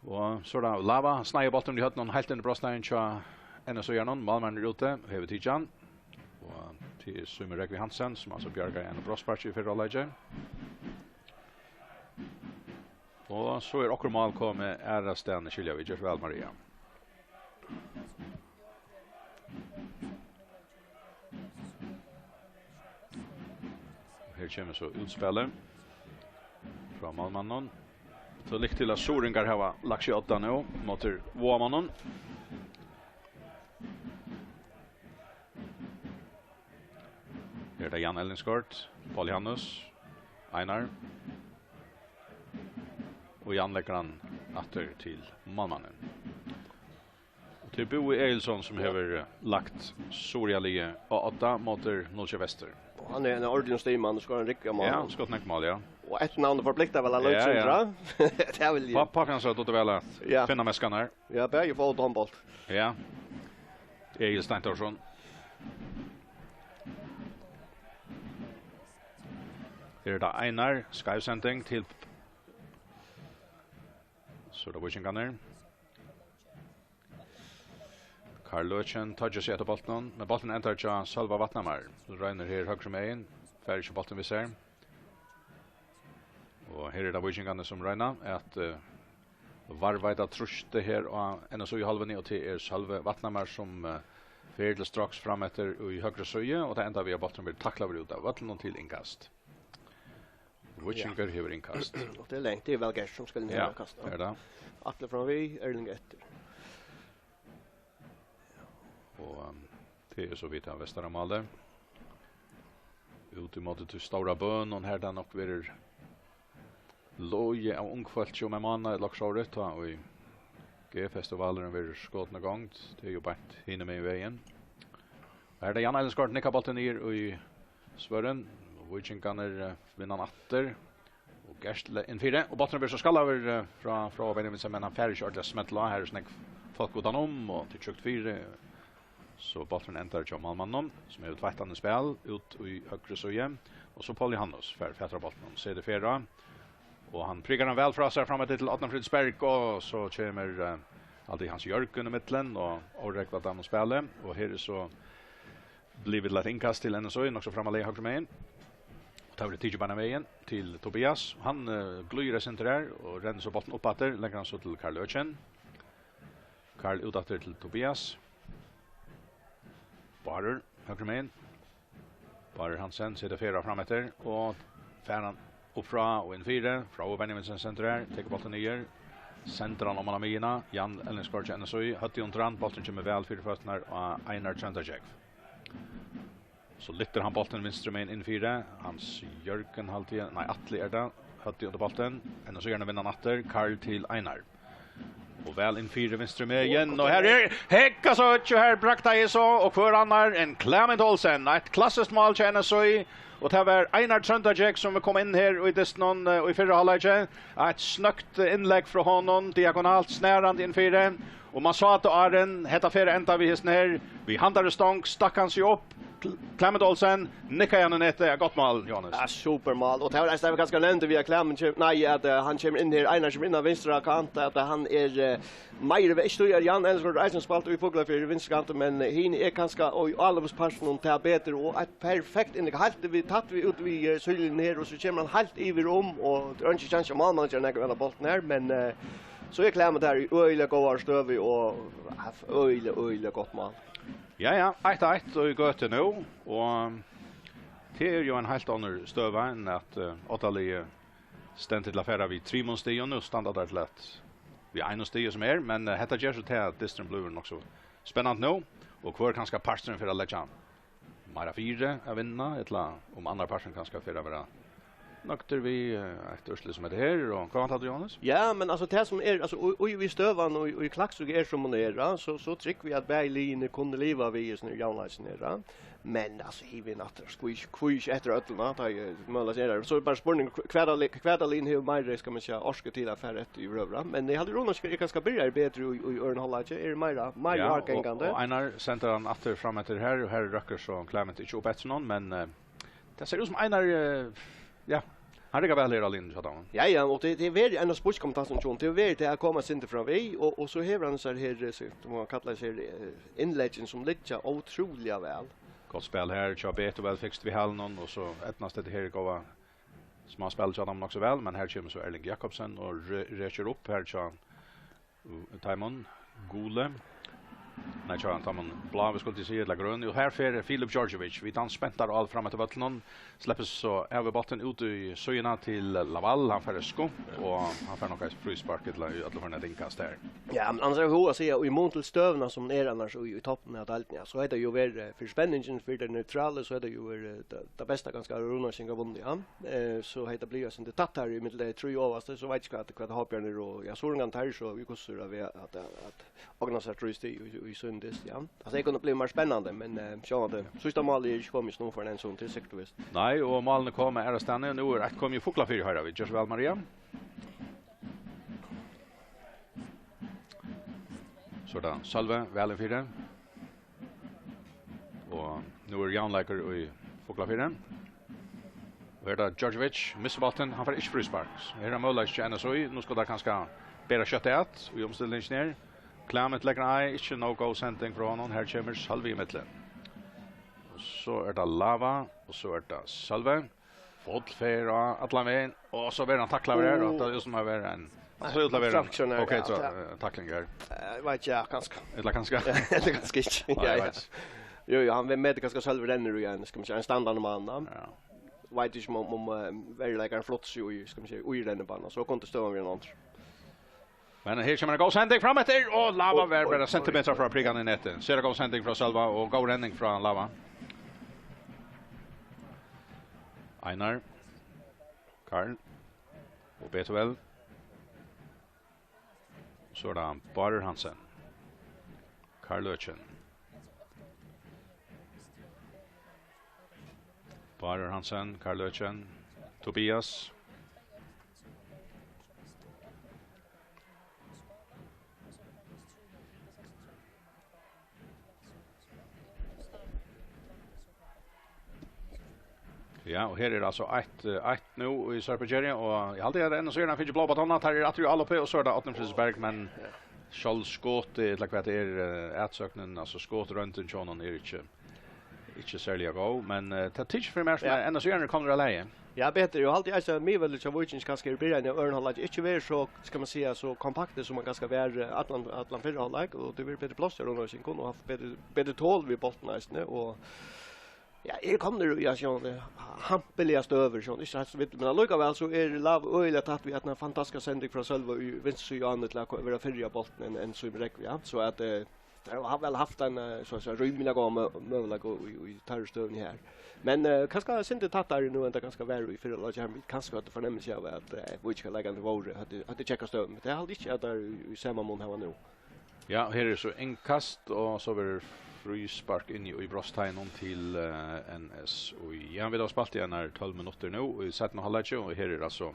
Og so er tað Lava, sneiðir bóltin í høvdinum, heilt inn í brotsteigin hjá N S Í-arnum. Málmaðurin er úti, hevur tikið hann. Og tað er Símun Rógvi Hansen, sum altso bjargaði einum brotssparki í fyrra hálvleiki. Og so er okkurt mál komið aðrastaðni, skilja vit, ger so væl, Maria. Og her kemur so útspælið. Frá málmanninum. So líka til at suðuroyingar hava lagt seg á odda nú móti vágamonnum. Her er tað Jan Ellingsgaard, Paul Johannes, Einar. Og Jan leggur hann aftur til málmannin. Og tað er Búi Egilson, sum hevur, eh, lagt suðuroyinga liðið á odda móti null sjey Vestur. Og hann er ein ordiligur stigmaður, og skorar ein rúgvu av málum. Ja, hann skorar nógv mál, ja. Og eftirnavnið forpliktar væl at lukta. Ja, ja. Sindra. Tað vil eg. Pá-, pápi hansara dugdi væl at, ja, finna meskan her. Ja, bæði fót og hondbólt. Ja. Egil Steintórsson. Her er tað Einar, skeiv sending til, so er tað víkingarnir. Karl Løken toyggir seg eftir bóltinum, men bólturin endar hjá Sølva Vatnamar. Roynir her høgru megin, fær ikki bóltin við sær. Og her er tað víkingarnir, sum royna at, eh, varðveita trýstið her á N S Í-hálvuni, og tað er Sølvi Vatnamar, sum, eh, fer til straks fram eftir í høgru síðu, og tað endar við, at bólturin verður taklaður út av vøllinum til innkast. Víkingur, ja, hevur innkast. Og tað er langt, tað er væl gert, sum skal inn, ja, kasta. Er tað. Atle fram við, Erling eftir. Og, um, tað er so vit av vestaramálið. Út ímóti tí stóra bøn, og her tað nokk verður logið av ungfólki um ein mánað ella okkurt sovorðið, tá ið G-festivalurin verður skotin í gongd. Tað er jú beint hinumegin vegin. Og her er tað Jan Ellingsgaard, nikkar bóltin niður í svørðin. Og víkingarnir, eh, vinna hann aftur. Og Gerstle inn fyri. Og bólturin verður so skallaður, eh, frá, frá Benjaminsen, men hann fær ikki ordiliga smell á. Her er so nógv fólk uttanum, og tað er tjúkt fyri. So bólturin endar hjá málmanninum, sum hevur tveitt hann í spæl, út í høgru síðu. Og so Paul Johannes fær fatur á bóltinum, setir ferð á. Og hann prikar hann væl frá sær fram eftir til Árna Fríðriksberg, og so kemur, eh, altíð Hans Jørgen í millum og órógvar teimum spælið. Og her er so blivið til eitt innkast til N S Í, nokk so framarlega høgru megin. Og tað verður tikið beinan vegin til Tobias. Hann, eh, glíður eitt sindur her og rennir so bóltin upp aftur, leggur hann so til Karl Økjen. Karl út aftur til Tobias. Bárður, høgru megin. Bárður Hansen setir ferð á fram eftir og fær hann upp frá og inn fyri. Fróði Benjaminsen sendir her, tekur bóltin niður. Sendir hann oman á miðjuna. Jan Ellingsgaard hjá N S Í. Høvdið undir hann, bólturin kemur væl fyri føturnar á Einar Tróndargjógv. So lyftir hann bóltin vinstru megin inn fyri. Hans Jørgen, haldi eg. Nei, Atli er tað. Høvdið undir bóltin. N S Í-arnir vinna hann aftur. Karl til Einar. Og væl inn fyri vinstru megin. Og her er Hekka so, og her braktaði so, og hvør annar enn Clement Olsen. Eitt klassiskt mál hjá N S Í. Og tað var Einar Tróndargjógv, sum kom inn her í dystin, eh, í fyrra hálvleiki. Eitt snøgt innlegg frá honum, diagonalt, snarandi inn fyri. Og man sá at áðrenn hetta fer at enda við hesum her, við handari stong, stakk hann seg upp. Kl-, Clement Olsen, nikkaði hann í netið, ja, gott mál, Jóhannes. Ja, supermál. Og tað var eisini, tað var kanska nevnt við at Clement kjem-, nei, at, eh, hann kemur inn her, Einar kemur inn á vinstra kant, at, eh, hann er, eh, meira við, ikki tí at Jan Ellingsgaard eisini spælt í Fuglafirði vinstri kant, men, eh, hin er kanska, og í álopspartinum tað betur, og eitt perfekt innlegg, heilt við, tætt við, út við, eh, síðlínuna her, og so kemur hann heilt yvir um, og tað er ikki kjansur málmann at gera nakað við henda bóltin her, men, eh, so er Clement her í øgiliga góðari støðu, og, ja, øgiliga, øgiliga gott mál. Ja, ja, eitt eitt og í gøtu nú, og tað er jú ein heilt onnur støða enn at, eh, oddaliðið stendur til at fara við trimum stigum, nú standa teir til at við einum stigi sum er, men, eh, hetta ger so tað at dysturin blívur nokk so spennandi nú, og hvør kanska parturin fer at leggja meira fyri at vinna, ella um annar parturin kanska fer at vera nøgdur við, eh, eitt úrslit sum hetta her, og hvat væntar tú, Jóhannes? Ja, men altso, tað sum er, altso, og, og við støðan og, og í Klaksvík er sum hon er, ja, so, so trúgvi eg at bæði liðini kunnu liva við hesum javnleikinum her, ja. Men, altso, hevur ein aftur, skvís, skvís eftir øllum, ja, tá eg møguliga er har. So er bara spurning, hvat av li-, hvat av liðum hevur meira, skal man siga, orku til at fara eftir í røvra. Men eg haldi, Runar er kanska byrjaður betri í, í øðrum hálvleiki, er meira, meira, ja, árgangandi. Og, og Einar sendir hann aftur fram eftir her, og her røkkur so Clement ikki upp eftir honum, men, eh, tað sær út sum Einar, eh, ja, hann riggar væl her á línuni hjá teimum. Ja, ja, og tað, tað er verið ein av spískompetansunum hjá honum, tað er verið til at koma eitt sindur fram við, og, og so hevur hann hesar her, eh, sum man kallar seg, eh, innleggini sum liggja ótrúliga væl. Gott spæl her, hjá Betu, væl fikst við hælunum, og so eydnast hetta her góða smáspæl hjá teimum nokk so væl, men her kemur so Erling Jakobsen og re-, rekir upp her hjá teimum gulu. Nei, tjá, tá man blá, við skuldi siga, ella grøn. Og her fer Filip Djordjevic. Vit dansa spentar alt fram eftir vøllinum. Sleppur so av við bóltin út í síðuna til Laval. Hann fær skutt, og hann fær nokk eitt fríspark, ella í øllum førum eitt innkast her. Ja, men annars er hug at siga, í mun til støðuna sum er annars í, í toppinum av deildini, ja, so er tað jo verið, eh, fyri spenningin, fyri tað neutrale, so er tað jo verið, eh, tað, tað besta kanska, at Runavíkingar vunnu, ja. Eh, so hevði tað blivið eitt sindur tættari í millum tey trý ovastu, so veit eg ikki hvat, hvat Hoyvíkingar og, ja, Suðuroyingar, teir so, í hvussu er at, at, at, at Agnes har trýst í, í, í sunn dyst, ja. Altso, tað kundi blivið meir spennandi, men, eh, sjálvandi, síðsta málið er ikki komið nú fyri enn, so tað er sikkurt og vist. Nei, og málini koma aðrastaðni. Nú er eitt komið í Fuglafirði, hoyra vit. Ger so væl, Maria. So er tað Sølvi, væl inn fyri. Og nú er javnleikur í Fuglafirði. Og her er tað Djordjevic, missir bóltin, hann fær ikki fríspark. Her er møguleiki hjá N S Í, nú skal tað kanska bera skjótt at, í umstillingini her. Clement leggur ei, ikki nóg góð sending frá honum, her kemur Sølvi í millum. Og so er tað Lava, og so er tað Sølvi. Full ferð á allan vegin, og so verður hann taklaður her, og tað er sum at vera ein, hann sær út til at vera ein, framkjønnar, ok, ja, so, ja, eh, takling her. Eh, veit ikki, ja, kanska. Ella kanska. Ella kanska ikki. Nei, ja, eg ja, veit. Jo, jo, hann metir kanska Sølvi rennur í ein, skal man siga, ein standandi mann, ja. Ja. Veit ikki um, um, eh, veruleikarin fluttar seg í, skal man siga, í rennibanan, so kundi støðan verið ein annan. Men her kemur ein góð sending fram eftir, og Lava var bara sentimetrar frá at prika hann í netið. Sera góð sending frá Sølva og góð redning frá Lava. Einar. Karl. Og Betuel. So er tað Bárður Hansen. Karl Løken. Bárður Hansen, Karl Løken, Tobias. Ja, og her er altso eitt, eh, eitt nú í Sarpagøtu, og eg haldi at N S Í hevur fingið blóð á tonnina, teir eru aftur í áloppi, og so er tað Árni Friðberg, men sjálvt skotið, ella hvat tað er, eh, atsóknin, altso skotroyndin hjá honum er ikki, ikki serliga góð, men, eh, tað tykist fyri mær sum at N S Í eru komnir av lagi. Ja, betur. Eg haldi eisini at miðvøllur hjá Víkingi kanska í byrjanini av øðrum hálvleiki ikki verið so, skal man siga, so kompaktur sum hann kanska var, eh, allan, allan fyrra hálvleik, og tað verður betri pláss hjá Runavíkingum og havt betri, betri tol við bóltin eisini, og ja, eru komnir í, ja, sjón, eh, hampiliga støður, sjón, ikki heilt so vilt, men allíkavæl so er Lava øgiliga tætt við eina fantastiska sending frá Sølva í vinstru síðu áni til at ko-, vera fyrri á bóltin enn, enn Símun Rógvi, ja, so at, eh, teir hava væl havt ein, eh, so at siga, rímiliga góðan mø-, møguleika í, í teirri støðuni her. Men, eh, kanska eitt sindur tættari nú enn tað kanska var í fyrra hálvleiki, har vit kanska høvdu fornemmilsi av at, eh, víkingaleikararnir vóru, høvdu, høvdu tjekka støðuna, men tað haldi eg ikki at teir í, í sama mun hava nú. Ja, og her er so innkast, og so verður fríspark inni í brotsteigin til, eh, N S Í. Ja, vit hava spælt í einar tólv minuttir nú í seinna hálvleiki, og her er altso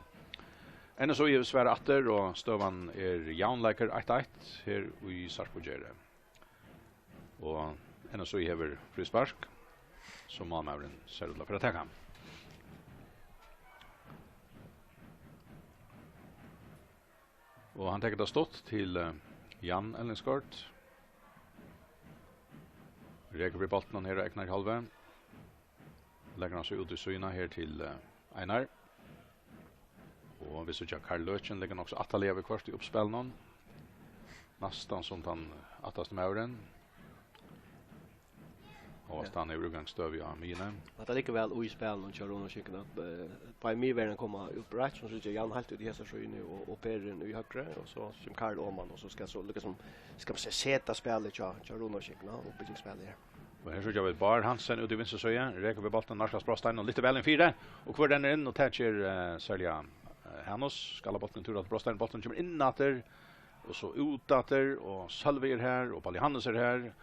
N S Í hevur svarað aftur, og støðan er javnleikur eitt eitt her í Sarpagøtu. Og N S Í hevur fríspark, sum málmaðurin sær út til at fara at taka. Og hann tekur tað stutt til, eh, Jan Ellingsgaard. Rekur við bóltinum her á egnari hálvu. Leggur hann so út í síðuna her til, eh, Einar. Og vit síggja Karl Løken liggur nokk so aftarliga viðhvørt í uppspælinum. Næstan sum tann aftasti maðurin. Og ja, hann hevur útgangsstøði á miðjuni. At tað liggur væl í spælinum hjá Runavíkingum, at, eh, bæði miðverjin koma upp breitt, sum síggja Jan heilt út í hesa síðuni og, og Perin í høgru, og so kemur Karl oman, og so skal so líka sum, skal man siga, seta spælið hjá, hjá Runavíkingum, og byggingsspælið her. Og her síggja vit Bárð Hansen út í vinstru síðu, rekur við bóltin, nærkast brotstein og lyftir væl inn fyri, og hvør rennur inn og tekur, eh, serliga, eh, Hanus, skal ha bóltin, túr at brotstein, bóltin kemur inn aftur, og so út aftur, og Sølvi er her, og Paul Johannes er her,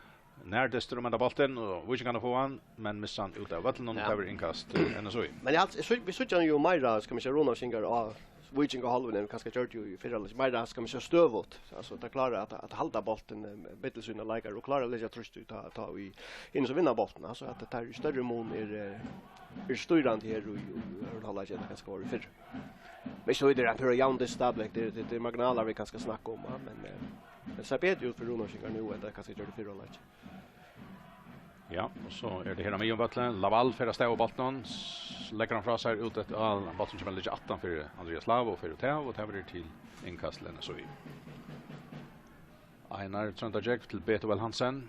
nærdystur um enda bóltin, og Víkingarnir fáa hann, men missa hann út av vøllinum, ja, og tað verður innkast til N S Í. Men eg halt-, eg sý-, vit síggja hann jo meira, skal man siga, Runavíkingar á Víkingahálvuni, enn vit kanska gjørdu jo í fyrra, meira, skal man siga, støðugt. Altso, teir klára at, at halda bóltin, eh, millum sínar leikarar og klára at leggja trýst í, tá, tá í, inn sum vinna bóltin. Altso, at tað er í størri mun er, eh, er stýrandi her í, í øðrum hálvleiki enn tað kanska var í fyrra. Men so er tað ein púra javn dyst stadigvæk, tað er, tað er, tað er marginalar vit kanska snakka um, ja, men, eh, men tað sær betri út fyri Runavíkingar nú enn tað kanska gjørdi í fyrra hálvleiki. Ja, og so er tað her á miðjum vølli. Laval fer avstað við bóltinum, s-, leggur hann frá sær út eftir, á, bólturin kemur at liggja aftan fyri Andreas Lava og fer út av, og tað verður til innkast til N S Í. Einar Tróndargjógv til Betuel Hansen.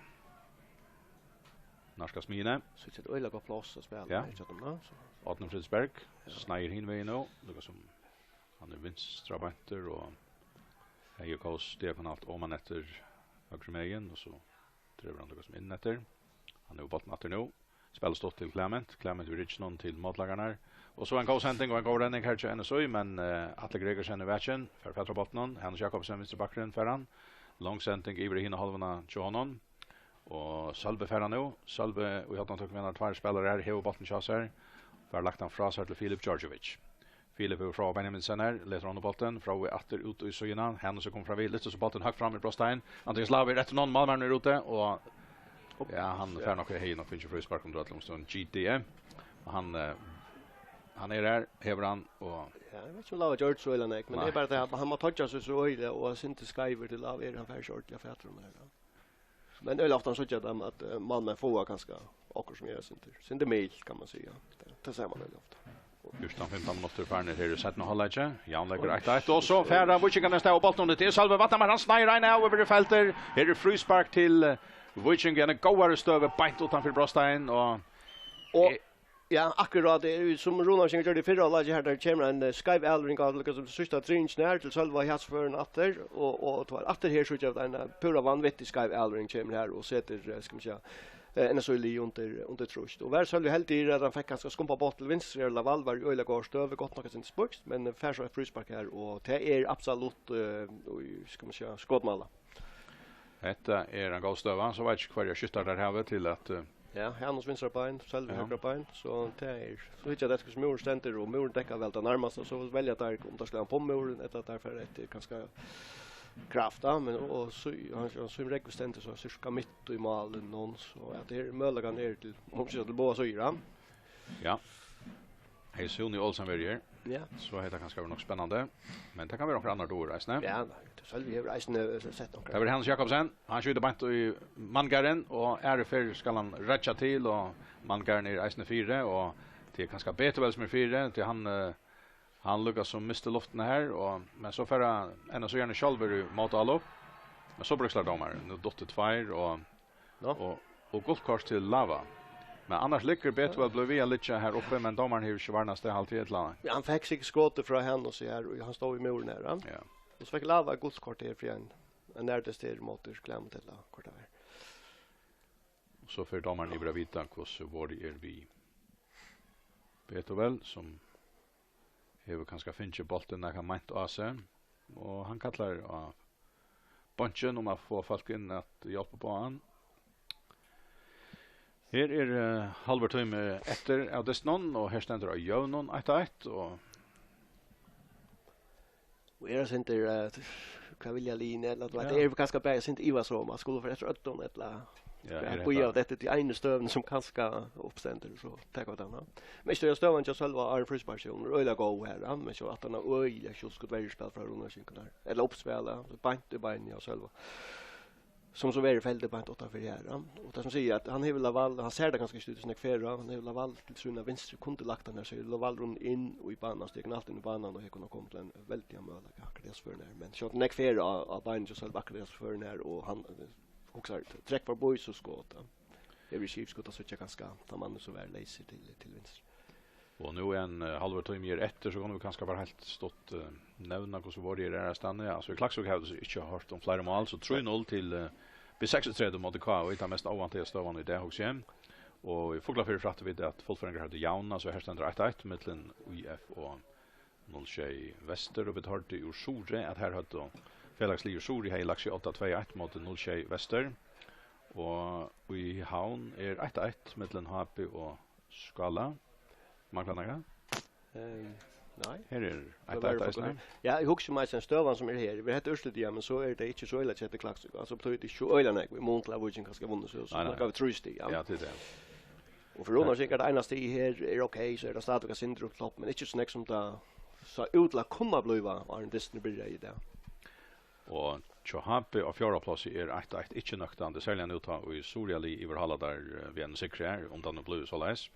Nærkast miðjuni. So er tað øgiliga gott pláss at spæla Ja. her hjá teimum, so. Árni Friðberg. Ja. Sneiðir hin vegin nú. Lukka sum hann er vinstra beintur og hevði K S Stefán alt oman eftir høgru megin og so dregur hann lukka sum inn eftir. Hann hevur bóltin aftur nú. Spælir stutt til Clement. Clement við rygginum til mótlagararnar. Og so ein góð sending og ein góð redning her hjá N S Í, men, eh, Atli Gregersen er vakin. Fær fatur á bóltinum. Hanus Jakobsen, vinstri bakkurin, fær hann. Long sending yvir í hina hálvuna hjá honum. Og Sølvi fær hann nú. Sølvi, og í hjartan tók við tveir spælarar her, hevur bóltin hjá sær. Fær lagt hann frá sær til Filip Djordjevic. Filip hevur Fróða Benjaminsen her, letur honum bóltin, Fróði aftur út í síðuna, Hanus er komin fram við, lyftir so bóltin høgt fram í brotstein, Andrias Lava er eftir honum, málmaðurin er úti, og ja, hann fær nokk, hevði nokk fingið fríspark undir øllum umstøðum, G D, og hann, eh, hann er her, hevur hann, og Ja, eg veit ikki um Lava gjørdi so illa nógv, men Nei. tað er bara tað at hann má toyggja seg so øgiliga, og hann er skeivur til Lava, er hann fær ikki ordiliga fatur um her, ja. Men øgiliga ofta síggja vit at, eh, málmenn fáa kanska okkurt sum er sindur, sindur milt, kann man siga. Tað, tað sær man øgiliga ofta. Fjúrtan, fimtan minuttir farnir her í seinna hálvleiki. Javnleikur eitt eitt, og so fara víkingarnir av stað og bóltin, tað er Sølvi Vatnamar, hann sneiðir ein av og verður feldur. Her er fríspark til, eh, Víking, ein góðari støðu beint uttanfyri brotstein, og Og, ja, akkurát, tað er jú sum Rúnar Singh gjørdi í fyrra hálvleiki her, har kemur ein, eh, skeiv avlevering av, líka sum síðsta tryggingin her til Sølva í hasum førinum aftur, og, og, og aftur her síggja vit ein, eh, púra vanvittig skeiv avlevering kemur her og setir, eh, skal man siga, eh, N S Í-liðið undir, undir trýst. Og var Sølvi heldigur at hann fekk kanska skumpað bóltin til vinstru, har Lawal var í øgiliga góðari støðu, gott nokk eitt sindur spískt, men, eh, fær so eitt fríspark her, og tað er absolutt, eh, í, skal man siga, skotmála. Hetta er ein góð støða, so veit eg ikki hvørjar skyttar teir hava til at, eh, Ja, Hanus vinstra bein, Sølvi Ja. høgra bein, so tað er, so hyggja teir hvussu múrurin stendur, og múrurin dekkar væl tað nærmasta, so velja teir um teir skal hava hann upp á múrin, ella teir fara eftir kanska kraft, ja, men, og so, hann, hann, so Rógvi stendur so sirka mitt í málinum, so at her møguleikarnir eru til, um man sigur, til báðar síður, ja. Ja. Hevði Súni Olsen verið her, Ja. so hevði tað kanska verið nokk spennandi. Men tað kann vera onkra annar døgurði eisini. Ja, nei, tað Sølvi hevur eisini, eh, sett onkra. Tað verður Hanus Jakobsen. Hann skjýtur beint í manngarðin, og aðru ferð skal hann reiggja til, og manngarðin er eisini fyri, og tað er kanska Betuel sum er fyri, tí hann, eh, hann líka sum misti luftina her, og, men so fer hann, enn so gjørdi hann sjálvur í mótálop. Men so bríkslar dómarin. Nú duttu tveir, og Nå. Og, og gult kort til Lava. Men annars liggur Betuel blivið við at liggja her uppi, men dómarin hevur ikki varnast tað, haldi eg, ella? Ja, hann fekk sikkurt skotið frá Hanusi her, og hann stóð í múrinum her, ja. Ja. Og so fekk Lava gult kort her fyri ein, ein nærdyst her móti Clement ella hvør tað var. Og so fer dómarin yvir at vita hvussu vorðið er við Betuel, sum hevur kanska fingið bóltin nakað meint á seg, og hann kallar á beinkin um at fáa fólk inn at hjálpa upp á hann. Her er, eh, hálvur tími eftir av dystinum, og her stendur á jøvnum eitt eitt, og Og er eitt sindur, eh, hvat vilja liðini, ella, tú veit, Ja. tað er kanska bara eitt sindur ivasom, at skulu fara eftir øllum, ella Ja, skal er bíða hetta av dette til einu støðuni sum kanska uppstendur, so taka vit hana. Men ikki støðan hjá Sølva, Aron Frísberg, hon er øgiliga góð her, ja, men so at hann er øgiliga skjótt skot verjuspæl frá Rúnar Singh her. Ella uppspæl, ja, so beint í beinini á Sølva. Sum so verður feldur beint uttanfyri her, ja. Og tað sum sigur, at hann hevur Lawal, hann sær tað kanska ikki út sum nógv ferð, hann hevur Lawal til sína vinstru, kundi lagt hann her, so er Lawal runnin inn í banan, stekur hann alt inn í banan, og her kundi hann koma til ein veldigan møguleika, akkurát í hesi førini her. Men sjálvt nógv ferð á, á beinini hjá Sølva akkurát í hesi førini her, og hann, eh, hugsar, trekk forbí, so skot, ja. Hevur ikki yvirskot at síggja kanska tann mannin, sum var leysur til, til vinstru. Og nú er ein, eh, hálvur tími er eftir, so kunnu vit kanska bara heilt stutt, eh, nevna hvussu vorðið er aðrastaðni. Altso, í Klaksvík hava vit ikki hoyrt um fleiri mál, so trý null til, eh, B seksogtretivu móti K A, og í tað mest óvæntaða støðan í dag, hugsi eg. Og í Fuglafirði frættu vit, at Fuglfirðingar høvdu javnað, so her stendur eitt eitt millum Í F og null sjey Vestur, og vit hoyrdu úr Suðuroy, at her høvdu felagslið úr Suðuroy hevði lagt seg á tvey eitt móti null sjey Vestur. Og í Havn er eitt eitt millum H B og Skála. Manglar nakað? Ehm, nei. Her er Tað eitt eitt verður eisini. Ja, eg hugsi meir enn støðan sum er her. Við hetta úrslitið, ja, men so er tað ikki so illa hjá Klaksvík. Altso, betýðir ikki so øgiliga nógv. Í mun til at Víking kanska vunnu, so, so Nei, nei. Nakað við trý stig, ja. Ja, tað er tað. Og fyri Rúnar Singh er tað einasta stig her er ok, so er tað stadigvæk eitt sindur upp til topp, men ikki so nógv sum tað sá út til at kunna blíva, áðrenn dysturin byrjaði í dag. Og hjá H B á fjórða plássi er eitt eitt ikki nøktandi, serliga nú tá ið Suðuroyarliðið yvirhálar teir, eh, við einum sigri her, um tað nú blívur soleiðis.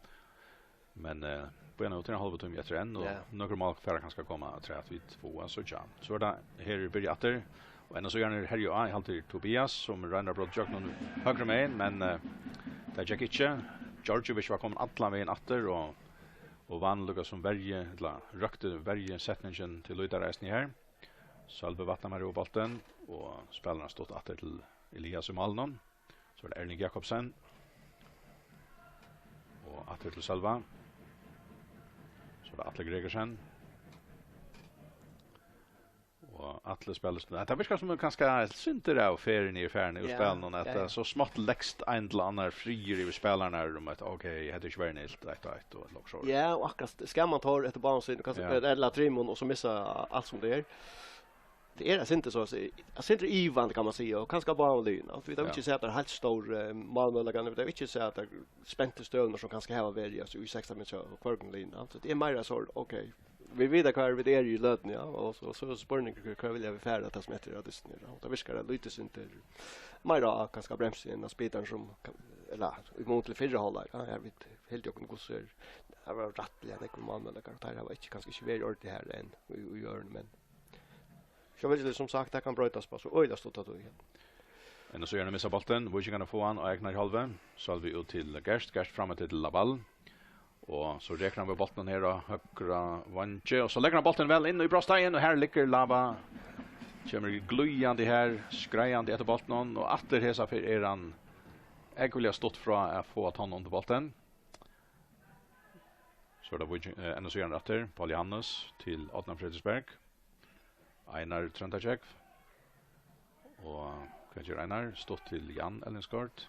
Men, eh, bíða nú, tað er ein hálvur tími eftir enn, og Ja. nøkur mál fara kanska at koma afturat, vit fáa síggja. So er tað, her er byrjað aftur, Og enn so gjørdi Herjó á, eg haldi Tobias, sum roynir at brjóta gjøgnum høgru megin, men, eh, tað gekk ikki. Djordjevic var komin allan vegin aftur, og, og vann líka sum verji, ella røkti verjusetningin til lýtar eisini her. Sølvi Vatnamar hevur bóltin, og spælir hann stutt aftur til Elias í málinum. So er tað Erling Jakobsen. Og aftur til Sølva. So er tað Atli Gregersen. Og Atli spælir sp-, tað virkar sum kanska eitt sindur av ferðini er farin úr Ja, spælinum, at ja, ja. tað so smátt legst ein til annar friður yvir spælararnar um at, ok, hetta er ikki verið ilt, eitt og eitt og nokk so. Ja, og akkurát, skal man ta eftir báðum sínum, kanska, Ja. ella trimum, og so missa alt sum tað er. Tað er eitt sindur so, eitt sindur ivandi, kann man siga, og kanska báðum liðum. Vit hava Ja. ikki sæð tær heilt stóru, eh, málmøguleikarnar, vit hava ikki sæð tær spentu støðurnar sum kanska hava verið, altso, í sekstan minuttir á hvørjum liðum. So tað er meira so, ok, vit vita hvar vit eru í løtuni, ja, og so, so er spurningur, hvar vilja vit fara tað sum eftir av dystinum, ja. Og tað virkar eitt lítið sindur meira á kanska bremsu enn á spitaran sum kann, ella í mun til fyrra hálvleik, ja, her vit hildu okkum hvussu er, her var rættiliga nógvir málmøguleikar, og teir hava ikki, kanska ikki verið ordiliga har enn í, í øðrum, men sjálvandi, sum sagt, tað kann broytast bara so øgiliga stutt at, ja. Enn so gjørdi missa bóltin, Víkingarnir fáa hann á egna hálvu, Sølvi út til Gert, Gert fram til Laval. Og so rekur hann við bóltinum her á høgra vangi, og so leggur hann bóltin væl inn í brotsteigin, og her liggur Lava, kemur glíðandi her, skreiðandi eftir bóltinum, og aftur hesa ferð er hann ógvuliga stutt frá at fáa tonnina undir bóltin. So er tað Víking, eh, enn so gjørdi aftur, Paul Johannes til Árna Fredriksberg. Einar Tróndargjógv. Og hvat ger Einar? Stutt til Jan Ellingsgaard.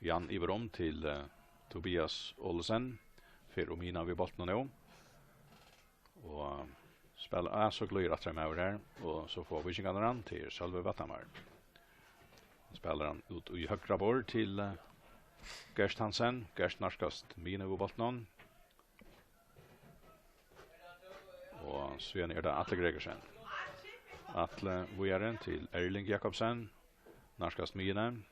Jan yvir um til, eh, Tobias Olsen. Fer um hina við bóltinum nú. Og spælir, ah, so glíður aftur ein maður her. Og so fáa Víkingarnir hann til Sølvi Vatnamar. Spælir hann út í høgra borð til, eh, Gert Hansen. Gert nærkast miðjuni við bóltinum. Og síðan er tað Atli Gregersen. Atli víðari til Erling Jakobsen. Nærkast miðjuni.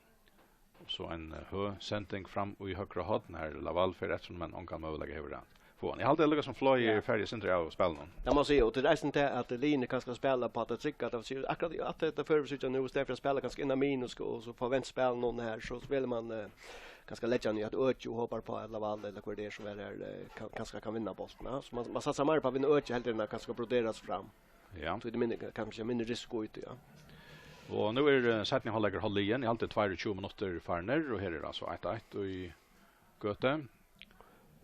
Og so ein, eh, høg sending fram í høgra horn. Her Laval fer eftir, men ongan møguleika hevur hann. Fáa hann. Eg haldi, at Lukas von Fløy Ja. er farið sindur av spælinum. Ja, man sigur, og til resten til at liðini kanska spæla á tað trygga, at tað vil siga, akkurát í at hetta førir seg nú, í staðin fyri at spæla kanska inn á minus, og so forventa spæl nú her, so spælir man, eh, kanska leggja hann í eitt øki og hopar á at Laval, ella hvør tað er sum er her, eh, kan, kanska kann vinna bóltin, ja. So man, man satsar meira á at vinna øki heldur enn at kanska brodera seg fram. Ja. So er tað minni, kanska minni risiko í tí, ja. Og nú er, eh, seinni hálvleikur hálvliðin. Eg haldi tveir og tjúgu minuttir farnir, og her er altso eitt eitt í gøtu.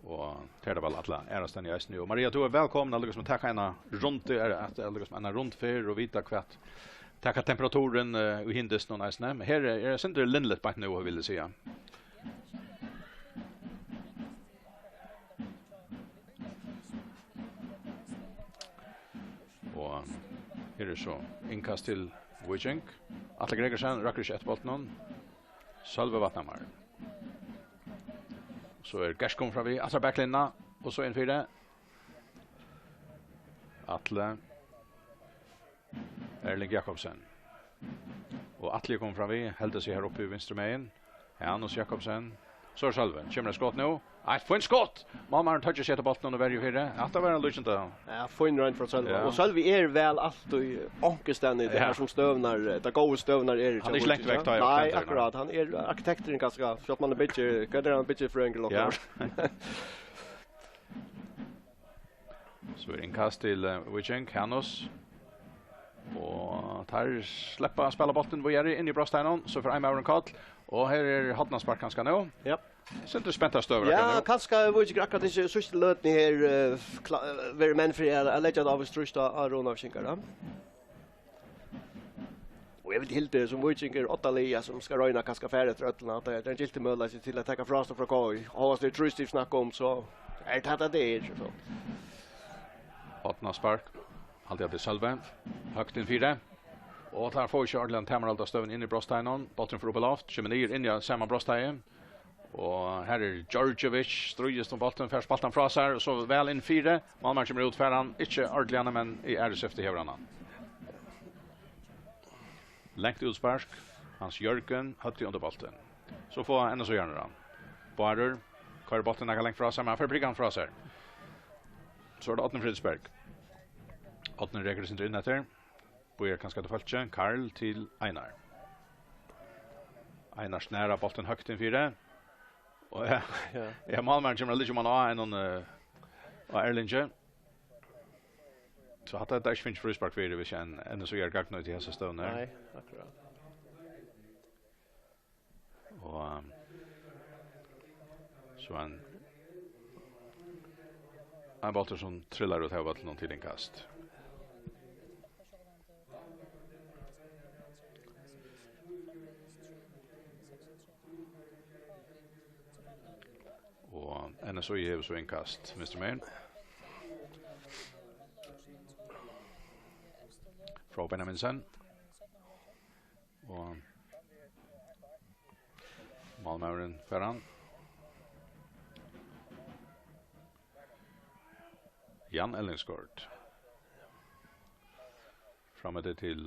Og tað er tað væl alla aðrastaðni eisini. Og Maria, tú ert vælkomin at líkasum taka eina rundu, er at, at líkasum eina rundferð og vita hvat, taka temperaturin, eh, í hindistunum eisini. Men her er, er sindur linligt beint nú, vil eg siga. Og her er so innkast til Víking. Atli Gregersen røkkur ikki eftir bóltinum. Sølvi Vatnamar. So er Gerst komin fram við, aftur á baklinjuna, og so inn fyri. Atli. Erling Jakobsen. Og Atli er komin fram við, heldur seg her uppi í vinstru megin. Hanus Jakobsen. So er Sølvi. Kemur eitt skot nú. Eitt fínt skot! Málmaðurin toyggir seg eftir bóltinum og verjir fyri. Hatta var ein líkindi. Ja, fín roynd frá Sølvi. Ja. Og Sølvi er væl alt í onkustaðni, tað Ja. her sum støðurnar, tað góðu støðurnar eru Hann er ikki langt vekk, tá, Nei, arkitekturin. akkurát. Hann er arkitekturin kanska, sjálvt um hann er byggi-, hvat er hann, byggifrøðingur, Ja. okkurt? So er innkast til, eh, Víking, Hanus. Og teir sleppa at spæla bóltin víðari inn í brotsteiginum, so fer ein maður um koll. Og her er hornaspark kanska nú. Ja. Sindur spentar støður Ja, akkurát nú. kanska Víkingur akkurát í síðstu løtuni her, eh, kla-, eh, verið menn fyri at, at leggja tað av í trýst á, á Runavíkingar, ja. Og eg vil hilda sum Víkingur, átta liða sum skal royna kanska fara eftir øllum, at tað er ein gildur møguleiki til at taka frástøðu frá K I. Og hvis tað er trý stig snakk um, so er tað tað, tað er, so. Hornaspark. Haldi at tað er Sølvi. Høgt inn fyri. Og teir fáa ikki ordiliga tamarhald á støðuni inn í brotsteiginum. Bólturin fer upp í loft, kemur niður inn í sama brotsteig. Og her er Djordjevic, stríðist um bóltin, fær spælt hann frá sær, og so væl inn fyri. Málmaðurin kemur út, fær hann ikki ordiliga, men í aðru syfti hevur hann hann. Langt útspark, Hans Jørgen, høvdið undir bóltin. So fáa enn so gjørdi hann. Bárður, koyrir bóltin nakað langt frá sær, men hann fær prikkað hann frá sær. So er tað Árni Fredriksberg. Árni rekur seg inn eftir. Býr kanska til fólkið. Karl til Einar. Einar snarar bóltin høgt inn fyri. Og ja, ja. Ja, málmaðurin kemur at liggja um hann á einum, eh, á Erlingi. So hatta er ikki fingið fríspark fyri, hvis ein N S Í er gagnýtt í hesa støðuna her. Nei, akkurát. Og, um, so ein, ein bóltur sum trillar út av vøllinum til innkast. Og N S Í hevur so innkast, vinstra megin. Frá Benjaminsen. Og málmaðurin fær hann. Jan Ellingsgaard. Fram eftir til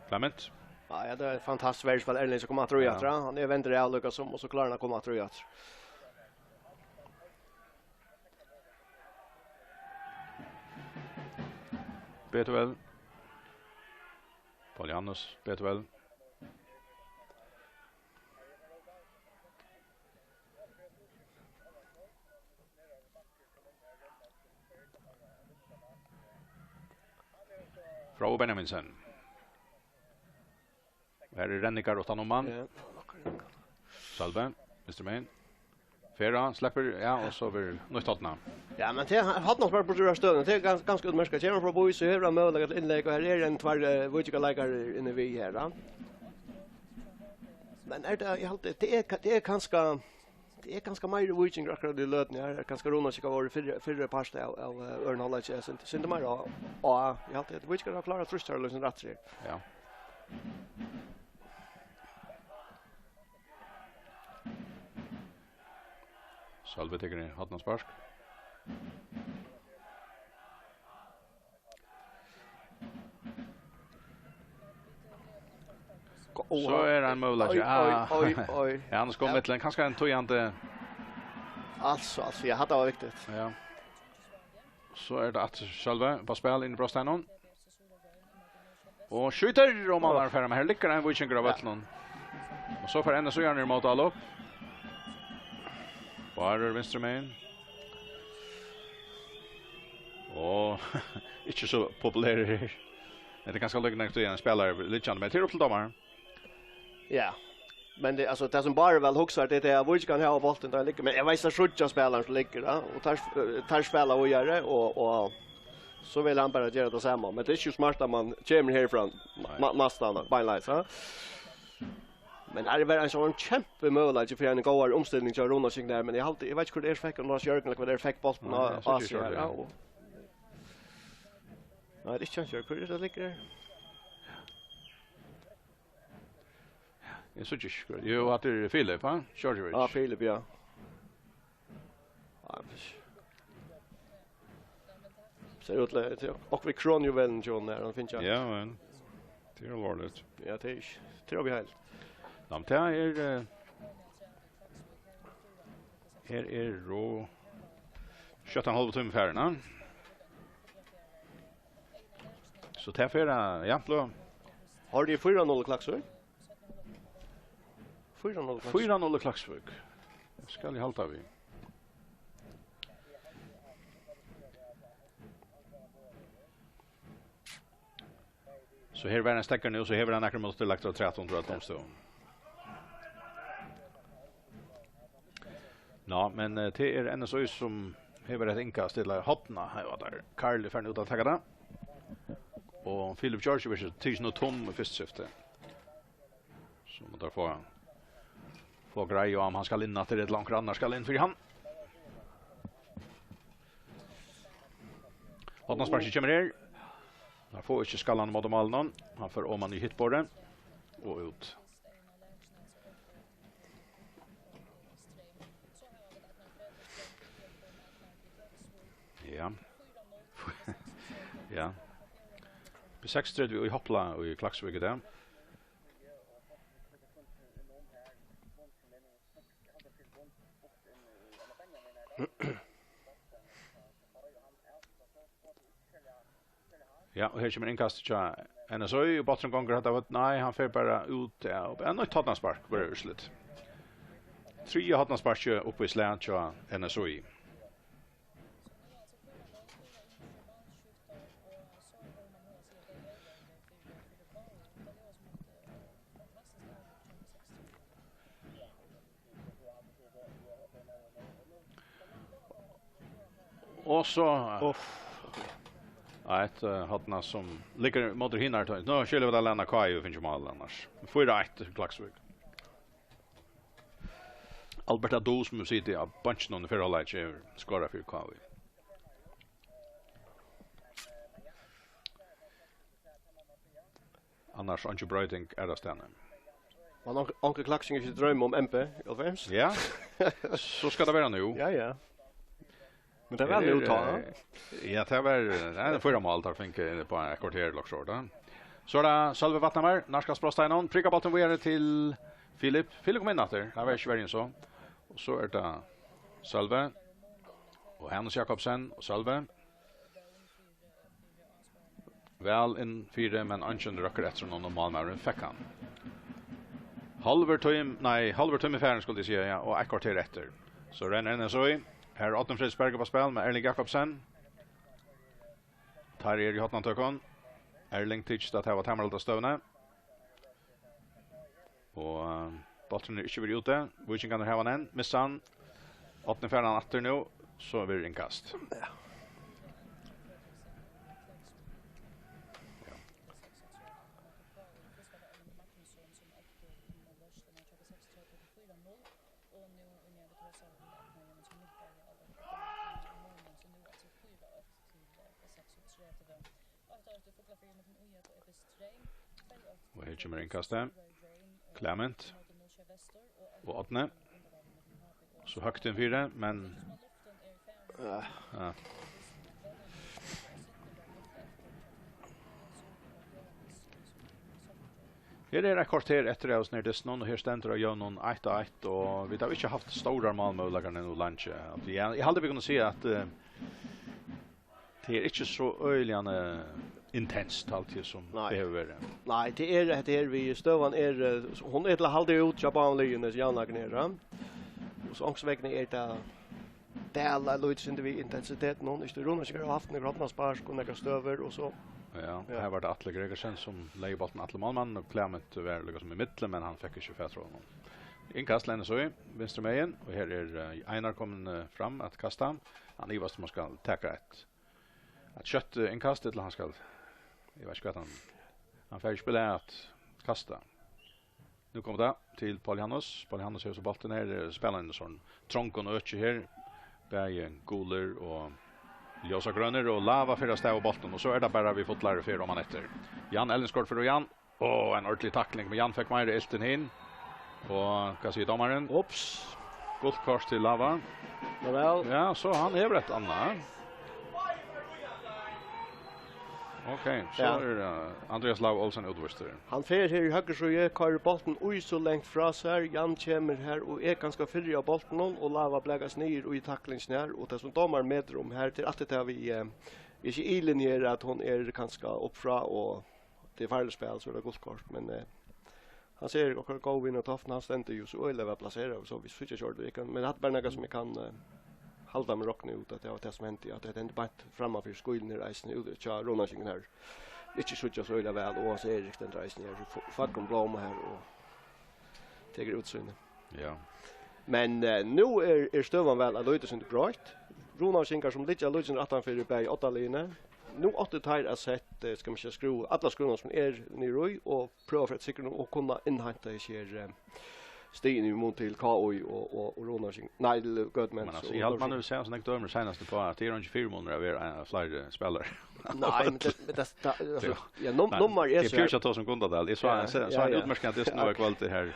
Clement. Ja, ja, tað er eitt fantastiskt verjuspæl, Erling, sum kemur aftur í Ja. aftur, ja. Hann er vendur av líka sum, og so klárar hann at koma aftur í aftur. Betuel. Paul Janus, Betuel. Frá Benjaminsen. Her er renningar uttan um hann. Ja. Sølvi, vinstra megin. Fer hann, sleppur, ja, og so verður nýtt horn. Ja, men tað er horn bara burtur úr støðuni. Tað er gans-, ganska útmerkt. Kemur frá bý, so hevur hann møguleika til innlegg, og her er ein tvær, eh, víkingar leikarar inni við her, ja. Men er tað, eg haldi, tað er ka-, tað er kanska, tað er kanska meiri víkingur akkurát í løtuni her. Er kanska Runavík hava verið fyrri, fyrri part av, av, eh, øðrum hálvleiki, eg syns, syns meira á, á, eg haldi, at víkingar hava klárað trýst her, líkasum rætt her. Ja. Sølvi tekur í hornaspark. So er ein møguleiki. Oj, oj, Ah. oj, oj. Ja, hann er skorin Ja. millum. Kanska ein týðandi. Altso, altso, ja, hatta var viktigt. Ja. So er tað aftur Sølvi upp á spæl inn í brotsteinan. Og skjýtur, og málmaður fær hann, men her liggur ein víkingur á Ja. vøllinum. Og so fær N S Í hann í mótálop. Bárður vinstra megin. Og ikki so populerur her. Hetta er kanska líka nógv tí hann spælir liggjandi, men tað er upp til dómaran. Ja. Men tað, altso, tað sum Bárður væl hugsar, tað er tað at víkingarnir hava bóltin, tá hann liggur. Men eg veit, at síggja spælaran sum liggur, ja. Og teir, eh, teir spæla víðari, og, og so vil hann bara gera tað sama. Men tað er ikki smart at mann kemur herfrá Nei. næstan beinleiðis, ja. Men her er ein sånn kjempemøguleiki fyri ein góðari umstilling hjá Runavík her, men eg haldi, eg veit ikki, hvør tað er, sum fekk, um Lars Jørgen, ella hvør tað er, fekk bóltin Nei, á, eg síggi á ikki seg her, Jørgen. Ja, og Nei, tað er ikki Hans Jørgen. Hvør er tað, liggur her? Eg síggi ikki, hvør. Jú, hatta er Filip, ha? Djordjevic. Ja, Filip, ja. Ja, men sær út til, til, og við kronjuvelen, John, er hann finnur. Ja, men tað er alvorligt. Ja, tað er ikki, tað er við heilt. Nei, men tað er, eh, her er og sjúttan og ein hálvur tími farin, ha? So tað fer, eh, ja, bløð. Har tað fýra null Klaksvík? Fýra null Klaksvík. Fýra null Klaksvík. Tað skal eg halda við. So her var ein steðgur nú, so her var hann akkurát lagt afturat undir at dómstøðan. Ná, men, eh, tað er N S Í sum hevur eitt innkast til hornið. Her var tað Karl farin út at taka tað. Og Filip Djordjevic er tikin út tóm í fyrsta skifti. So má teir fáa, fáa greið á, um hann skal inn aftur, ella onkur annar skal inn fyri hann. Hornasparkið kemur her. Hann fær ikki skallan móti málinum. Hann fer oman í hitt borðið og út. Ja. Ja. Seksogtretivu í Hopla í Klaksvík í dag. Ja, og her kemur innkast hjá N S Í, og bólturin gongur hatta vøll. Nei, hann fer bara út av, ja, nýtt hornaspark, verður úrslit. Triðja hornasparkið upp í slag hjá N S Í. Og so, uff, eitt, eh, horna sum liggur móti hinari. Nú skulu vit lata K I fingið mál annars. Fýra eitt til Klaksvík. Albert Adu, sum hevur sitið á beinkinum í fyrra hálvleiki, hevur skorað fyri K I. Annars eingin broyting aðrastaðni. Man onk-, onkur Klaksvík ikki droyma um M B í hálvfems? Ja, so skal tað vera nú. Ja, ja. Men tað var nú tá, eh, ja, tað var, eh, nei, tað fyrra mál, tað fingu upp á eitt korter, Loksor, da. So er tað Sølvi Vatnamar, nærkast brotsteigin, prikar bóltin víðari til Filip. Filip kom inn aftur, tað var ikki verri enn so. Og so er tað Sølvi og Hanus Jakobsen og Sølvi. Væl inn fyri, men eingin røkkur eftir honum, og málmaðurin fekk hann. Hálvur tími, nei, hálvur tími farin, skuldi eg siga, ja, og eitt korter eftir. So rennur N S Í. Her er Árni Fríðriksberg upp á spæl, men Erling Jakobsen. Teir eru í hornatøkum. Erling tykist at hava tamarhald á støðuni. Og, eh, bólturin er ikki verið úti. Víkingarnir hava hann enn. Missa hann. Árni fær hann aftur nú. So verður innkast. Ja. Ja. Og her kemur innkastið. Clement og Árni. So høgt inn fyri, men ja. Her er eitt korter eftir av hesum her dystinum, og her stendur á jøvnum eitt og eitt, og vit hava ikki havt stórar málmøguleikar nú leingi. Ja, eg haldi, vit kunnu siga, at, eh, tað er ikki so øgiliga, eh, intenst, altíð, sum nei, tað hevur verið. Nei, tað er, hetta her við støðan er, eh, hon er til at halda út hjá báðum liðum, hesi javnleikarnir her, ja. Og so onkursvegna er tað dala lítið sindur við intensitetin, hon, ikki, Runavíkingar hava havt nakrar hornaspark og nakrar støður, og so. Ja, ja. Her var tað Atli Gregersen, sum legði bóltin, Atli málmann, og Clement var líka sum í millum, men hann fekk ikki fatur á honum. Innkast til N S Í, vinstru megin, og her er, eh, Einar komin, eh, fram at kasta. Hann ivast um hann skal taka eitt, eitt skjótt, eh, innkast, ella hann skal, eg veit ikki hvat hann, hann fær ikki spælt at kasta. Nú kemur tað til Paul Janus. Paul Janus hevur so bóltin her, eh, spælir í sovorðnum trongum øki her. Bæði gulir og ljósagrønir, og Lava fer avstað við bóltin, og so er tað bara við fullari ferð oman eftir. Jan Ellingsgaard fyri Jan. Og ein ordentlig takling, men Jan fekk meira ilt enn hin. Og hvat sigur dómarin? Ups. Gult kort til Lava. Ja, væl. Ja, so hann hevur eitt annað. Ok, so ja, er, eh, Andreas Lava Olsen útvístur. Hann fer her í høgru síðu, koyrir bóltin í so langt frá sær. Jan kemur her og er kanska fyrri á bóltinum, og Lava blakast niður í taklingini her, og tað sum dómarin metir um her, tað er altíð tað við, eh, við ikki ilin her, at hon er kanska upp frá, og tað er farligt spæl, so er tað gult kort, men, eh, hann sær okkara góða vin á toppinum, hann stendur jú so øgiliga væl plaseraður, so vit síggja ikki ordiliga, men hatta er bara nakað sum eg kann, eh, halda meg rokna út, at tað var tað sum hendi, at tað hendi beint framman fyri skílin her eisini, út hjá Runavíkingum her. Ikki síggja so øgiliga væl, og Hans Erik stendur eisini her, so f-, fagrum blóma her og tekur útsýni. Ja. Men, eh, nú er, er støðan væl at líta sindur broytt. Runavíkingar sum liggja lítið sindur aftan fyri bæði oddaliðini. Nú áttu teir at sett, eh, skal man siga, skrúvu, allar skrúvurnar sum er niðri í, og prøva fyri at sikra nú og kunna innheinta hesi her, eh, stigini í mun til K I og, og, og Runavíking. Nei, til Gøtumenn. Men altso, eg haldi, man hevur sæð so nógv dømi seinast uppá, at tað er ikki fyrimunur at vera, eh, fleiri spælarar. Nei, men tað, men tað, tað, altso, ja, num-, nummar er so. Eg fari ikki at tosa um Gundadal. Eg sá, ja, sá, sá ein útmerkandi dyst nú í kvøld her,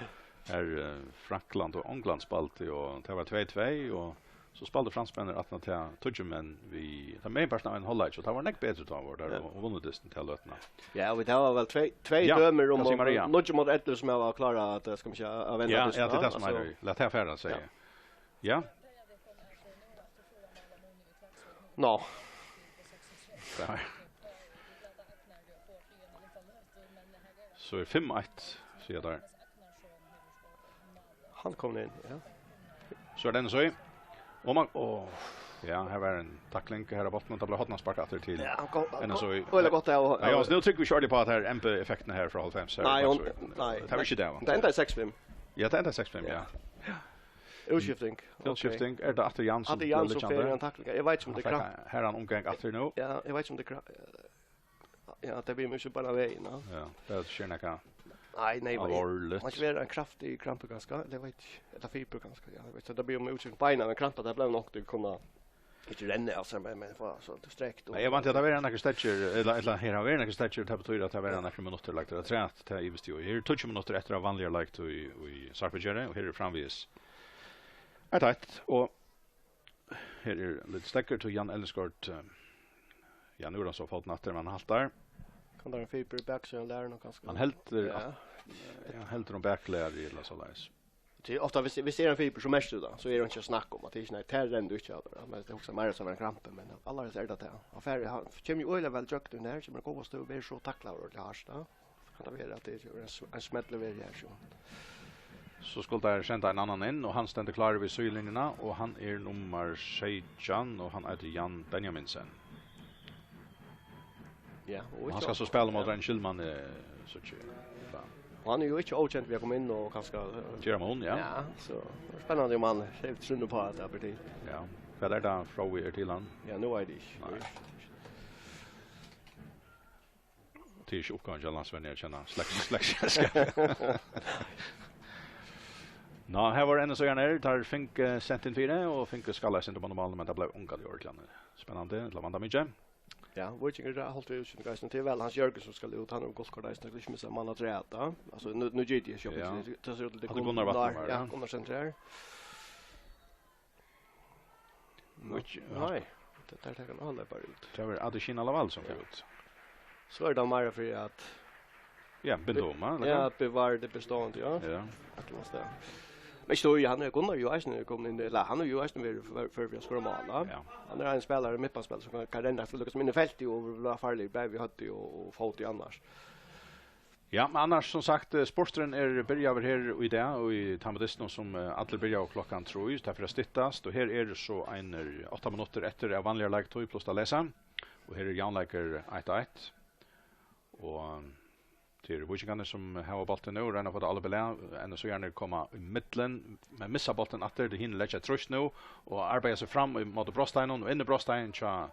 her, eh, Frankland og Ongland spældu, og tað var tvey tvey, og so spældu franskmenninir aftan á tað, tíggju menn við, tað meginpartin av einum hálvleiki, og tað var nógv betri tá, vóru teir, ja, og, og vunnu dystin ta løtuna. Ja, og vit hava væl tvey, tvey dømir um, hvat sigur Maria? Níggju móti ellivu sum hava klárað at, eh, skal man siga, at venda dystin, ja, tað er tað sum er, altso. Lat tað fara, sigi eg. Ja. Nå. Tað var, So er fimm eitt, siga teir. Hann kom inn, ja. So er tað N S Í. Og man, og, ja, her var ein takling her á botninum. Tað bleiv hornaspark aftur til Ja, hann kom, hann N S Í. Kom, øgiliga gott av, Ja, ja, av so nú trúgvi vit ikki ordiliga á at her M B-effektin her frá hálvfems her, Nei, hon, faktisk. nei. Tað var ikki tað, va? Tað endaði seks fimm. Ja, tað endaði seks fimm, ja. Ja. Útskifting. Ok. Útskifting. Er tað aftur Jan sum Aftur Jan bleiv sum liggjandi? fer í ein takling. Eg veit ikki um Hann tað er fekk kra- her ein umgang aftur nú. Ja, eg veit ikki um tað er kra- Ja, tað blir mykje bara vegin, ja. Ja, tað skjer nakað Nei, nei, men alvorligt. Man skal vera ein kraftig krampa kanska, ella eg veit ikki, ella fibur kanska, ja, eg veit ikki, tað blir um útskift beina, men krampa, tað bleiv nokk til kunna ikki renna av seg, men, men fáa so til strekt og Nei, eg vænti at tað verður nakrir steðgir, ella, ella her hava verið nakrir steðgir, tað betýr at tað verða nakrir minuttir lagdir afturat, tað ivist eg í. Her eru tíggju minuttir eftir av vanligari leiktíð í, í Sarpageri, og her er framvegis eitt eitt, og Her er lítið steðgur til Jan Ellingsgaard. Eh, ja, nú er hann so fótin aftur, men hann haltar. Kann tað vera ein fibur í baksíðan, lærir nokk kanska. Hann heldur Ja. ja, hann heldur um baklæri ella soleiðis. Tí ofta, hvis, hvis tað er ein fibur, so merkir tú tað. So er tað ikki at snakka um, at tað er ikki, nei, tað rennur ikki av, men tað hugsar meira sum ein krampi, men allarhelst er tað tað. Hann fer, hann kemur jo øgiliga væl gjøgnum her, kemur góða støðu, verður so taklaður ordiliga hart, ja. Kann tað vera, at tað er ein s-, ein smellur verið her, so. So skulu teir senda ein annan inn, og hann stendur klárur við síðulinjuna, og hann er nummar seytjan, og hann eitur Jan Benjaminsen. Ja, og Og hann ikki skal so spæla móti Ja. ein skilmann, eh, so ikki, ja. Og hann er jo ikki ókendur við at koma inn og kanska, eh, Gera mun, ja. Ja, so tað er spennandi um hann hevur trúnn uppá at tað ber til. Ja. Hvat er tað, Fróði er til hann? Ja, nú veit eg ikki. Nei. Tað er ikki uppgávan hjá landsvenjara at kenna slekt-, slektskap. Ná, her vóru N S Í-arnir, teir fingu sent inn fyri og fingu skallað eitt sindur á málið, men tað bleiv ongantíð ordiliga spennandi, ella vandamikið. Ja, Víkingur er hálvt við útsending eisini. Tað er væl Hans Jørgen sum skal út, hann hevur gult kort eisini, skal ikki missa mann afturat, ja. Altso, nú, nú giti eg sjálvandi, Ja. tað sær út til Hatta er Gunnar Vatnamar, ja, ja. Gunnar sentrar. Nú, Oj, ja. Nei, tað, tað tekur hann bara út. Tað var Adesina Lawal sum fer Ja. út. So er tað meira fyri at Ja, binda um, ja, ja, ella hvat? At bevara tað bestående, ja. Ja. Eitt ella annað stað. Men so, ja, hann er, Gunnar er jo eisini komin inn, ella hann er jo eisini verið for, for, for at skora mál, ja. Ja. Hann er ein spælari, midtbanespælari, sum kann, kann renna aftur, líka sum inn í feltið og vera farligur, bæði við høvdi og, og fóti annars. Ja, men annars, sum sagt, eh, sporturin er byrjaður her í dag, og í tann dystin, sum, eh, allir byrjaðu klokkan trý, tað fer at styttast, og her eru so einir átta minuttir eftir av vanligari leiktíð, pluss tað leysa, og her er javnleikur eitt eitt, og tað eru Víkingarnir, sum hava bóltin nú, royna at fáa tað álopið lag, N S Í-arnir koma í millum, men missa bóltin aftur, tey hini leggja eitt trýst nú, og arbeiða seg fram í móti brotsteininum, og inn í brotsteinin hjá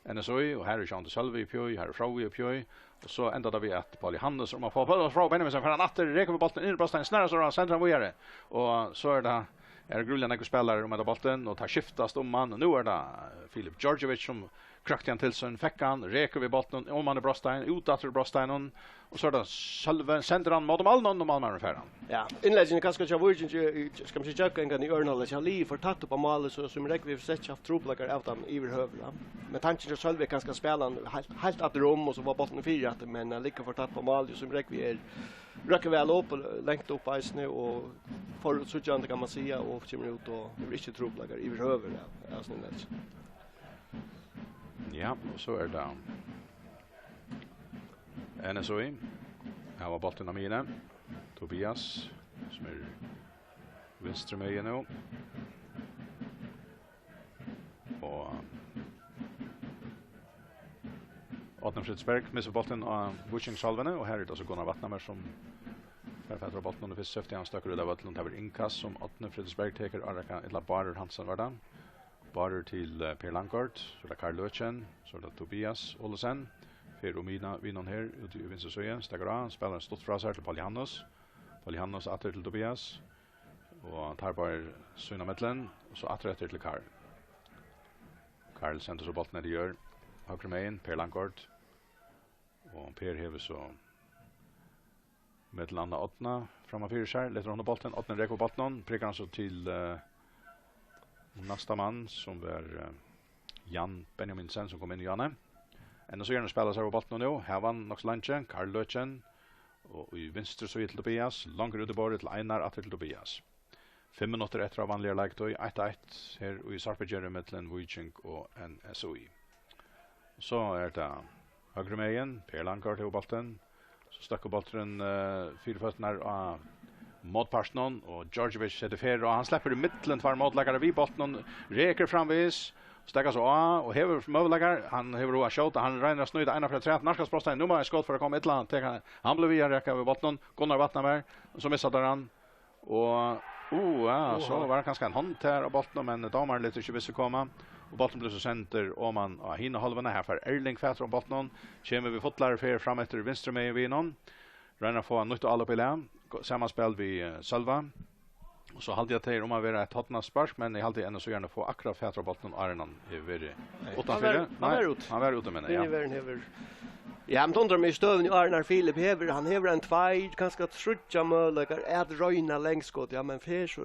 N S Í, og her er sjálvandi Sølvi uppi í, her er Fróði uppi í, og so endar tað við, at Paul Johannes, um at fáa Paul Fróði Benjaminsen, fær hann aftur, rekur við bóltin inn í brotsteinin, snarrar so, sendar hann víðari, og so er tað, eru grúiliga nógvir spælarar um at hava bóltin, og teir skiftast um hann, og nú er tað, eh, Filip Djordjevic, sum krakti hann til sín, fekk hann, rekur við bóltinum, um hann í brotstein, út aftur í brotsteininum, Og so er tað Sølvi, sendir hann móti málmanninum, og málmaðurin fær hann. Ja, innleggingin er kanska hjá Víkingi, skal man siga, gjøgnumgangandi í øðrum hálvleik, hann liggur for tætt upp á málið, so sum reglu hevur sett haft trupulleikar av teimum yvirhøvur, ja. Men tankin hjá Sølvi er kanska at spæla hann heilt, heilt aftur um, og so var bólturin fyri aftur, men hann liggur for tætt upp á málið, sum reglu er røkkur væl upp, og langt upp eisini, og forútsíggjandi, kann man siga, og kemur út og hevur ikki trupulleikar yvirhøvur av, av sínum innleggingum. Ja, og so er tað N S Í hava bóltin á miðjuni. Tobias, sum er vinstru megin nú. Og Árni Fríðriksberg missir bóltin á víkingshálvuni, og her er tað so Gunnar Vatnamar, sum fær fatur á bóltinum í fyrstu skifti. Hann støkkur út av vøllinum. Tað verður innkast, sum Árni Fríðriksberg tekur, áðrenn, ella Bárður Hansen var tað. Bárður til, eh, Per Langgaard, so er tað Karl Løken, so er tað Tobias Olesen, fer um miðjuna, við honum her, úti í vinstru síðu, steðgar á, spælir stutt frá sær til Paul Johannes, Paul Johannes aftur til Tobias, og teir báðir sín á millum, og so aftur eftir til Karl. Karl sendir so bóltin niður í jørð, høgru megin, Per Langgaard, og Per hevur so millum annað Árna framman fyri sær, letur honum bóltin, Árni rekur bóltin, prikar hann so til, eh, næsta mann, sum var, eh, Jan Benjaminsen, sum kom inn í áðni. N S Í-arnir spæla sær við bóltin nú, hava hann nokk so leingi, Karl Løken, og í vinstru síðu til Tobias, longur út í borðið til Einar, aftur til Tobias. Fimm minuttir eftir av vanligari leiktíð, eitt eitt her í Sarpageri millum Víking og N S Í. So er tað høgru megin, Per Langgaard hevur bóltin, So støkkur bólturin, eh, fyri føturnar á mótpartinum, og Djordjevic setir ferð, og hann sleppur í millum tveir mótleikarar við bóltinum, rekur framvegis, steðgar so á og hevur møguleikar. Hann hevur hug at skjóta, hann roynir at snýta eina ferð afturat, nærkast brotstein, nú má eitt skot fara at koma illa, hann tekur hann, hann blívur við at reka við bóltinum, Gunnar Vatnamar, so missar teir hann. Og, uh, ja, so var kanska ein hond her á bóltinum, men dómarin letur ikki við seg koma. Og bólturin blívur so sendur oman á hina hálvuna. Her fær Erling fatur á bóltinum, kemur við fullari ferð fram eftir vinstru megin við honum. Roynir at fáa nýtt álop í lag. Go-, samanspæl við, eh, Sølva. Og so haldi eg at tað er um at vera eitt hornaspark, men eg haldi enn so gjarna fáa akkurát fatur á bóltinum áðrenn hann hevur verið Nei, hann uttanfyri. Var, hann Nei, var út. Hann var úti, meini eg, ja. Vinnuverin hevur Ja, men undrar meg í støðuni, Arnar Filip hevur, hann hevur ein tveir, kanska tríggjar møguleikar at royna langskot, ja, men fer so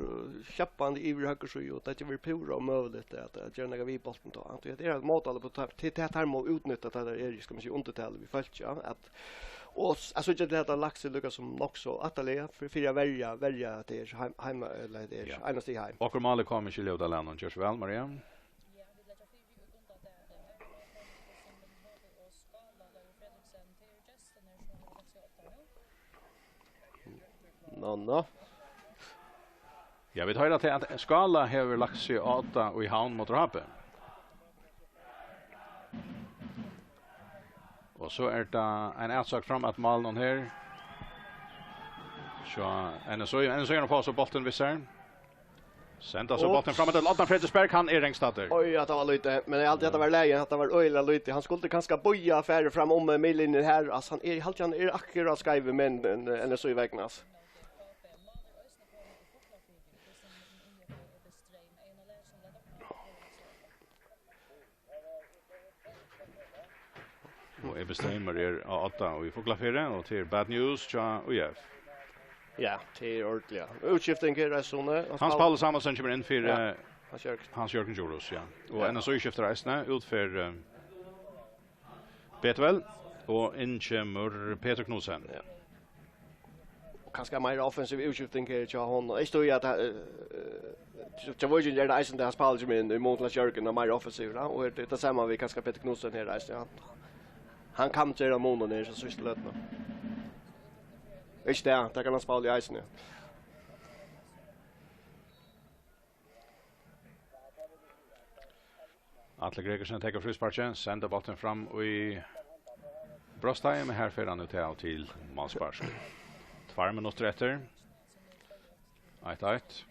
sjappandi yvir høgru síðu, og tað gevur púra ómøguligt at, at gera nakað við bóltin tá. Hann, tað er eitt mótálop, og tað, tað, tað teir má útnytta, tað har er, skal man siga, undirtalið við fólki, ja, at, og s-, at síggja til at hann lagt seg líka sum nokk so aftarliga fyri, fyri at verja, verja at tað er heim, heima, ella at tað er Ja. einasti heim. Okkurt mál er komið, skilja út av lagnum. Ger so væl, Maria. Ja, vit leggja fyri í Gunda Dali, Høgni Olsen, H B og Skála, Leifur Fredriksen, tað eru gestirnir, sum hava lagt seg á odda nú. Nå, nå. Ja, vit hoyra til, at Skála hevur lagt seg á odda í Havn móti H B. Og so er tað ein atsókn fram at málinum her. So, N S Í, N S Í er nú fáa so bóltin við sær. Senda so Ups. bóltin fram til Odda Fredriksberg, hann er rangstaddur. Oj, at det var lite. Men jeg alltid at det var leie, at det var øyelig lite. Han skulle kanskje bøye affære fram om, eh, midtlinjen her. Altså, han er, helt han er akkurat skeiv, men, men, eh, N S Í vegna, altså. Og Ebi Streimer er á odda í Fuglafirði, og tað er bad news hjá Í F. Ja, tað er ordiliga. Útskifting her, Sune. Hans Paul Samuelsen kemur inn fyri, Ja, eh, Hans Jørgen. Hans Jørgen Djurhuus, ja. Og Ja. N S Í skiftir eisini út fyri, eh, Betwell, og inn kemur Petur Knudsen. Ja. Og kanska meira offensiv útskifting her hjá honum. Eg stóð at, eh, eh, hjá Víking er tað eisini tað, Hans Paul kemur inn í mun til Hans Jørgen og meira offensiv, ja. Og er tað, tað sama við kanska Petur Knudsen her eisini, ja. Hann kann gera munin her, so síðstu løtuna. Ikki tað, tað kann Hans Paul eisini. Atli Gregersen tekur frísparkið, sendir bóltin fram í brotsteigin, men her fer hann út av til málspark. Tveir minuttir eftir. Eitt eitt.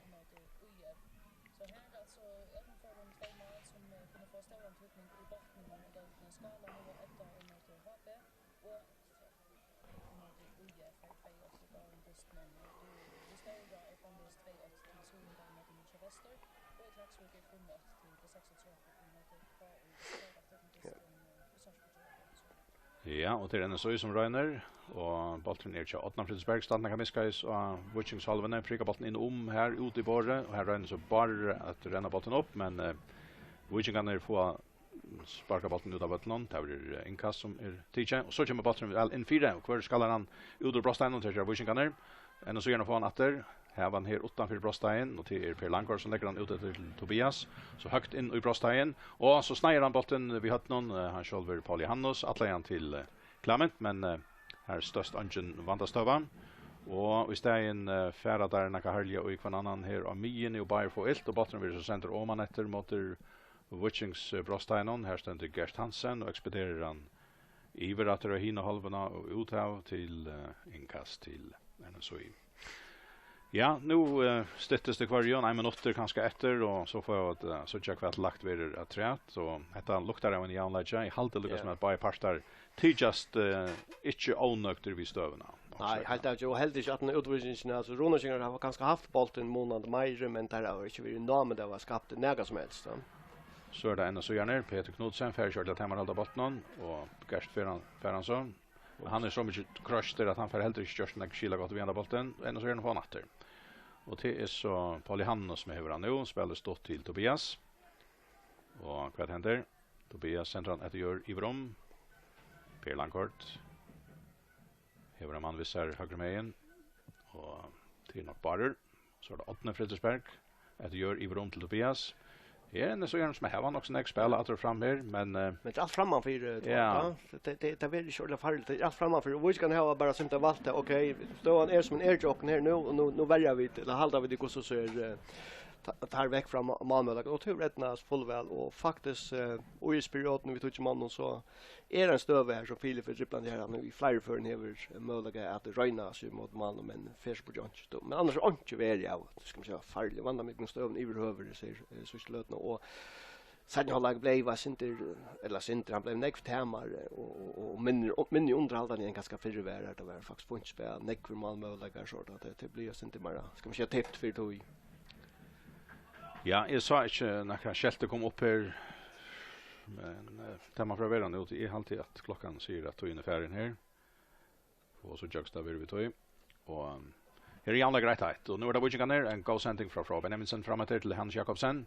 Ja, og tað er N S Í sum roynir, og bólturin er hjá Odda Fredriksberg. Startin kann miskast á Víkingshálvuni, prikar bóltin inn um her, út í borðið, og her roynir so Bárður at renna bóltin upp, men, eh, víkingarnir fáa sparkar bóltin út av vøllinum. Tað verður, eh, innkast sum er tikið. Og so kemur bólturin væl inn fyri. Og hvør skallar hann út úr brotsteiginum, tað gera víkingarnir. Enn og síðan fáa hann aftur. Hava hann her uttan fyri brotsteigin, og tað er Per Langgaard sum leggur hann út eftir til Tobias. So høgt inn í brotsteigin. Og so sneiðir hann bóltin við høvdinum. Eh, hann sjálvur, Paul Johannes, allan til, eh, Clement, men, eh, her er størst eingin vandastøða. Og í staðin, eh, fara teir nakað harðliga í hvønn annan her á miðjuni, og báðir fáa ilt, og bólturin verður so sendur oman eftir móti Víkings, eh, brotsteiginum. Her stendur Gert Hansen og ekspederar hann yvir aftur á hina hálvuna og út av til, eh, innkast til N S Í. Ja, nú, eh, styttist í hvørjum, ein minuttur kanska eftir, og so fáa vit, eh, síggja hvat lagt verður afturat, og hetta luktar av ein javnleiki. Eg haldi líka Ja. sum at báðir partar tykjast, eh, ikki ónøgdir við støðuna. Nei, heilt avgjørt, og heldur ikki at den útvísingin, altso, Runavíkingar hava kanska havt bóltin munandi meiri, men teir hava ikki verið í námd av at hava skapt nakað sum helst, ja. So er tað enn so Petur Knudsen, fær ikki ordiliga tamarhald á bóltinum, og Gert fær hann, fær hann so. Men hann er so mikið kroystur at hann fær heldur ikki gjørt nakað skilagott við henda bóltin, enn so fáa hann aftur. Og tað er so Paul Johannes sum hevur hann nú, spælir stutt til Tobias. Og hvat hendir? Tobias sendir hann eftir jørð yvir um. Per Langgaard. Hevur ein mann við sær høgru megin. Og tað er nokk Bárður. So er tað Árni Fredriksberg. Eftir jørð yvir um til Tobias. Her er N S Ø sum hava nokk so nógv spæl aftur og fram her, men, eh, Men tað er alt frammanfyri, eh, Ja. ja. Tað, tað, tað verður ikki ordiliga farligt. Tað er alt frammanfyri. Og Víkingarnir hava bara simpelthen valt tað. Ok, støðan er sum hon er hjá okkum her nú, og nú, nú verja vit, ella halda vit í hvussu so er, eh, ta-, tar vekk frá má-, málmøguleikan. Og tað eydnaðist fullvæl, og faktiskt, eh, og í spyrjótini við tíggju monnum, so er ein støða her, sum Filip er driblandi her, hann í fleiri førum hevur, eh, møguleika at royna seg móti málinum, men fer so upp á einki. Men annars er einki verið av, skal man siga, farligum vandamiknum støðum yvirhøvur, eg sigi, eh, síðstu løtuna, og seinni hálvleikur bleiv eitt sindur, ella sindur, hann bleiv nógv tamari, eh, og, og, og minni, og minni undirhaldandi enn kanska fyrr var, har tað var faktiskt fínt spæl, nógvir málmøguleikar, so tað, tað bleiv eitt sindur meira, skal man siga, tipt fyri tí. Ja, eg sá ikki nakra skelti koma upp her, men, eh, tað man fer at vera nú, eg haldi at klokkan sigur at tíðin er farin her. Og so jøgst tað verður við tí. Og, um, her er javnleikur eitt eitt. Og nú er tað Víkingarnir. Ein góð sending frá Fróði Benjaminsen fram eftir til Hannes Jakobsen.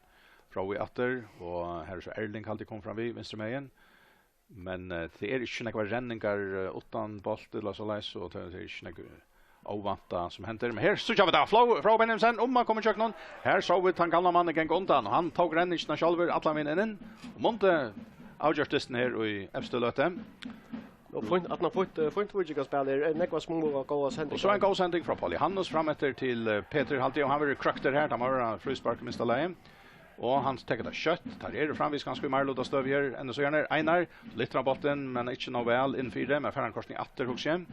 Fróði aftur. Og her er so Erling haldi kom fram við, vinstru megin. Men, eh, tað er ikki nakrar renningar, eh, uttan bólt ella soleiðis, og tað, tað er ikki nakað óvæntað sum hendir. Men her síggja vit tað. Fró-, Fróði Benjaminsen, um hann kemur ígjøgnum. Her sá vit tann gamla mannin ganga undan, og hann tók renningina sjálvur, allan vegin inn. Og mundi avgjørt dystin her í evstu løtu. Og fínt, at hann fínt, eh, fínt Víkingaspæl er, er nógvar smá og góðar sendingar. Og so ein góð sending frá Pauli Hannes fram eftir til, eh, Petur Haldi, og hann verður krøktur her, tað má vera fríspark í minsta lagi. Og hann tekur tað skjótt, tað eru framvegis ganska í meiriluta støvi her, enn so gjerne Einar, lyftir hann bóltin, men ikki nóg væl inn fyri, men fær hann kortini aftur, hugsi eg.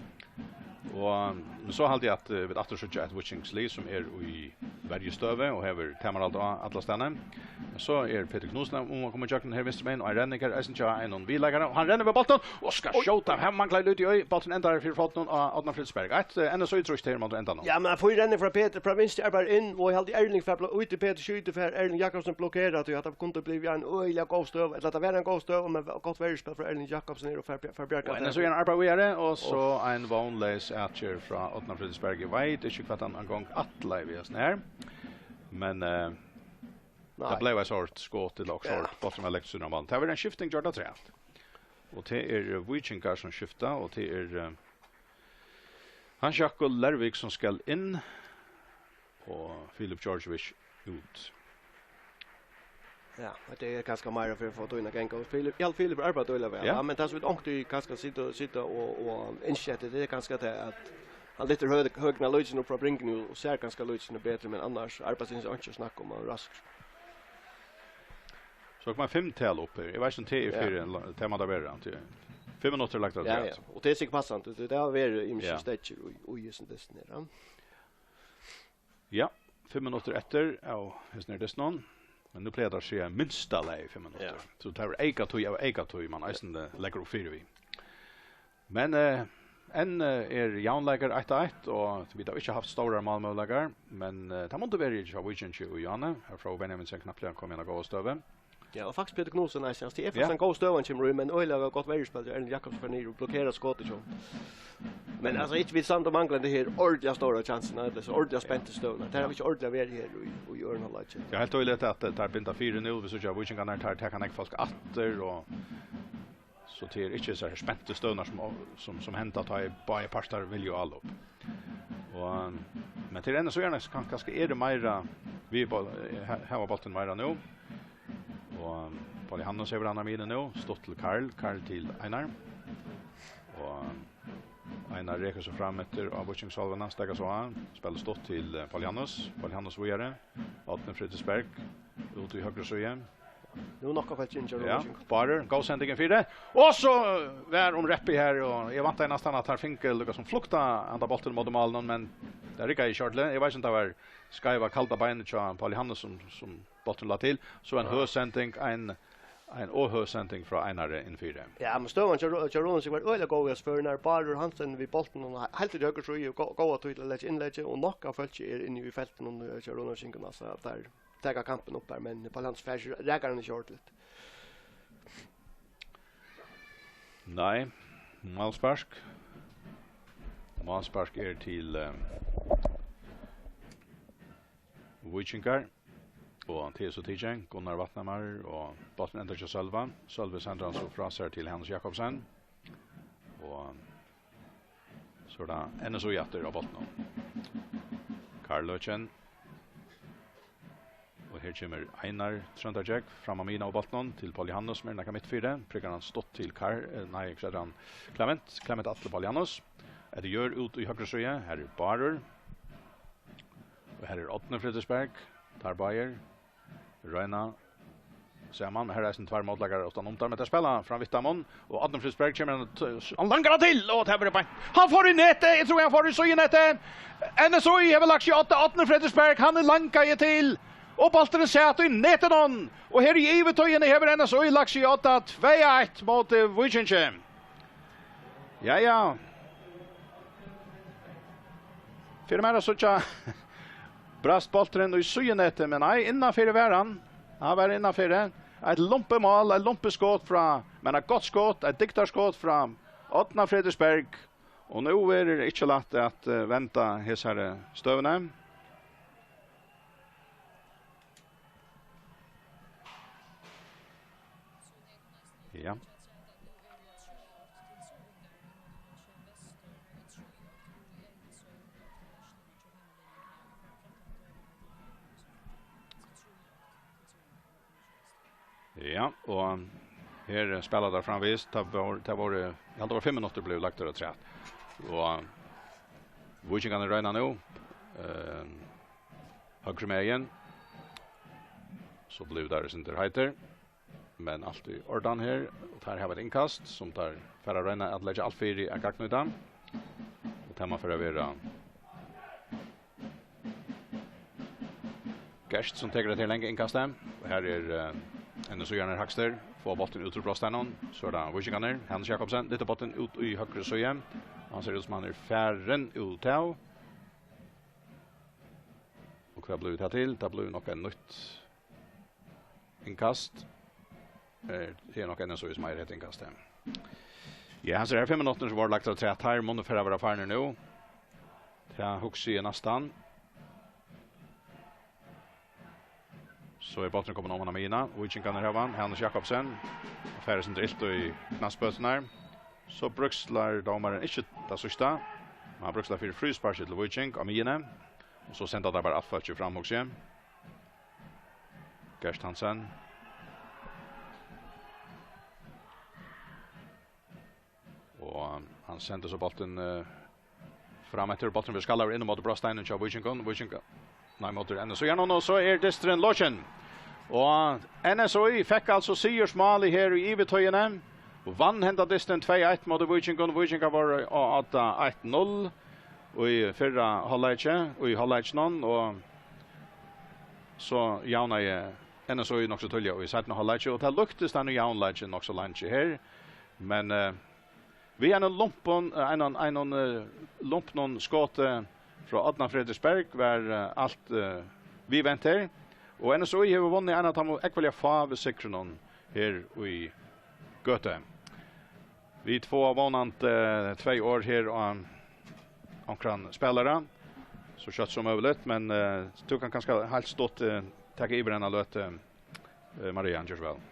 Og, men so haldi eg at, eh, vit aftur síggja eitt Víkingslið sum er í verjustøvi og hevur tamarhald á allastaðni. Men so er Petur Knudsen um at koma ígjøgnum her vinstru megin, og ein renning her eisini hjá einum viðleikara, og hann rennur við bóltin og skal skjóta. Her manglar lítið í, bólturin endar fyri fótin á Árna Fríðriksberg. Eitt, eh, N S Ø trýst her mot endan. Ja, men hann fær renning frá Petur, frá vinstru er bara inn, og eg haldi Erling fær blo-, út í Petur skjúti, fær Erling Jakobsen blokkerað, tí at tað kundi blivið ein øgiliga góð støða, ella tað var ein góð støða, men gott verjuspæl frá Erling Jakobsen her og fær, fær bjargað Og N S Ø arbeiðir víðari, og so ein vónleys atgerð frá Árna Fríðriksberg. Eg veit ikki hvat hann eingong ætlaði við hesum her. Men, eh, Nei. Tað bleiv eitt sort skot til okkurt Ja. sort, bólturin var leggdur sunnan á mann. Tað verður ein skifting gjørd afturat. Og tað er, eh, Víkingar sum skifta, og tað er, eh, Hans Jakob Lervik sum skal inn, og Filip Djordjevic út. Ja, og tað er kanska meira fyri at fáa tíðina at ganga. Og Filip, ja, Filip arbeiðir øgiliga væl, Ja. ja, men tað sum vit onkuntíð kanska sita, sita og, og ynskja eftir, tað er kanska tað at hann lyftir høg-, høgna líkina upp frá bringuni og sær kanska líkina betri, men annars arbeiðsinnsats einki at snakka um, hann er raskur. So koma fimm tal upp her. Eg veit ikki um tað er Ja. fyri ein la-, tað má tað vera, tí fimm minuttir lagt afturat. Ja, ja. Og tað er sikkurt passandi, tí tað hava verið ymiskir Ja. steðgir í, í hesum dystinum her, ja. Ja, fimm minuttir eftir av hesum her dystinum. Men nú plagar tað at siga minsta lagi fimm minuttir. Ja. So tað er eikatíð av eikatíð, man eisini leggur upp fyri við. Men, eh, enn, eh, er javnleikar eitt eitt, og vit hava ikki havt stórar málmøguleikar, men, eh, tað mundi verið hjá Víkingi og Jane, har Fróði Benjaminsen knappliga kom í eina góða støðu. Ja, og faktiskt Petur Knudsen eisini. Altso, tað er faktiskt Ja. ein góð støða, hann kemur í, men øgiliga gott verjuspæl, tí Erling Jakobsen fer niður og blokkerar skotið hjá honum. Men altso, ikki vit standa og mangla hesa her ordiliga stóru kjansina, ella so ordiliga spentu støðuna. Tað hava vit ikki ordiliga verið her í, í øðrum hálvleiki. Tað er heilt øgiliga at, eh, teir binda fyri nú, vit síggja at Víkingarnir, teir taka nógv fólk aftur, og so tað er ikki so her spentu støðurnar sum, sum, sum henda tá ið báðir partar vilja á álop. Og, men tað er enn so gjerne, kan-, kanska er tað meira, vit bá-, ha-, hava bóltin meira nú. Og Pauli Hannes hevur hann á miðjuni nú, stutt til Karl, Karl til Einar. Og Einar rekur seg fram eftir á víkingshálvuna, steðgar so á, spælir stutt til, eh, Pauli Hannes, Pauli Hannes víðari, Árni Fríðriksberg, út í høgru síðu. Nú nokkar fólk inn hjá Ja, Rókinum. Bárður, góð sending fyri. Og so var um reppið her, og eg væntaði næstan at teir fingu líka sum flukta handa bóltin móti málinum, men tað riggaði ikki ordiliga. Eg veit ikki um tað var skeiva kalda beinið hjá Pauli Hannes sum, sum bólturin lá til. So ein Ja. høg sending, ein, ein ov høg sending frá Einari inn fyri. Ja, men støðan hjá Ró-, hjá Rókinum var øgiliga góð í hesi føri, nær Bárður Hansen við bóltin, og heilt í høgru síðu, gó-, góða tíð til at leggja innlegg, og nokk av fólki er inni í feltinum, eh, hjá Rókingum, altso, at teir taka kampin upp her, men Pauli Hansen fær ikki, rakar hann ikki ordiliga. Nei, málspark. Málspark er til, eh, Víkingar. Og tað er so tikið, Gunnar Vatnhamar, og bólturin endar hjá Sølva. Sølvi sendir hann so frá sær til Hannes Jakobsen. Og so er tað N S Ø aftur á bóltinum. Karl Løken. Og Her kemur Einar Tróndargjógv fram á miðjuna av bóltinum til Pól Johannes, sum er nakað mitt fyri. Prikar hann stutt til Kar-, eh, nei, hvat er hann? Klement, Klement aftur til Pól Johannes. Eftir Jørð út í høgru síðu, her er Bárður. Og her er Árni Fredriksberg, teir báðir. Royna saman, men her er eisini tveir mótleikarar uttan um teir, men teir spæla fram við teimum, og Árni Fredriksberg kemur hann t-, hann langar hann til, og tað verður beint. Hann fór í netið, eg trúi hann fór í síðunetið. N S Í hevur lagt seg á Árna Fredriksberg, hann er langaður til, og bólturin sat í netinum, og her í yvirtíðini hevur N S Í lagt seg á tvey eitt móti Víkingi. Ja, ja. Fyri mær at síggja brast bólturin í síðunetið, men nei, innanfyri var hann. Hann var innanfyri. Eitt lumpið mál, eitt lumpið skot frá, men eitt gott skot, eitt dygdarskot frá Árna Fredriksberg. Og nú verður ikki lætt at, eh, venda hesari støðuni. Ja. Ja, og her spæla teir framvegis. Tað vóru, tað vóru, ja, tað vóru fimm minuttir blivu lagdir afturat. Og Víkingarnir royna nú, eh, høgru megin. So blivu teir eitt sindur heitir. Men alt í ordan her. Og teir hava eitt innkast sum teir fara at royna at leggja alt fyri at gagnnýta. Og tað man fara at vera Gerst sum tekur hetta her langa innkastið. Og her er, eh, N S Í-arnir hægstir. Fáa bóltin út úr brotsteininum. So er tað Víkingarnir. Hannes Jakobsen, lyftir bóltin út í høgru síðu. Hann sær út sum hann er farin út av. Og hvat blívur tað til? Tað blívur nokk eitt nýtt innkast. Eh, tað er nokk N S Í sum eigur hetta innkastið. Ja, hasir eru fimm minuttirnir sum vóru lagdir afturat, teir munnu fara at vera farnir nú. Tað hugsi eg næstan. So er bólturin komin oman á miðjuna. Víkingarnir hava hann. Hannes Jakobsen. Hann fær eitt sindur ilt í knæsbøturnar. So bríkslar dómarin ikki tað síðsta. Men hann bríkslar fyri frísparki til Víking á miðjuni. Og so senda teir bara alt fólkið fram, hugsi eg. Gert Hansen. Og hann sendir so bóltin, eh, fram eftir. Bólturin verður skallaður inn móti brotsteininum hjá Víkingum. Víkingar, nei, móti N S Í. Ja, nú, nú, so er dysturin lokin. Og N S Í fekk altso sigursmálið her í yvirtíðini. Og vann henda dystin tvey eitt móti Víkingum. Víkingar vóru á odda eitt null í fyrra hálvleiki, í hálvleikinum, og so javnaði N S Í nokk so tíðliga í seinna hálvleiki, og tað líktist ein javnleiki nokk so leingi her. Men, eh, við einum lumpum, eh, einum, einum, eh, lumpnum skoti frá Árna Fredriksberg var, eh, alt, eh, viðvent her. Og N S Í hevur vunnið ein av teimum ógvuliga fáu sigrunum her í Gøtu. Vit fáa vónandi, eh, tvey orð her á onkran spælara, so skjótt sum møguligt, men, eh, tú kanst kanska heilt stutt, eh, taka yvir eina løtu, eh, Maria, ger so væl.